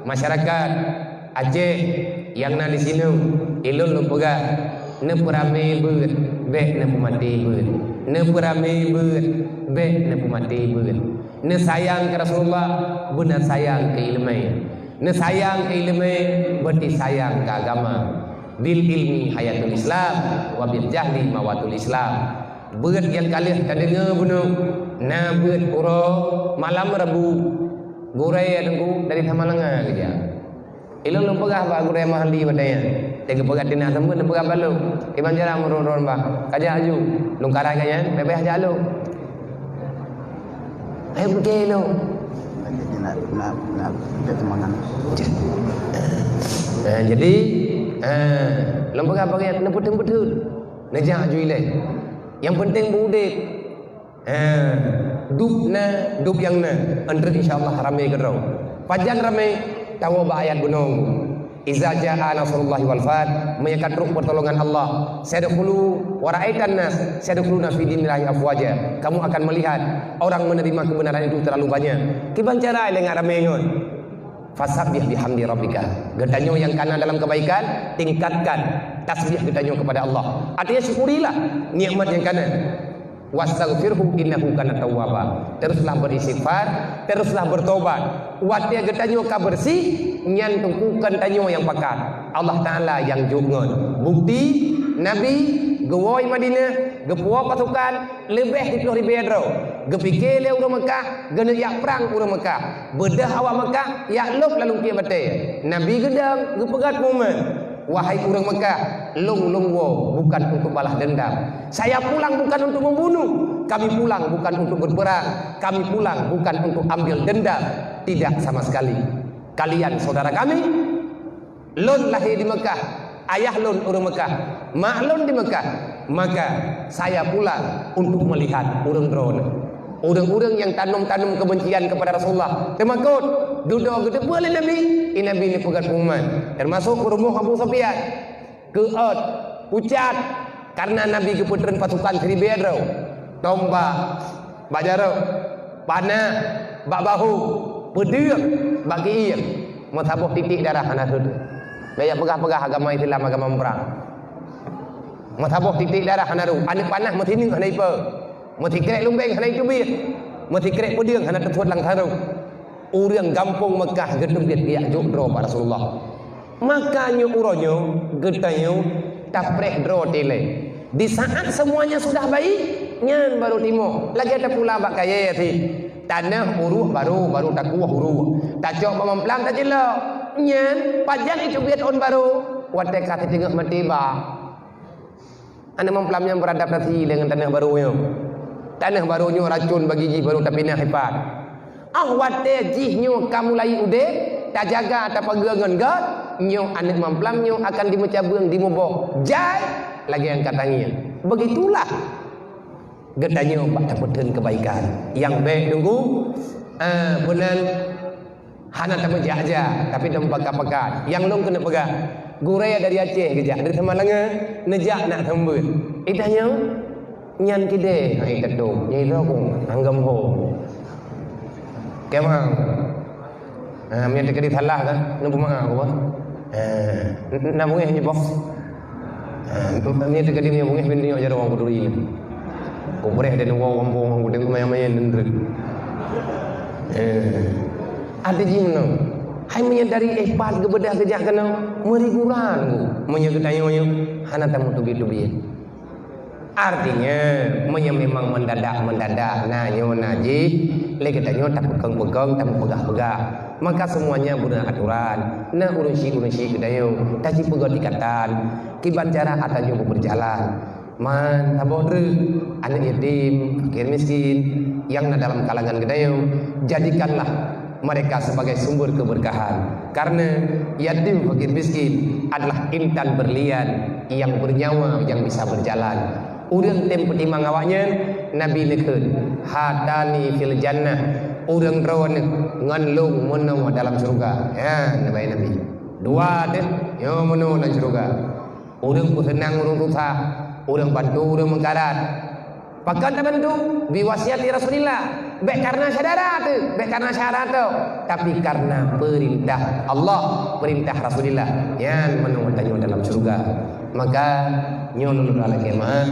masyarakat Aceh nyang na di sinoe, ilôn lôn peugah, neupeuramé beuet, bék neupeumaté beuet. Neupeuramé beuet, bék neupeumaté beuet. Neusayang keu Rasulullah, beuna sayang keu iéleumé. Neusayang keu iéleumé, berarti sayang keu agama. Bil ilmi hayatul Islam, wa bil jahli mawatul Islam. Beuet nyang ka lheueh tadeungoe bunoe, na beuet uroe malam Rabu. Gurée Teungku dari Samalanga geujak. Ilôn lôn peugah bak gurée Mahli watée nyan. Teuka peugah tina seumeuen, lôn peugah bak lôn. Iban jalan meurôn-rôn bah. Ka jak aju. Lôn karai ka nyan, beh-beh jak lôn. Hai beutôi lôn. Jadi nak, nak, nak, nak teumangan. Eh, jadi, eh, lôn peugah bak nyan, neupeutheun-peutheun. Neujak aju ilée. Nyang penting beu udeb. Eh, dub na, dub nyang na. Anreuk insya Allah ramé keudroe. Pajan ramé, tawoe bak ayat bunoe. Iza jaa nasrullahi wal fath, meunyo ka trok peutulongan Allah. Sayadkhulu wa ra'aitan nas yadkhuluna fi dinillahi afwaja. Kamu akan melihat orang menerima kebenaran itu terlalu banyak. Kiban cara lé ngat ramé ngon. Fasabbih bihamdi rabbika. Geutanyoe nyang kana dalam kebaikan, tingkatkan tasbih geutanyoe kepada Allah. Artinya syukurilah nikmat nyang kana. Wastaghfirhu innahu kana tawwaba. Teruslah beristighfar, teruslah bertobat. Watée geutanyoe ka beureuséh, nyan teungku kon tanyoe nyang pakat. Allah Taala nyang jok ngon. Bukti, Nabi geuwoe Madinah, geupuwoe pasukan, leubeh siplôh ribée droe. Geupike lé ureuëng Meukah, geuneuk jak prang ureuëng Meukah. Beudôh awak Meukah, jak lôb lam lungkiek batée. Nabi geudong, geupeugah pengumuman. Wahai ureuëng Meukah, lôn, lôn woe bukan untuk balas dendam. Saya pulang bukan untuk membunuh, kami pulang bukan untuk berperang, kami pulang bukan untuk ambil dendam, tidak sama sekali. Kalian saudara kami, lôn lahé di Meukah, ayah lôn ureuëng Meukah, mak lôn di Meukah, maka saya pulang untuk melihat ureuëng droeneuh. Ureuëng-ureuëng nyang tanom-tanom kebencian kepada Rasulullah, teumakot, dudoe geuteupeue lé Nabi, i Nabi neupeugah pengumuman, termasuk peurumoh Abu Sufyan. Keuôt, pucat, karena Nabi geupeutreun pasukan siribée droe, tombak bak jaroe, panah bak bahu, peudeueng bak keuieng, meusaboh titik darah hana rhot. Bék jak peugah-peugah agama Islam agama muprang. Meusaboh titik darah hana rhot, aneuk panah meusineuk hana ipe. Meusikrek lumbeng hana iteubiet, meusikrek peudeueng hana teuthot lam sarong. Ureuëng gampông Meukah geuteubiet geujak jok droe bak Rasulullah. Maka nyoe uroe nyoe geutanyoe tapreh droe tilée. Di saat semuanya sudah baik, nyan baru timoh. Lagée tapula bak kayée cit. Tanoh uruek baru, baru takueh uruek. Tacok bak mamplam tacilok. Nyan pajan iteubiet ôn baru. Watée ka siteungoh maté ba. Aneuk mamplam nyan beradaptasi deungon tanoh barô nyoe. Tanoh barô nyoe racôn bagi jih barô tapinah ipat. Óh watée jih nyoe ka mulai udeb, tajaga tapeugöt ngon göt, Nyoe aneuëk mamplam nyoe akan dimeucabeueng, dimeuboh jai lagée angkat angin. Begitulah geutanyoe bak tapeutheun keubaikan. Nyang bék deungoe, ah, meunan hana tameujak-jak, tapi tameupaka-paka. Nyang lôn keuneuk peugah, gurée dari Aceh geujak, dari Samalanga, neujak nak seumeubeuet. Ih, tanyoe, nyan kidée, hai teutôp, nyang idroe ku, anggam ho. Kemang. Ha, meunyo teukeudi salah kan, neupeumaaf Allah. Ha, na beungéh nyoe boh. Ha, meunyo teukeudi meunyo beungéh bin nyoe jaroe ku turi. Ku breh dan woe gampông ku tengok maya-maya nendrek. Ha. Ada jih meunoe. Hai meunyo dari eh pat geubeudah geujak keunoe, meuriburan ku. Meunyo geutanyoe nyoe, hana tameutubi-tubi. Artinya, meunyoe memang mendadak-mendadak na nyoe na jih, lé geutanyoe tapeukong-peukong, tameupeugah-peugah, maka semuanya beuna aturan. Na ureuëng syik-ureuëng syik geutanyoe, taci peugöt ikatan, kiban cara ata nyoe beujalan. Man, saboh treuk, aneuëk yatim, fakir miskin, nyang na dalam kalangan geutanyoe, jadikanlah mereka sebagai sumber keberkahan. Karena yatim fakir miskin adalah intan berlian yang bernyawa yang bisa berjalan. Ureuëng tem peutimang awaknyan, Nabi neukheun, "Hatani fil jannah." Ureuëng droeneuh ngon lôn meunoe dalam syurga. Ya, Nabi, Nabi. Dua teuh, nyoe meunoe dalam syurga. Ureuëng peuseunang ureuëng susah, ureuëng bantu ureuëng meukarat. Pakon tabantu? Biwasiati Rasulillah. Bék karena syedara teuh, bék karena syedara teuh, tapi karena peurintah Allah, peurintah Rasulillah. Nyan meunoe tanyoe dalam syurga. Maka nyoe lôn lakée meu'ah,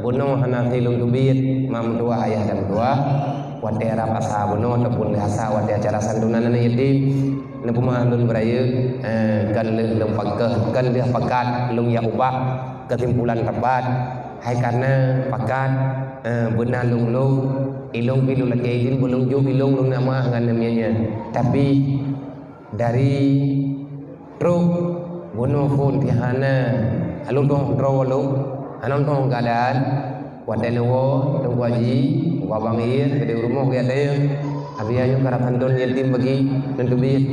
bunoe hana lôn teubiet, ma meutuah ayah dan meutuah. Watée rab asa bunoe ataupun lheuh asa watée acara santunan aneuëk yatim, neupeumaaf lôn beurayeuk, eh, kon lheuh lôn pakat, kon lheuh pakat lôn jak ubah keusimpulan rapat. Hai karena pakat, eh, beuna lôn-lôn, ilôn pih lôn lakée idhin, beulôn jok ilôn lôn nak meu'ah ngon namiet nyan. Tapi dari trok bunoe phon pih hana lôn tueng droe lôn, hana lôn tueng keuadaan. Watée neuwoe, Teungku Haji, Teungku Abang Iet, keudeh u rumoh geujak tanyong, "Abi, ayo karab santôn yatim bagi lôn teubiet."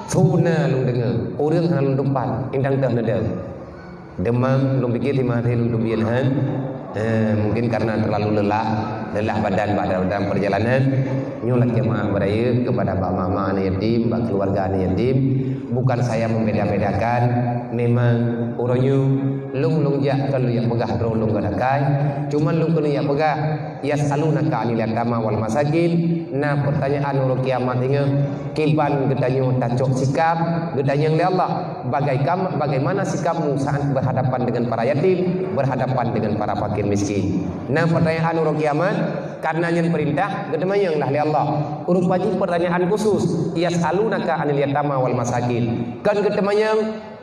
Su na lôn deungoe, ureuëng hana lôn teumpat, indang teuh neudeuh. Deumam lôn pikir teuma lôn teubiet han, eh, mungkin karena terlalu lelah, lelah badan bak dalam perjalanan. Nyoe lakée meu'ah beurayeuk kepada bak mama aneuëk yatim, bak keluarga aneuëk yatim. Bukan saya membeda-bedakan, memang uroe nyoe lôn, lôn jak kon lôn jak peugah droe lôn gadakai, cuman lôn keuneuk jak peugah, "Yas'alunaka 'anil yatama wal masakin." Na pertanyaan uroe kiamat ingat, kiban geutanyoe tacok sikap, geutanyong lé Allah, bagaikam-, bagaimana sikapmu saat berhadapan dengan para yatim, berhadapan dengan para fakir miskin? Na pertanyaan uroe kiamat, karena nyan peurintah, geuteumanyong lah lé Allah. Rupa jih pertanyaan khusus, "Yas'alunaka 'anil yatama wal masakin." Kon geuteumanyong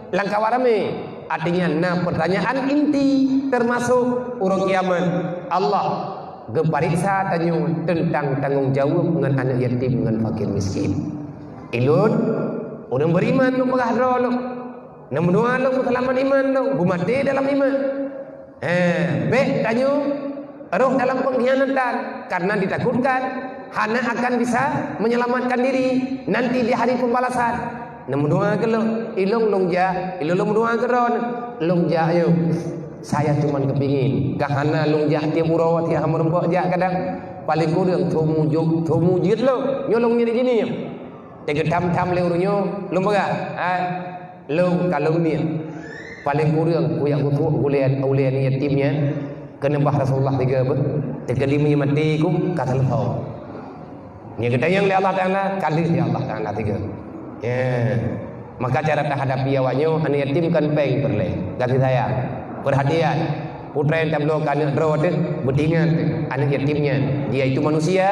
lam kawan ramé. Artinya na pertanyaan inti, termasuk uroe kiamat. Allah geupareksa tanyoe teuntang tanggong jaweueb ngon aneuëk yatim ngon fakir miskin. Ilôn ureuëng beriman lôn peugah droe lôn. Neumeudoa lôn beuseulamat iman lôn, beumaté dalam iman. Eh, bék tanyoe rhoh dalam pengkhianatan karena ditakutkan hana akan bisa menyelamatkan diri nanti di hari pembalasan. Neumeudoa keu lôn, ilôn lôn jak, ilôn lôn meudoa keu droeneuh, lôn jak nyoe. Saya cuman kepingin, ka hana lôn jak tiep uroe tiep hana meurumpok jak kadang. Paléng kureueng thon mujok, thon mujeuet lôn, nyoe lôn nyan di sini. Teugeutam-tam lé ureuëng nyoe, lôn peugah, "Hai, lôn ka lôn niet. Paléng kureueng kujak kusuek ulée, ulée aneuëk yatim nyan, keuneubah Rasulullah tiga beuh, teukeudi meunyoe maté ku ka seuleusoe." Nyang geutanyong lé Allah Taala, ka lheueh lé Allah Taala tiga. Ya. Maka cara tahadapi awak nyoe, aneuëk yatim kon péng peureulée, kasih sayang, perhatian. Putra nyang tabloe keu aneuëk droe teuh, beutingat teuh, aneuëk yatim nyan, dia itu manusia,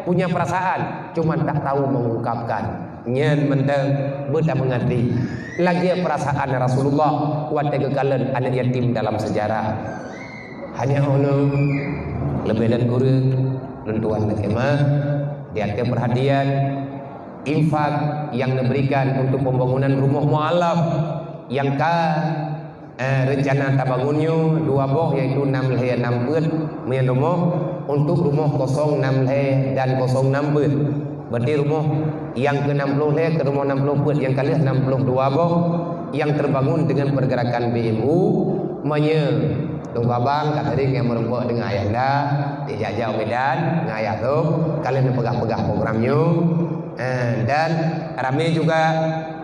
punya perasaan, cuman tak tahu mengungkapkan. Nyan mantong beutameungerti lagée perasaan Rasulullah watée geukalon aneuëk yatim dalam sejarah. Hanya unoe leubeh dan kureueng lôn tuan lakée meu'ah di ateueh perhatian infak yang diberikan untuk pembangunan rumah mualaf yang ka Eh, reuncana tabangun nyoe dua boh, yaitu nam lhée nam peuet meunyan rumoh, untuk rumoh kosong nam lhée dan kosong nam peuet. Berarti rumoh nyang keu enam puluh lhèe, keu rumoh enam puluh peuet, nyang ka lheueh enam puluh dua boh nyang terbangun dengan pergerakan B M U. Meunyoe Teungku Abang ka sering nyang meureumpok dengan ayahanda, di jak-jak u Medan, dengan ayah tu, ka lheueh neupeugah-peugah program nyoe. Eh, dan ramé juga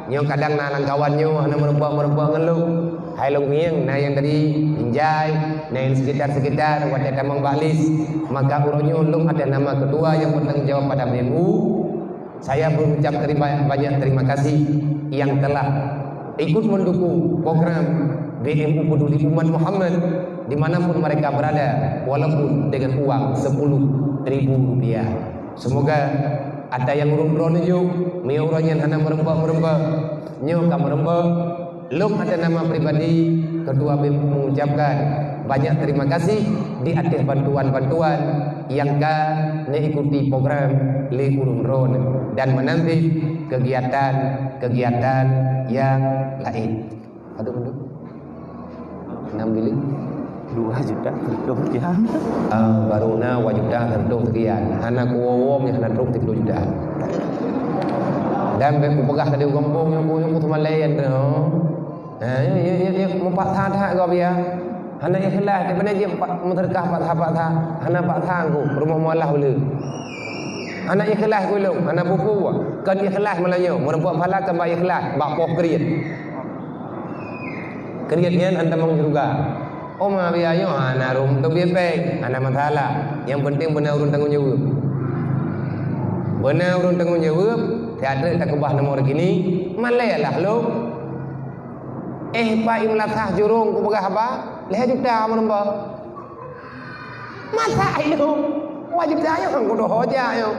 nyoe kadang na lam kawan nyoe hana meureumpok-meureumpok ngon lôn. Hai lôn ngieng, na nyang dari Binjai, na nyang sekitar-sekitar, watèe tamong bak lis. Maka uroe nyoe lôn atas nama ketua nyang bertanggung jawab pada B M U, saya berucap terima, banyak terima kasih yang telah ikut mendukung program B M U Peduli Umat Muhammad di mana pun mereka berada, walaupun dengan uang sepuluh ribu rupiah. Semoga ata nyang ureueng droeneuh jok, meunyoe uroe nyan hana meureumpok-meureumpok, nyoe ka meureumpok. Lôn atas nama pribadi, Ketua B M U mengucapkan banyak terima kasih di atas bantuan-bantuan nyang ka neuikuti program lé ureueng droeneuh dan menanti kegiatan-kegiatan yang lain. Padum tu? Enam bilik? Dua juta seratus sekian. Ah, baru na dua juta seratus sekian. Hana kuwoe-woe, hana trok tiga puluh juta. Dan bèk kupeugah tadi gampông nyang ku, nyang ku teumalayan tu. Ha, ya, ya, ya, ya, mupaksa that gob ya. Hana ikhlas, di mana jih meusedekah paksa-paksa. Hana paksa ku, rumoh mualaf beu le. Hana ikhlas ku lôn, hana peue-peue. Kon ikhlas meulayeue, meureumpok pahala kon bak ikhlas, bak poh kriet. Kriet nyan hana tamong syeuruga. Oma biaya nyoe hana rhom teubiet bank, hana masalah. Nyang penting beuna ureueng tanggong jaweueb. Beuna ureueng tanggong jaweueb, siat treuk takeubah nomor rekening, malèe lah lôn. Eh, Pak Imlasah Jurong kupeugah haba, lhèe juta meureumpok. Masa ilôn? Dua juta nyoe kan kudoh hoja nyoe.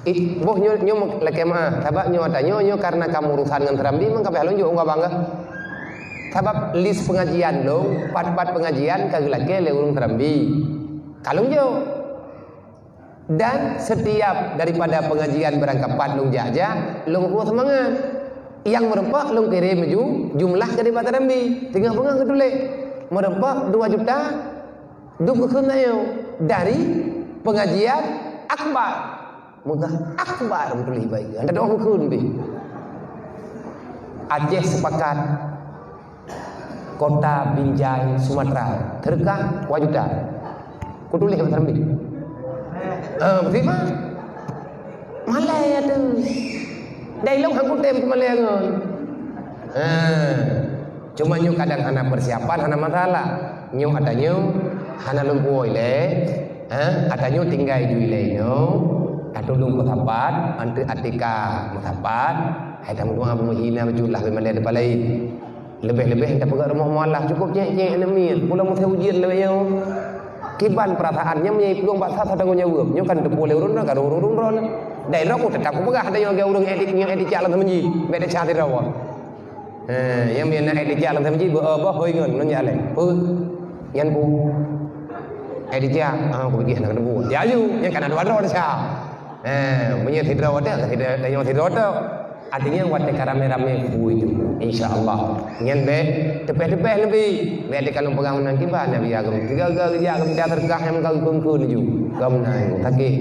Ih, boh nyoe, nyoe lakèe meu'ah. Sabab nyoe ata nyoe, nyoe karena kamoe urusan ngon Serambi, meuka payah lôn jok ngon abang kah. Sabab lis pengajian lôn, pat-pat pengajian ka geulakèe lé ureueng Serambi. Ka lôn jok. Dan setiap daripada pengajian barangkapat lôn jak-jak, lôn rôh seumangat. Nyang meureumpok lôn kirém ju-, jumlah keu bak Serambi. Teungoh beungoh geutuléh. Meureumpok dua juta, Dum geukheun nyoe dari pengajian akbar. Meugah akbar meutuléh bak ié. Hana doh geukheun pih. Aceh Sepakat, Kota Binjai, Sumatera. Teuka dua juta. Kutuléh bak Serambi. Ah, beutôi mah. Malèe atu. Dai lôn han kutem kumalèe ngon. Ha. Cuma nyoe kadang hana persiapan, hana masalah. Nyoe ata nyoe hana lôn puwoe ilèe. Ha, ata nyoe tinggai ju ilèe nyoe. Ata lôn peusapat, anteuk atika meusapat. Hai tameudoa beumeuhina beujeuet lah beumalèe teumpat laén. Leubeh-leubeh tapeugah rumoh mualaf, cukôp cék-cék aneuk miet. Pulang meuseue ujeuen lagèe nyoe. Kiban peurasaan nyan meunyo iplueng bak sa-sa tanggong jaweueb. Nyoe kan teupeue lé ureueng droe, ka ureueng-ureueng droe. Dai droe ku teutap kupeugah, ada nyoe lagèe ureueng ék di-, nyoe ék dicak lam seumeujih. Bèk desya sidroe. He, nyang meunyo na ék dicak lam seumeujih, beu-, beu-, hôi ngon, ngon jak lé. Peue? Nyan peue? Ék dicak, ah, kupeugah na keudeubu. Ya, aju, nyan ka na dua droe desya. Eh, meunyoe sidroe tok, sidroe, tanyoe sidroe tok. Artinya, watèe ka ramé-ramé bui tu. Insya Allah. Nyan bèk teupeh-teupeh Nabi. Bèk teuka lôn peugah meunan kiban Nabi agam. Tiga-tiga geujak geumita seudeukah nyang ka geukheun-kheun ju. Gam na sakét.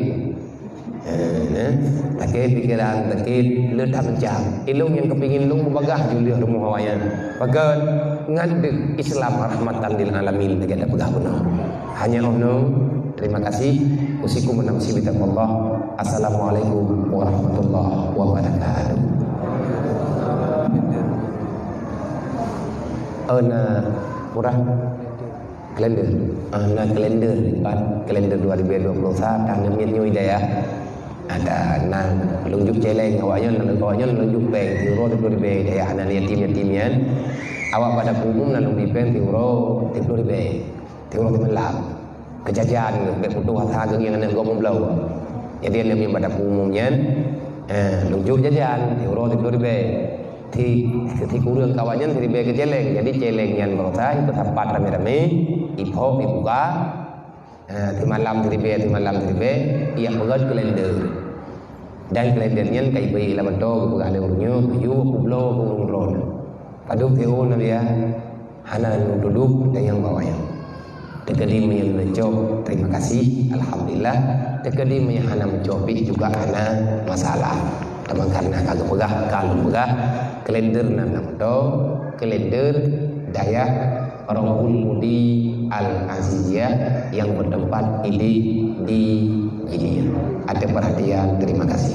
Eh, eh. Sakét pikeran, sakét le that meucam. Ilôn nyang keupingin lôn meubagah ju lheueh rumoh awaknyan. Pakon ngat deuh Islam rahmatan lil alamin lagèe tapeugah bunoe. Hanya 'oh noe, terima kasih. Usikum wa nafsi bitaqwallah. Assalamualaikum warahmatullahi wabarakatuh. Ana murah kalender. Ana kalender, kalender dua ribu dua puluh satu, tanggai miet nyoe daya. Ada nang lunjuk celeng awaknyan, awaknyan lunjuk bank, tiep uroe tiep ploh ribèe, daya aneuk yatim-yatim nyan. Awak pada umum na lôn bri bank tiep uroe tiep ploh ribèe. Tiep uroe tiep malam. Keujajan, bèk putôh asa geuh ngieng aneuk gob meubloe. Jadi aneuk miet pada umum nyan, eh, lunjuk jajan, tiep uroe tiep ploh ribèe. Ti, ti kureueng kawan nyan siribèe keu celeng. Jadi celeng nyan baroesa ipeusapat ramé-ramé, ipok, ibuka. Ha, tiep malam siribèe, tiep malam siribèe, ijak peugöt kalender. Dan kalender nyan ka jibri lam moto geupeugah lé ureueng nyoe, geuyue peubloe keu ureueng droeneuh. Padub tiep uroe na biaya, hana lôn tudoh dan nyang bawah nyan. Teukeudi meunyoe neucok, terima kasih, alhamdulillah. Teukeudi meunyoe hana meucok pih juga hana masalah. Teuma karena ka geupeugah, ka lôn peugah, kalender nan na meuto, kalender dayah Rohul Mudi Al Aziziyah yang bertempat idéh di Gilian. Ada perhatian, terima kasih.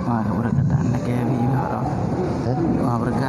Wah, berkatan lagi, Abi, ya Allah. Hah? Wah, berkat.